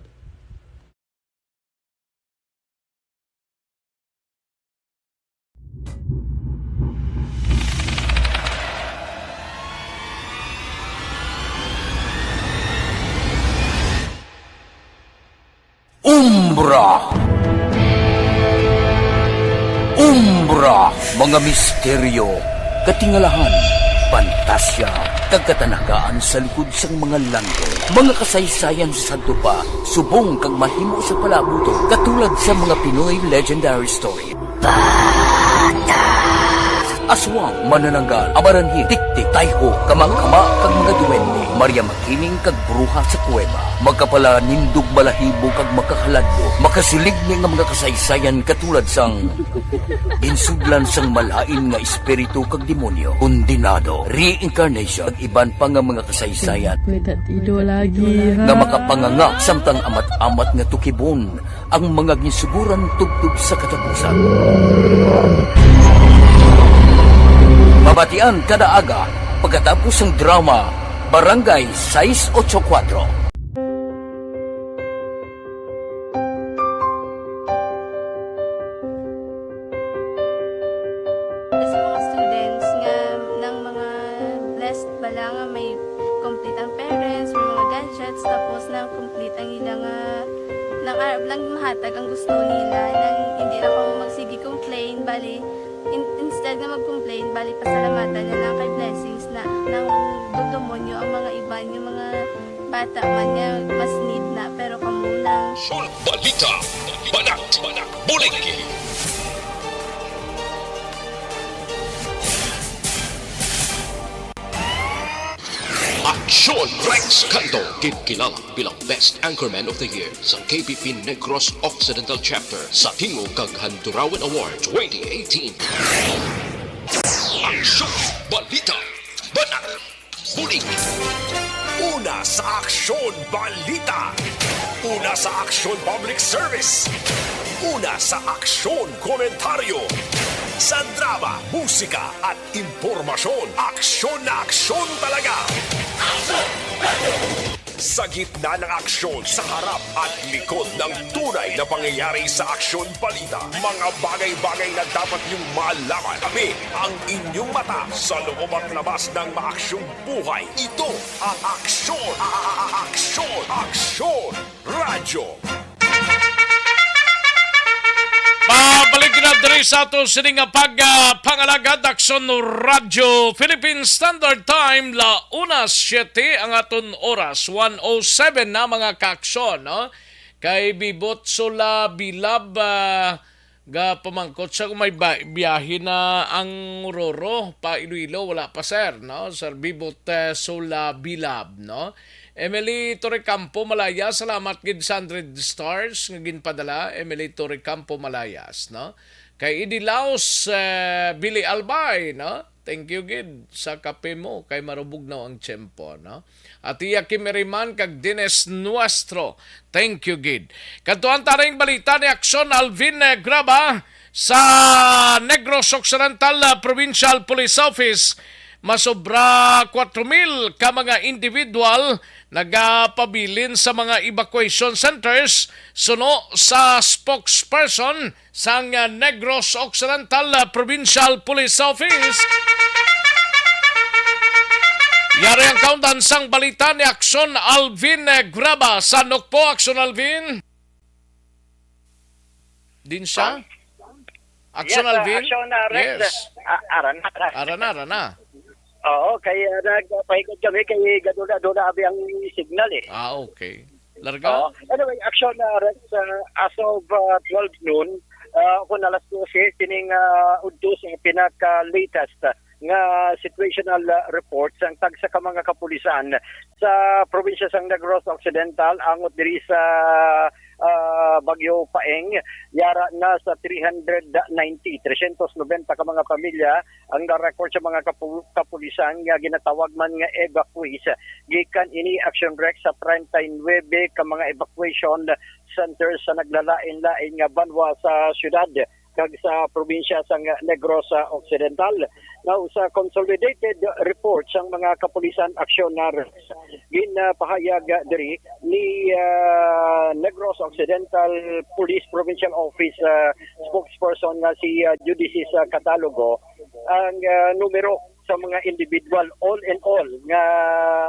Umbra. Umbra, mga misteryo, katingalahan, pantasya, kag katanagaan sa likod sang mga langit. Mga kasaysayan sa sadto pa, subong kag mahimo sa palaabuton, katulad sa mga Pinoy legendary story. Aswang, manananggal, amaranhil, tiktik, tayho, kamangkama, kag mga duwende, Maria Makiling kag bruha sa kuweba. Makapalanindog balahibo kag makahaladlo, makasiligni nga mga kasaysayan katulad sang ginsudlan sang malain nga espiritu kag demonyo, kondenado, reincarnation, kag iban pa nga mga kasaysayan May tatido lagi, ha? nga makapanganga samtang amat-amat nga tukibon ang mga ginsuguran tubtob sa katapusan. Mabatian kada aga pagkatapos sang drama Barangay sais ocho kuwatro. Sa mga students nga nang mga blessed bala nga may complete ang parents, may mga gadgets, tapos na complete ang ila nga nang arab lang mahatag ang gusto nila, nang hindi na kamo magsige complain, bali in, instead nga mag-complain, bali pasalamatan na lang kay blessings na nang dumdumonyo ang mga iban nga mga bata man nga mas need na, pero kamo lang. Aksyon, balita, banat, bulig. Aksyon, Rex Canto, ginkilala bilang Best Anchorman of the Year sa K B P Negros Occidental Chapter sa Tingog kag Handurawan Award twenty eighteen. Aksyon, balita, banat, bulig. Una sa aksyon, balita. Una sa aksyon, public service. Una sa aksyon, komentaryo. Sa drama, musika, at impormasyon, aksyon na aksyon talaga. Sa gitna ng aksyon, sa harap at likod ng tunay na pangyayari sa aksyon balita, mga bagay-bagay na dapat niyong malaman. Kami ang inyong mata sa loob at labas ng maaksyong buhay. Ito ang aksyon, a- a- a- aksyon, aksyon, radyo. Pabalik na diri sa ato sini nga pag, ah, pangalagad, Aksyon Radyo Philippine Standard Time, la una siete ang aton oras, one oh seven na, mga kaaksyon, no? Kay Bibot Sula Bilab, ah, gapamangkot siya kung may ba- biyahe na ang Roro pa Iloilo. Wala pa, sir, no? Sir Bibot, eh, Sula Bilab, no? Emily Torrecampo Malaya, salamat gid sa hundred stars nga ginpadala, Emily Torrecampo Malayas, no? Kay Eddie Laos, eh, Billy Albay, no? Thank you gid sa kape mo kay marubugnaw ang tiyempo, no? At iya Kimeriman kag Dines Nuestro, thank you gid. Kadtuan ta ning balita ni Aksyon Alvin, eh, Graba sa Negros Occidental, ah, Provincial Police Office. Masobra kwatro mil ka mga individual nagapabilin sa mga evacuation centers, suno sa spokesperson sang Negros Occidental Provincial Police Office. Yari ang kaundan sang balita ni Action Alvin Graba sa Nokpo. Action Alvin. Din siya? Action, yes, uh, Alvin? Action, uh, Rex. Yes. Uh, ara na, ara. Ara na, ara na. Oo, kay, uh, nagpahigad kami kay gadula-dula abi ang signal eh. Ah, okay. Larga? Oo. Anyway, Action, uh, Rex, uh, as of, uh, twelve noon, uh, kung alas dose, sining, uh, udto sa pinaka-latest, uh, nga situational, uh, report sang tagsa ka mga kapulisan sa probinsya sang Negros Occidental, angot diri sa, ah, Bagyo Paeng, yara na sa three hundred ninety, tresyentos nobenta ka mga pamilya ang na-record sa mga kapu-, kapulisan nga ginatawag man nga evacuees. Gikan ini, Action Rex, sa treinta y nuebe ka mga evacuation centers sa naglalain-lain nga banwa sa syudad kag sa probinsya sang Negros Occidental. Now, sa consolidated report sang mga kapulisan aksyon na ginapahayag diri ni, ah, Negros Occidental Police Provincial Office, ah, spokesperson nga si, ah, Judicis, ah, Catalogo, ang, ah, numero sa mga individual, all in all, nga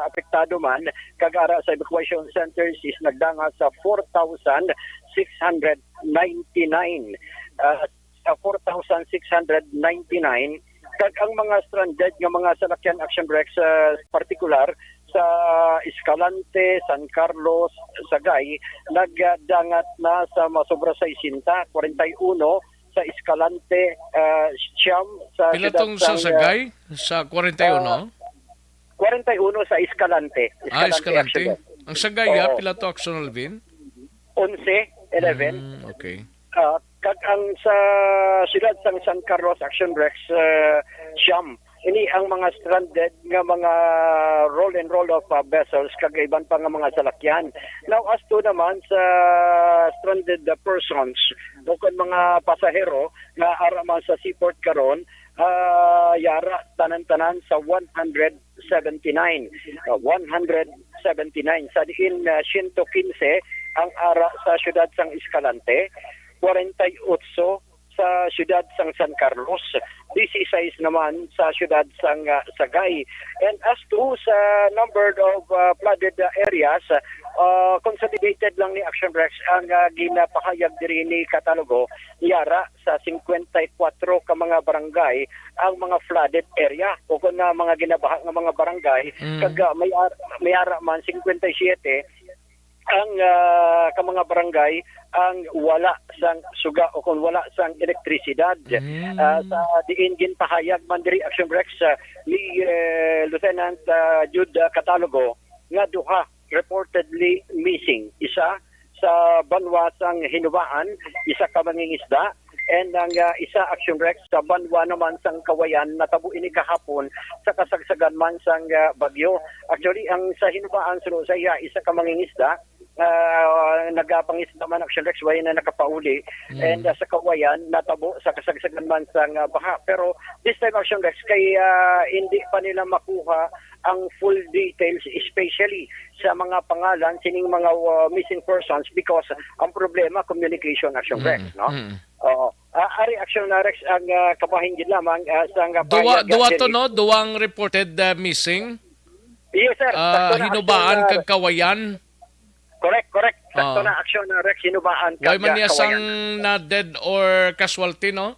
apektado man kag ara sa evacuation centers is nagdangat sa four thousand six hundred ninety-nine, ah, sa four thousand six hundred ninety-nine, kag ang mga stranded nga mga salakyan, Action Rex, sa partikular sa Escalante, San Carlos, Sagay, nagdangat na sa masobra sesenta, kwarenta y uno sa Escalante, ah, siyam sa Pila siyudad tong sa sang, ah, Sagay? Sa kwarenta y uno? Ah, kwarenta y uno sa Escalante. Ah, Escalante, Escalante. Action Rex. Ang Sagay, ah, Oo. Pila to, Action Alvin? Onse, eleven. Mm, okay. Ah, kag ang sa siyudad sang San Carlos, Action Rex, ah, siyam. Ini ang mga stranded nga mga roll and roll of, ah, vessels kag iban pa nga mga salakyan. Now, as to naman sa stranded, ah, persons o kon mga pasahero nga ara man sa seaport karon, ah, yara tanan-tanan sa one hundred seventy-nine. Uh, one hundred seventy-nine. Sa diin, uh, siyento kinse ang ara sa siyudad sang Escalante, kwarenta y otso sa siyudad sang San Carlos, disisais naman sa siyudad sang, uh, Sagay. And as to sa number of, uh, flooded, uh, areas, uh, consolidated lang ni Action Rex ang, uh, ginapahayag diri ni Catalogo, yara sa singkwenta y kwatro ka mga barangay ang mga flooded area, o kon na mga ginabaha nga mga barangay, Mm. kag, ah, may ar-, may ara man singkwenta y siyete ang, ah, ka mga barangay ang wala sang suga o kon wala sang elektrisidad. Mm. Ah, sa diin ginpahayag man diri, Action Rex, ah, ni, eh, Lieutenant, ah, Jude, ah, Catalogo nga duha reportedly missing. Isa sa banwa sang Hinubaan, isa ka mangingisda, and ang, ah, isa, Action Rex, sa banwa naman sang Kawayan, natabo ini kahapon sa kasagsagan man sang, ah, bagyo. Actually, ang sa Hinubaan, suno sa iya, isa ka mangingisda, ah, nagapangisda man, Action Rex, way na nakapauli, Mm. and, ah, sa Kawayan, natabo sa kasagsagan man sang, ah, baha. Pero this time, Action Rex, kay, ah, hindi pa nila makuha ang full details, especially sa mga pangalan sining mga, uh, missing persons, because ang problema, communication, Action Rex, Mm, no? mm. Oo. Ah, ari, Action Rex, ang, ah, kabahin gid lamang, ah, sa nga Duwa, pahayag duwa to, diri. No? Duwang reported, ah, missing? Yes, sir. Ah, Sakto na, Hinubaan Action, ah, kag Kawayan? Correct, correct. Sakto Oo. na, Action Rex, Hinubaan Way kag, man ah, niya sang Kawayan. Na dead or casualty, no?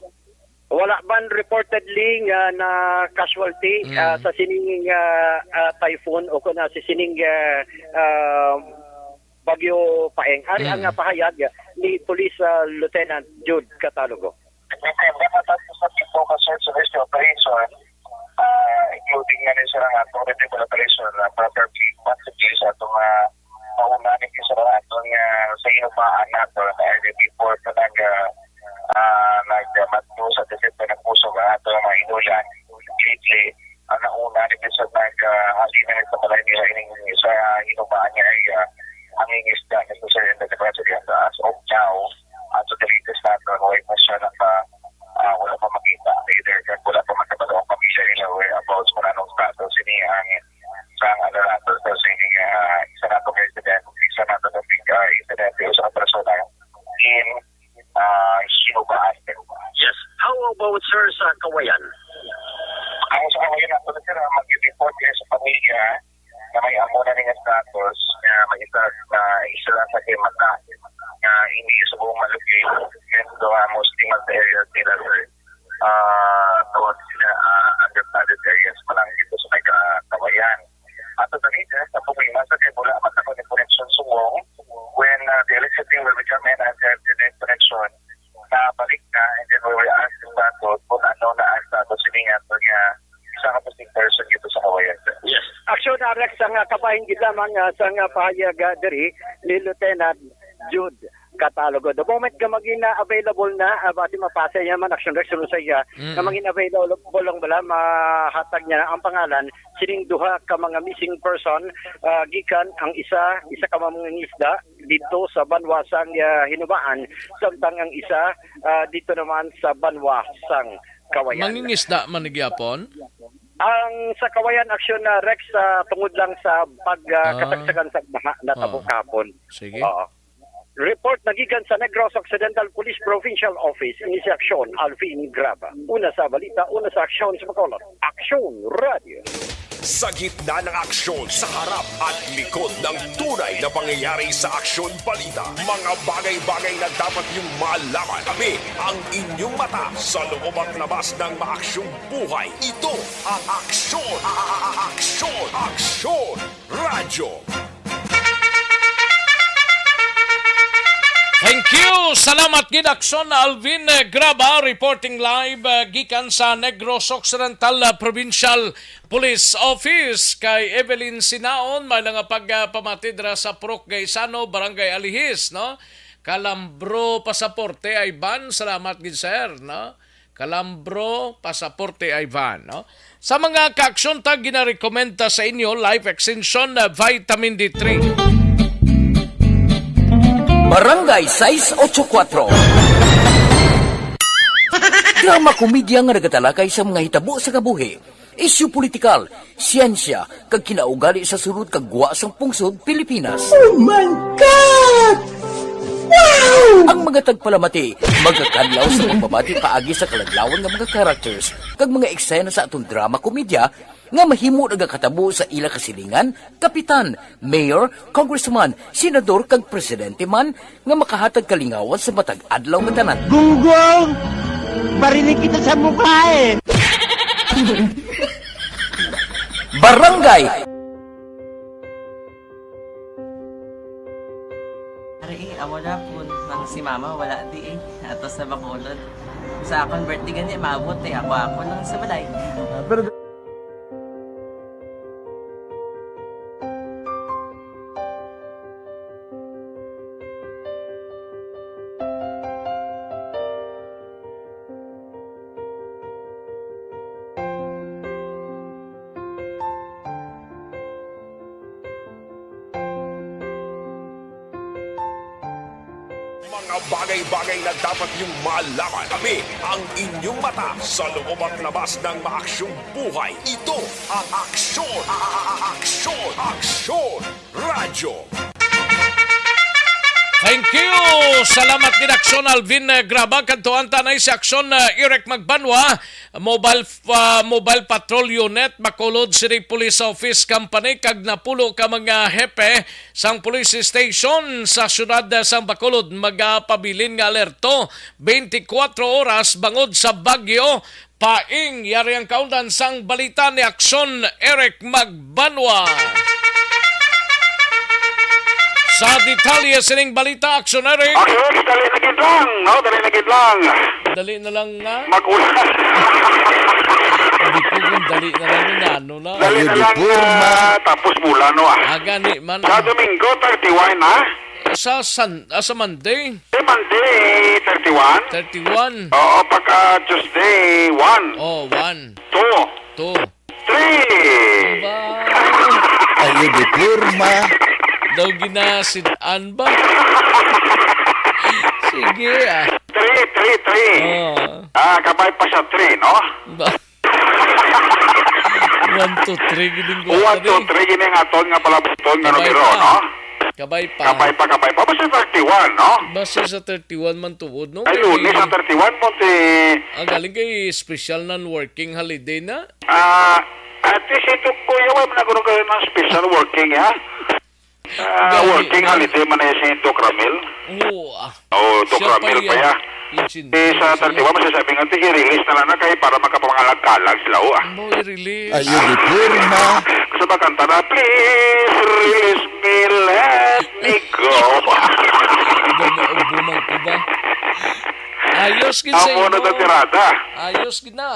Wala man reportedly nga na casualty, Mm. ah, sa sining, ah, ah, typhoon o kon, ah, sa sining, ah, ah, Bagyo Paeng. Ari ang, Mm. ah, pahayag ni Police, ah, Lieutenant Jude Catalogo. Depende na tayo sa tipo ka search and rescue operation, ah, including nga rin sa mga authority operation na property, possibly sa itong, ah, mauna ni sa mga ato nga sa Hinubaan nato na early before pa nag, ah, ah, nagmadto sa December ng puso nga ato nga mga inulan. Lately, ang nauna ni sa nag, ah, halina ni sa balay nila ining sa Hinubaan nga area, ang ingisda ni sa Sir Enda de Braceria. As of now, ato the latest nato, wala pa siya naka, ah, wala pa makita. Either kag wala pa makabalo ang pamilya nila whereabouts kung anong Media, na may amo na ning status nga may isa na isa lang sa kay mata nga hindi subong malugay, kaya sa mga Muslim sa area nila, sir. Ah, tawag sila, ah, underfunded areas pa lang dito sa may ka-, Kawayan. Ato sa media, sa problema sa kay wala man ako ni connection subong when, ah, the electricity will be coming and then the connection na balik na, and then we will ask the status kung ano na ang status niya, so nga, isa ka missing person dito sa Kawayan, sir. Yes. Aksyon, ah, Rex, ang, ah, kabahin gid lamang, ah, sa nga pahayag, ah, diri ni Lieutenant Jude Catalogo. The moment nga maging, ah, available na, ah, basi mapasa niya man, Aksyon Rex Rosaya, Mm. nga maging available lang bala, mahatag niya na ang pangalan sining duha ka mga missing person, ah, gikan ang isa, isa ka mangingisda dito sa banwa sang, ah, Hinubaan, samtang ang isa, ah, dito naman sa banwa sang Kawayan. Mangingisda man ni gyapon? Ang sa Kawayan, Aksyon, ah, Rex, ah, tungod lang sa pag, ah, Ah. kasagsagan sa baha natabo Oh. kahapon. Sige. Oo. Report nagikan sa Negros Occidental Police Provincial Office, ini si Aksyon Alvin Graba. Una sa balita, una sa aksyon sa Bacolod. Aksyon Radio. Sa gitna ng aksyon, sa harap at likod ng tunay na pangyayari sa Aksyon Balita, mga bagay-bagay na dapat niyong malaman. Kami ang inyong mata sa loob at labas ng maaksyong buhay. Ito ang Aksyon, a-, a-, a-, Aksyon, Aksyon Radyo. Thank you. Salamat gid, Aksyon Alvin, eh, Graba, reporting live, eh, gikan sa Negros Occidental, eh, Provincial Police Office. Kay Evelyn Sinaon, may nga pagpamati dira sa Purok Gaisano, Barangay Alihis, no? Kalambro Pasaporte Ivan, salamat gid, sir, no? Kalambro Pasaporte Ivan, no? Sa mga kaaksyon ta, ginarekomenda sa inyo, Life Extension, uh, Vitamin D three. Barangay sais ocho kuatro. Drama komedya nga nagatalakay sa mga hitabo sa kabuhi, isyu politikal, siyensya, kag kinaugali sa sulod kag gwa sang pungsod Pilipinas. Oh my God! Wow! Ang mga tagpalamati magakadlaw sa pagpamati paagi sa kaladlawan nga mga characters kag mga eksena sa aton drama komedya nga mahimo nagakatabo sa ila kasilingan, kapitan, mayor, congressman, senador, kag presidente man nga makahatag kalingawan sa matag adlaw nga tanan. Gunggong! Barinig kita sa mukha eh! Barangay! Ari, eh, amo na po. Nang si mama, wala di eh. Ato sa Bacolod. Sa akon birthday gani, maabot eh. Ako, ako lang sa balay. Ah, pero Mga bagay-bagay na dapat niyong malaman. Kami ang inyong mata sa loob at labas ng maaksyong buhay. Ito ang Aksyon, a-, a-, a-, Aksyon, Aksyon Radyo. Thank you. Salamat gid, Aksyon Alvin, eh, Graba. Kadtuan ta na si Aksyon, eh, Eric Magbanwa, Mobile, ah, Mobile Patrol Unit, Bacolod City Police Office Company, kag napulo ka mga hepe sang police station sa siyudad, eh, sang Bacolod. Magapabilin nga alerto twenty-four oras bangod sa bagyo Paing. Yari ang kaundan sang balita ni Aksyon Eric Magbanwa. Sa detalye sining balita, Aksyon Eric. Aksyon, dali na gid lang, no? Dali na gid lang. Dali na lang nga. Mag-ulan. Hindi po kung dali na lang nga, ano na. Dali na lang, ah, tapos mula, no, ah. Ah, gani man. Sa Domingo, thirty-one, ha? Sa Sun-, ah, sa Monday. Sa Monday, thirty-one. Thirty-one. Oo, pagka Tuesday, one. Oh, one. Two. Two. Three. Ba? Ay, di forma. Daw ginasid-an ba? Sige, ah. Three, three, three. Oh. Ah, kabay pa sa three, no? Ba? One, two, three, gid ang One, two, three, gini nga aton nga palabuton nga numero, no? Kabay pa. Kabay pa, kabay pa. Basta thirty-one, no? Basta sa thirty-one man tuod, no? Ay, Kay Lunes ang thirty-one mo, ti- Ah, galing kay special non-working holiday na. Ah, ati si Tuk Kuya, wala man ako nagkaroon ng special working, ha? Ah, Gani working na. Holiday man na si Doc Ramil. Oo, ah. Oh, Doc Siya pa Ramil pa iya. Ya. Yung sin- Eh, sa siya. Thirty-one, masasabi nga, ti, i-release na lang na kay para makapangalag-kalag sila, oh, ah. Mo i-release. Ayun, di pirma. Sa ba kanta na, "Please release me, let me go." Gani, ugbo man ko ba? Ayos gid sa Amo na imo. Na tirada. Ayos gid na.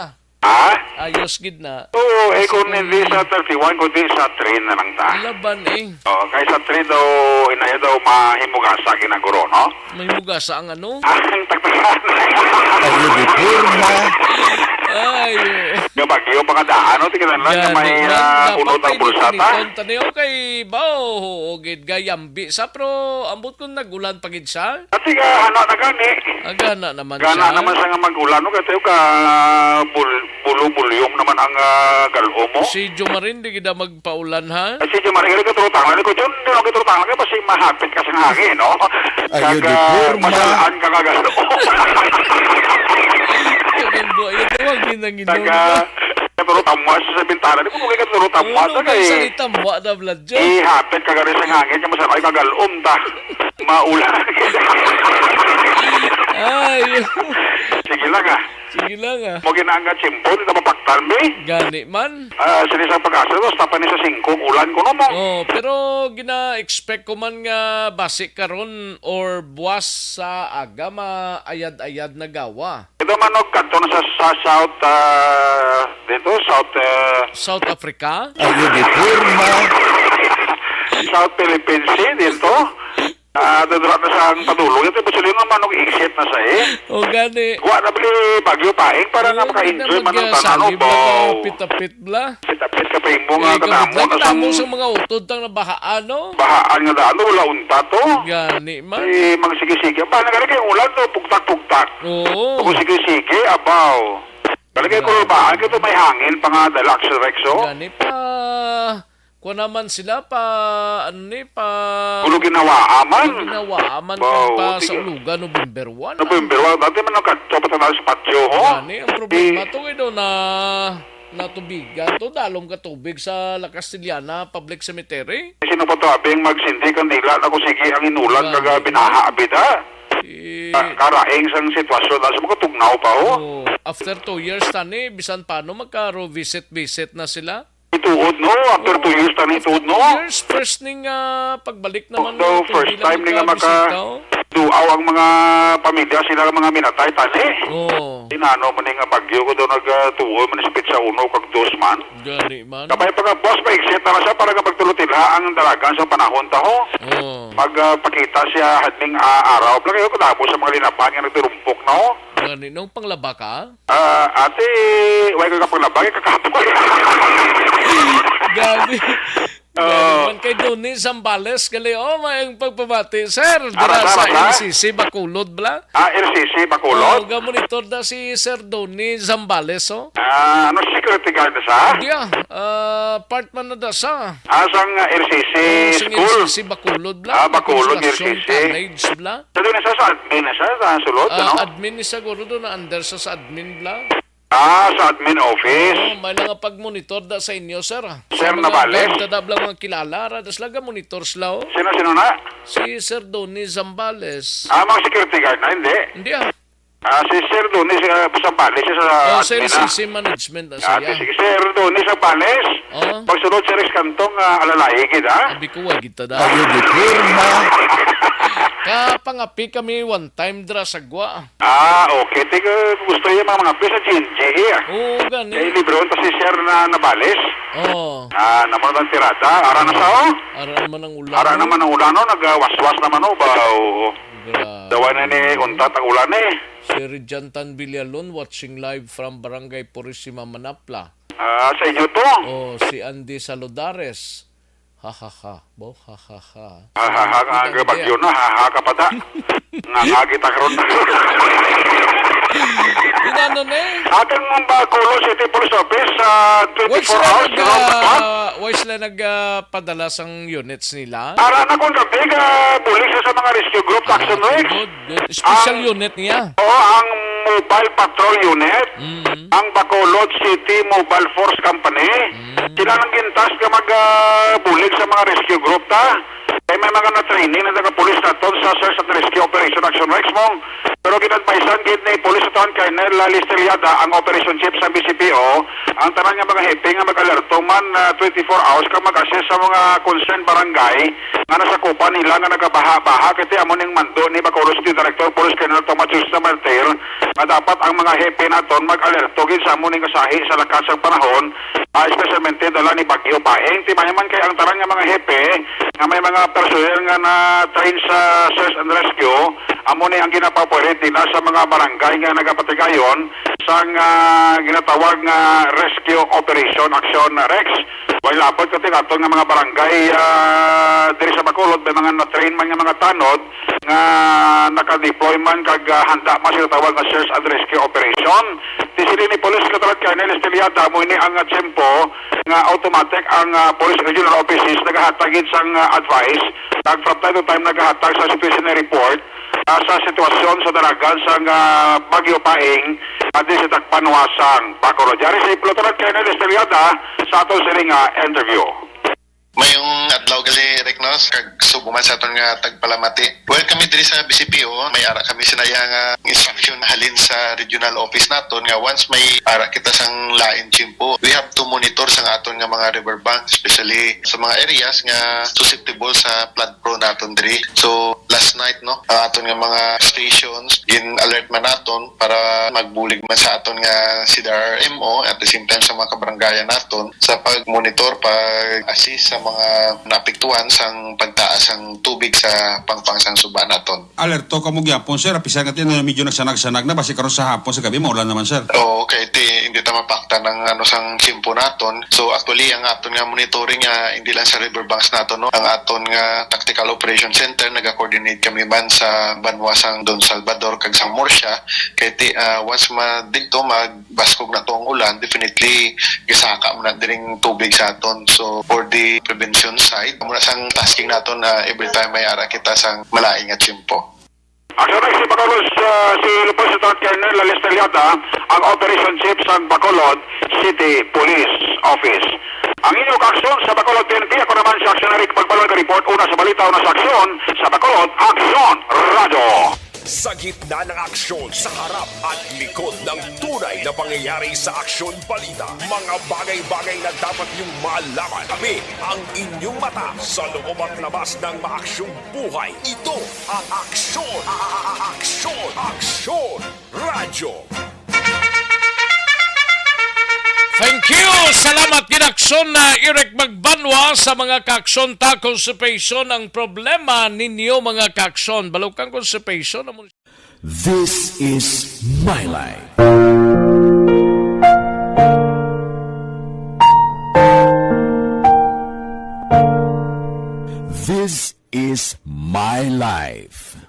Ha? Ayos gid na. Oo, eh, kung hindi sa thirty-one, kundi sa train na lang ta. Laban eh. Oo, kay sa train daw, inaya daw mahimugasa ginaguro, no? Mahimugasa ang ano? Ang tagtagan. Ayun, di pirma. Ay, oo. Nga bagyo pa nga daan, no? Tingnan lang nga Yan, may, yan. Ah, Dapat unod ang may bulsata. Definiton taniyo kay bao, oo, gid, gayambi sa, pero ambot kung nag-ulan pa gid siya. Ati ka, hana na gani. Aga na naman Gana siya. Naman siya nga mag-ulan, no? Kasi ka bul-, bulo-bulyong naman ang, ah, gal-o mo. Si Jomarin, di gid magpaulan, ha? Ay, si Jomarin, gani katrutang lang. Ko, Jun, di lang katrutang lang. Kasi mahapit ka sa hangin, no? Ayun, Kaga di pirma. Masalaan ka kagalo. Kagang buhay, ito, wag yun ang inom. Taga, pero tamwas sa bintana. Di ko kaya katuro tamwas. Ano, kay sa itamwa na, Vlad, Joe? Eh, hapit ka gani sa hangin. Kaya masalaan ka gal-om ta. Maulan. Ay. Sige lang, ah. Sige lang, ah. Mo ginanga chimpo, di na mapaktan, be? Gani man. Ah, sini sa pag-asa, basta pa ni sa singko, ulan ko no mo. Oh, pero gina-expect ko man nga basi karon or buwas sa aga, maayad-ayad na gawa. Ito man, no, kadto na sa, sa South, ah, dito, South, ah, South Africa? Ayun, di pirma. South Philippine Sea, dito. Ah, dudura na sa ang padulong. Ito, gusto nga man, no, exit na sa, eh. O, gani. Wa na bali bagyo pa, eh, para nga Oo, maka-enjoy man ang tanan, no, baw. Pitapit bla. Pitapit ka pa imo nga Eh, kadamo kabudlay na sang tamo sa mga utod tang nabahaan, no? Bahaan nga daan, wala unta to. Gani man. Eh, magsige-sige. Ba, nagari kay ulan to, pugtak-pugtak. Oo. Kung sige-sige, abaw. Kali kay Gani. Kulbaan, kay to may hangin pa nga dala, Axel Rex, oh. Gani pa, kuha naman sila pa, ano ni, pa Gulo ginawa, aman. Ginawa, aman Wow, pa sige. Sa ulugan, November one, ah. November one, dati man nagkadto pa tanan sa patio, ho? Gani, ang problema Eh. To, eh, do, na natubigan to, dalom ka tubig sa La Castellana Public Cemetery. Sino pa to, abing magsindi kandila na kung sige ang inulan Gani. Kaga binaha, abita? Eh. Ka-, karaing sang sitwasyon, na sa mga tugnaw pa, ho? Oh, after two years, tani, bisan paano magka-revisit-visit na sila? Ituod, no? After Oo. Two years, tani, ituod, no? Two years, first ning, ah, pagbalik naman Although, ng first tubig time lang ni nga ikaw, maka-, bisita, oh. Duaw ang mga pamilya, sila ang mga minatay, tani. Oo. Tinano man ni nga bagyo ko daw nagtuo man sa petsa uno kag dos man. Gani man. Kapay pa nga, boss, pa-exit na lang siya para nga pagtulutilha ang dalagan sa panahon ta, ho. Oo. Pag, ah, pakita siya hadning, ah, araw. Pala kayo, kadamo sa mga linapan nga nagtirumpok na, ho. Gani, nung panglaba ka? Ah, ate, way ko ka panglaba, kay kakapoy. Gani. Oo. Gani man kay Donnie Zambales, gali, oh, may ang pagpabati. Sir, Ara, dira sa ara, ara. L C C Bacolod, bla? Ah, L C C Bacolod? Oh, gamonitor na si Sir Donnie Zambales, oh. Ah, ano, security guard na sa? Hindi, ah. Ah, part man na da sa. Ah, sang, ah, L C C Oh, sang school? L C C Bacolod, bla? Ah, Bacolod, Construction L C C. Tonnage, bla? Sa doon na siya, sa admin na siya, sa sulod, Ah, ano? Admin ni siguro doon na under sa, sa admin, bla? Ah, sa admin office. Oo, may nga pag-monitor da sa inyo, sir, ah. Sir Sa mga Navales? Guard, kada blang mga kilala, ra, das laga monitor sila, oh. Sino, sino na? Si Sir Donnie Zambales. Ah, mga security guard na, hindi? Hindi, ah. Ah, si Sir Donnie, si, ah, Zambales, siya sa Oh, sa admin na. L C C management na Ah, siya. Sige, Sir Donnie Zambales. Oh. Pagsunod, Sir Rex Cantong, ah, alalayi gid, ha? Abi ko, wa gid ta da. Ayo, di pirma. Kapangapi kami one time dra sa gwa. Ah, okay. Ti, gusto niya mga, mga pisa, G N G, eh, ah. Oo, gani. Eh, libre ta si Sir na Nabales. Oo. Ah, naman ang tirada. Ara na sa, oh. Ara naman ang ulan, Ara no? Naman ang ulan, no? Nagwaswas naman, oh. Ba, oh. Grabe. Dawa na ni untat ang ulan, eh. Si Rijantan Villalon watching live from Barangay Purisima, Manapla. Ah, sa inyo to? Oh, si Andy Saludares. Ha, ha, ha. Bo, ha, ha, ha. Ha, ha, ha, nga Hindi, bagyo na, ha, ha, ka pa da. Nga, nga, kita karon. Inano na eh. Atong Bacolod City Police Office, ah, Why twenty-four sila hours, nag, you know, ah, why sila nag, ah, padala sang units nila? Ara na kung gabi ka, bulig sa, sa mga rescue group, Ah, action week. Good, good. Special Ang unit niya. Oo, ang Mobile Patrol Unit, Mm. ang Bacolod City Mobile Force Company, Mm. sila nang gintas nga mag, ah, bulig sa mga rescue group ta. Kay may mga na-training na nagapulis naton sa Search and Rescue Operation Action Rex mo. Pero ginadvisean gid ni Police Lieutenant Colonel Lali Estrellada, ang Operation Chief sa B C P O, ang tanan nga mga hepe nga mag-alerto man, ah, twenty-four hours kag mag-assist sa mga concerned barangay nga nasakupan nila nga nagabaha-baha, kay amo ning mando ni Bacolod City Director Police Colonel Thomas Justa Martir nga dapat ang mga hepe naton mag-alerto gid sa amo ning kasahi sa lakat sang panahon, ah, especialmente dala ni Bagyo Paeng. Timayaman kay ang tanan nga mga hepe nga may mga personnel nga na-train sa search and rescue, amo ni ang ginapapulit nila sa mga barangay nga nagapatigayon sang, ah, ginatawag nga Rescue Operation Action Rex. While labot ko ti aton nga mga barangay, ah, diri sa Bacolod, may mga na-train man nga mga tanod nga naka-deploy man kag, ah, handa man sa tawag nga search and rescue operation. Ti siling ni Police Lieutenant Colonel Estrellada, amo ini ang, ah, tiyempo nga automatic ang, ah, Police Regional Offices nagahatag gid sang, ah, advice, kag from time to time nagahatag sa situational report, ah, sa sitwasyon sa dalagan sang, ah, Bagyo Paeng, ah, diri sa Dakbanuas sang Bacolod. Yari si Lieutenant Colonel Estrellada sa aton sini nga interview. Mayong adlaw gali, Recnos, kag subo man sa aton nga tagpalamati. Well, kami diri sa B C P O, may ara kami sinaya nga instruction halin sa regional office naton nga once may ara kita sang lain tiyempo, we have to monitor sa aton nga mga riverbank, especially sa mga areas nga susceptible sa flood prone naton diri. So, last night, no, ang aton nga mga stations, gin-alert man naton para magbulig man sa aton nga C D R R M O, at the same time sa mga kabarangayan naton sa pag-monitor, pag-assist sa mga naapektuhan sang pagtaas sang tubig sa pangpang sang suba naton. Alerto kamo gyapon, sir, apisan nga ti-, medyo nagsanag-sanag na, basi karon sa hapon, sa gabi, maulan naman, sir. Oo, kay ti-, hindi ta mapaktan ang, ano, sang tiyempo naton. So, actually, ang aton nga monitoring, ah, hindi lang sa riverbanks naton, no? Ang aton nga Tactical Operation Center, naga-coordinate kami man sa banwa sang Don Salvador kag sang Murcia. Kay ti-, ah, once ma-, dito, magbaskog na to ang ulan, definitely, gisaka mo na diring tubig sa aton. So, for the prevention side, muna sang tasking naton na every time may ara kita sang malain nga tiyempo. Action Rex, si Bacolod, ah, si Lupon Lieutenant Colonel Lali Estrellada, ang Operation Chief sa Bacolod City Police Office. Ang inyong aksyon sa Bacolod P N P, ako naman si Action Eric Pagbalon, report una sa balita, una sa aksyon, sa Bacolod, Aksyon Radyo. Sa gitna ng aksyon, sa harap at likod ng tunay na pangyayari sa aksyon balita, mga bagay-bagay na dapat niyong malaman. Kami ang inyong mata sa loob at labas ng maaksyong buhay. Ito ang Aksyon, a-, a-, a-, Aksyon, Aksyon Radyo. Thank you. Salamat gid, Aksyon na Eric Magbanwa, sa mga kaaksyon ta. Constipation ang problema ninyo, mga kaaksyon. Balukang constipation, amo This is my life. This is my life.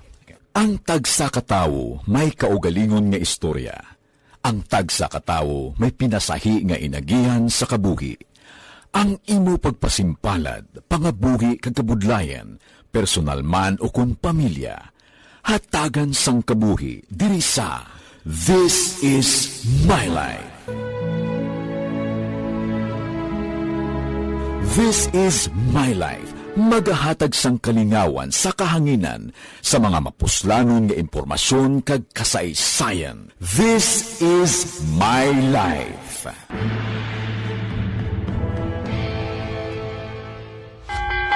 Ang tagsa ka tawo may kaugalingon nga istorya. Ang tagsa ka tawo may pinasahi nga inagihan sa kabuhi. Ang imo pagpasimpalad, pangabuhi kag kabudlayan, personal man ukon pamilya, hatagan sang kabuhi diri sa This Is My Life. This Is My Life, magahatag sang kalingawan sa kahanginan sa mga mapuslanon nga impormasyon kag kasaysayan. This is my life.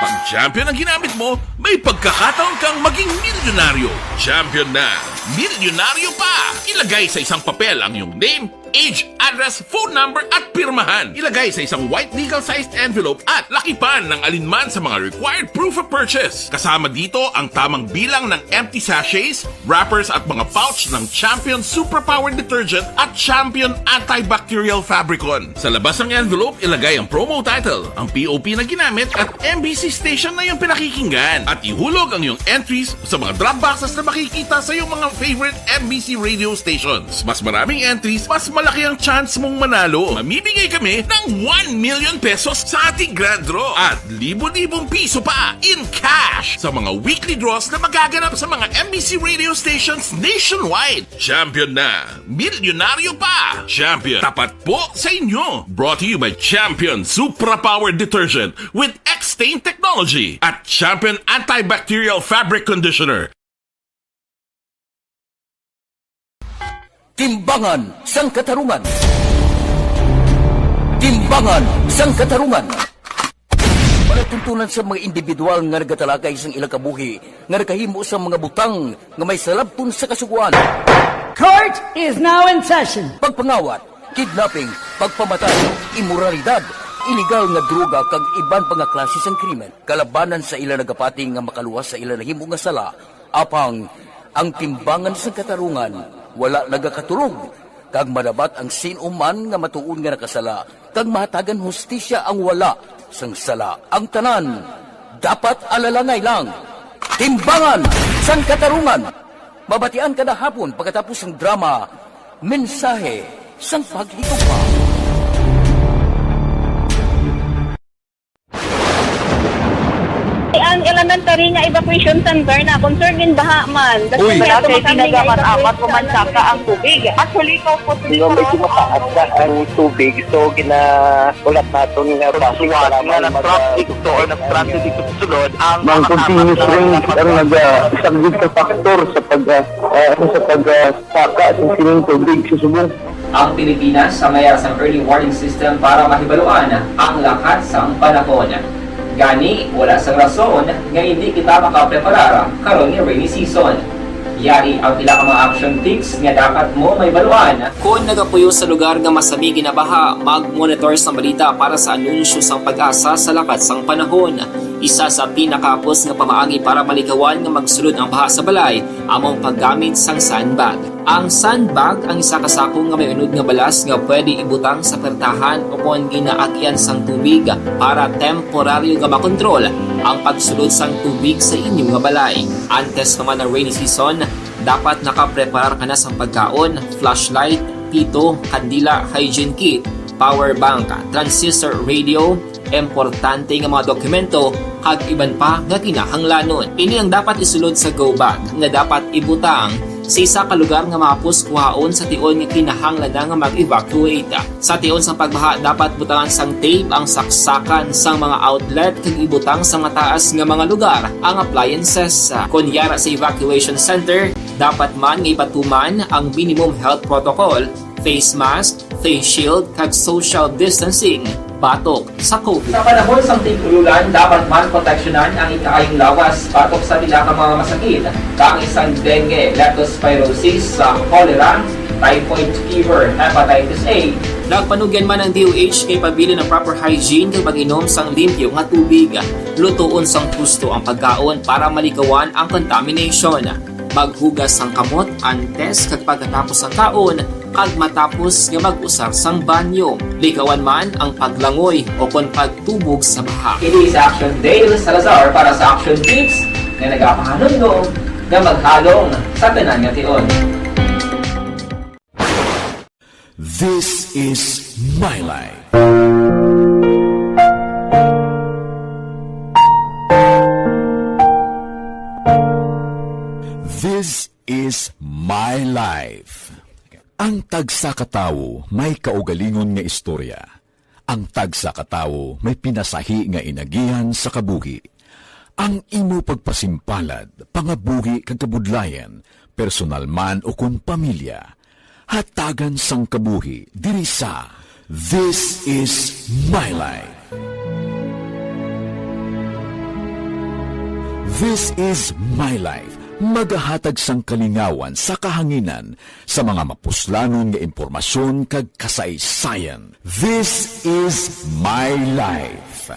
Pag champion ang ginamit mo, may pagkakataon kang maging milyonaryo. Champion na, milyonaryo pa! Ilagay sa isang papel ang iyong name, age, address, phone number, at pirmahan. Ilagay sa isang white legal-sized envelope at lakipan ng alinman sa mga required proof of purchase. Kasama dito ang tamang bilang ng empty sachets, wrappers, at mga pouch ng Champion Superpower Detergent at Champion Antibacterial Fabricon. Sa labas ng envelope, ilagay ang promo title, ang P O P na ginamit, at M B C station na iyong pinakikinggan. At ihulog ang iyong entries sa mga drop boxes na makikita sa iyong mga favorite M B C radio stations. Mas maraming entries, mas malaki ang chance mong manalo. Mamimigay kami ng one million pesos sa ating grand draw at libo-libong piso pa in cash sa mga weekly draws na magaganap sa mga M B C radio stations nationwide. Champion na! Milyonaryo pa! Champion, tapat po sa inyo! Brought to you by Champion Supra Power Detergent with X-Stain Technology at Champion Antibacterial Fabric Conditioner. Timbangan sang Katarungan. Timbangan sang Katarungan. Palatuntunan sa mga individual nga nagatalakay sang ilang kabuhi nga nakahimo sang mga butang nga may salabton sa Kasugoan. Court is now in session. Pagpangawat, kidnapping, pagpamatay, imoralidad, iligal nga droga kag iban pa nga klase sang krimen kalabanan sa ila nagapati nga makaluwas sa ila nahimo nga sala. Apang ang timbangan sang katarungan wala nagakatulog, kag madabat ang sin-o man nga matuod nga nakasala, kag mahatagan hustisya ang wala sang sala. Ang tanan dapat alalangay lang. Timbangan sang Katarungan. Mabatian kada hapon pagkatapos sang drama, Mensahe sang Paghigugma. Ang elementary nga evacuation center na concern gin baha man. Uy. Wala kay tinaga man amat o mansaka ang tubig. At huli ko po, medyo mataas na ang tubig. So, gina-, ulat naton nga basi nga nag-traffic to or nag-transit dito sa sulod ang mga continuous rains ang nag-saglit sa faktor sa pag, ah, ah, sa pag, ah, saka sa sining tubig sa subong. Ang Pilipinas ang may sang early warning system para mahibaluan ang lakat sang panahon. Gani, wala sang rason nga hindi kita makapreparar karon nga rainy season. Yari ang pila ka mga action tips nga dapat mo mahibaluan. Kon nagapuyo sa lugar nga masami ginabaha, mag-monitor sang balita para sa anunsyo sang PAGASA sa lakat sang panahon. Isa sa pinakahapos nga pamaagi para malikawan nga magsulod ang baha sa balay amo ang paggamit sang sandbag. Ang sandbag ang isa ka sako nga may unod nga balas nga pwede ibutang sa pertahan o kon ginaagian sang tubig para temporaryo nga makontrol ang pagsulod sang tubig sa inyo nga balay. Antes pa man ang rainy season, dapat nakapreparar ka na sang pagkaon, flashlight, pito, kandila, hygiene kit, power bank, transistor radio, importante nga mga dokumento, kag iban pa nga kinahanglanon. Ini ang dapat isulod sa go bag nga dapat ibutang sa isa ka lugar nga mahapos kuhaon sa tion nga kinahanglan na nga mag-evacuate. Sa tion sang pagbaha, dapat butangan sang tape ang saksakan sang mga outlet kag ibutang sa mataas nga mga lugar ang appliances. Kon yara sa evacuation center, dapat man nga ipatuman ang minimum health protocol, face mask, face shield, kag social distancing batok sa COVID. Sa panahon sang tig-ulan, dapat man proteksyonan ang ikaayong lawas batok sa pila ka mga masakit, kaangay sang dengue, leptospirosis, sa cholera, typhoid fever, hepatitis A. Nagpanugyan man ang D O H kay pabilin ang proper hygiene kag pag-inom sang limpyo nga tubig. Lutoon sang husto ang pagkaon para malikawan ang contamination. Maghugas sang kamot antes kag pagkatapos sang kaon, kag matapos nga mag-usar sang banyo. Likawan man ang paglangoy o kon pagtubog sa baha. Ini si Action Dale Salazar para sa Action Tips nga nagapahanumdom nga maghalong sa tanan nga tion. This is my life. This is my life. Ang tagsa ka tawo may kaugalingon nga istorya. Ang tagsa ka tawo may pinasahi nga inagihan sa kabuhi. Ang imo pagpasimpalad, pangabuhi kag kabudlayan, personal man ukon pamilya, hatagan sang kabuhi diri sa This is My Life. This is My Life, Magahatag sang kalingawan sa kahanginan sa mga mapuslanon nga impormasyon kag kasaysayan. This is My Life.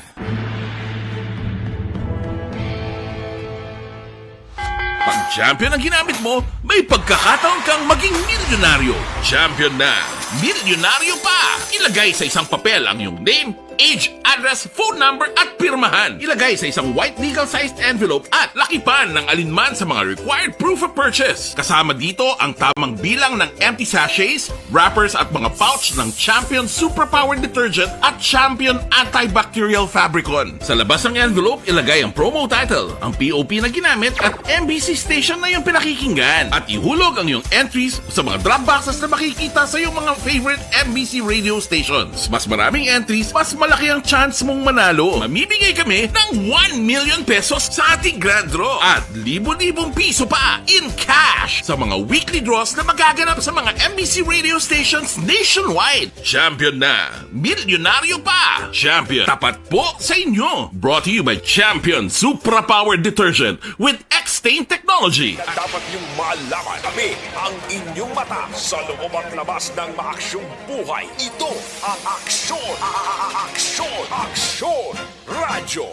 Pag champion ang ginamit mo, may pagkakataon kang maging milyonaryo. Champion na! Milyonaryo pa! Ilagay sa isang papel ang iyong name, age, address, phone number, at pirmahan. Ilagay sa isang white legal-sized envelope at lakipan ng alinman sa mga required proof of purchase. Kasama dito ang tamang bilang ng empty sachets, wrappers, at mga pouch ng Champion Superpower Detergent at Champion Antibacterial Fabricon. Sa labas ng envelope, ilagay ang promo title, ang P O P na ginamit, at M B C station na iyong pinakikinggan. At ihulog ang iyong entries sa mga drop boxes na makikita sa iyong mga favorite M B C radio stations. Mas maraming entries, mas malaki ang chance mong manalo. Mamimigay kami ng one million pesos sa ating grand draw at libo-libong piso pa in cash sa mga weekly draws na magaganap sa mga M B C radio stations nationwide. Champion na! Milyonaryo pa! Champion, tapat po sa inyo! Brought to you by Champion Supra Power Detergent with X-Stain Technology. Na dapat niyong malaman. Kami ang inyong mata sa loob at labas ng maaksyong buhay. Ito ang Aksyon, a- a- a- Aksyon, Aksyon Radyo.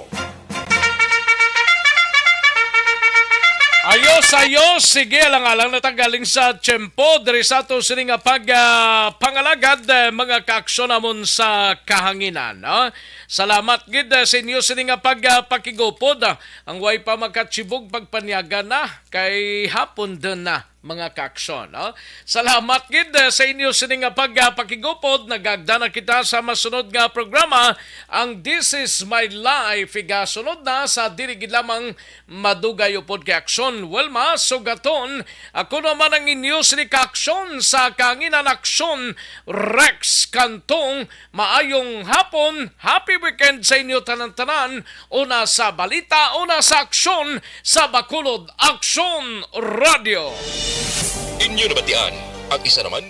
Ayos, ayos. Sige, alang-alang na ta galing sa tiyempo diri sa ato sini nga pag, ah, pangalagad, eh, mga kaaksyon namon sa kahanginan, no? Salamat gid, eh, sa inyo sini nga pag, ah, pakigupod, ah. Ang way pa makachibog pagpanyaga na kay hapon dun na, mga kaaksyon, no? Salamat gid, eh, sa inyo sini nga pag, ah, pakigupod. Nagagda na kita sa masunod nga programa, ang This Is My Life. Igasunod na sa dili gid lamang madugay upod kay Aksyon Wilma Sugaton. Ako naman ang inyo sini ka Aksyon sa kahanginan, Aksyon Rex Cantong. Maayong hapon, happy weekend sa inyo tanan-tanan. Una sa balita, una sa aksyon sa Bacolod Aksyon Radio. Inyo nabatian ang isa naman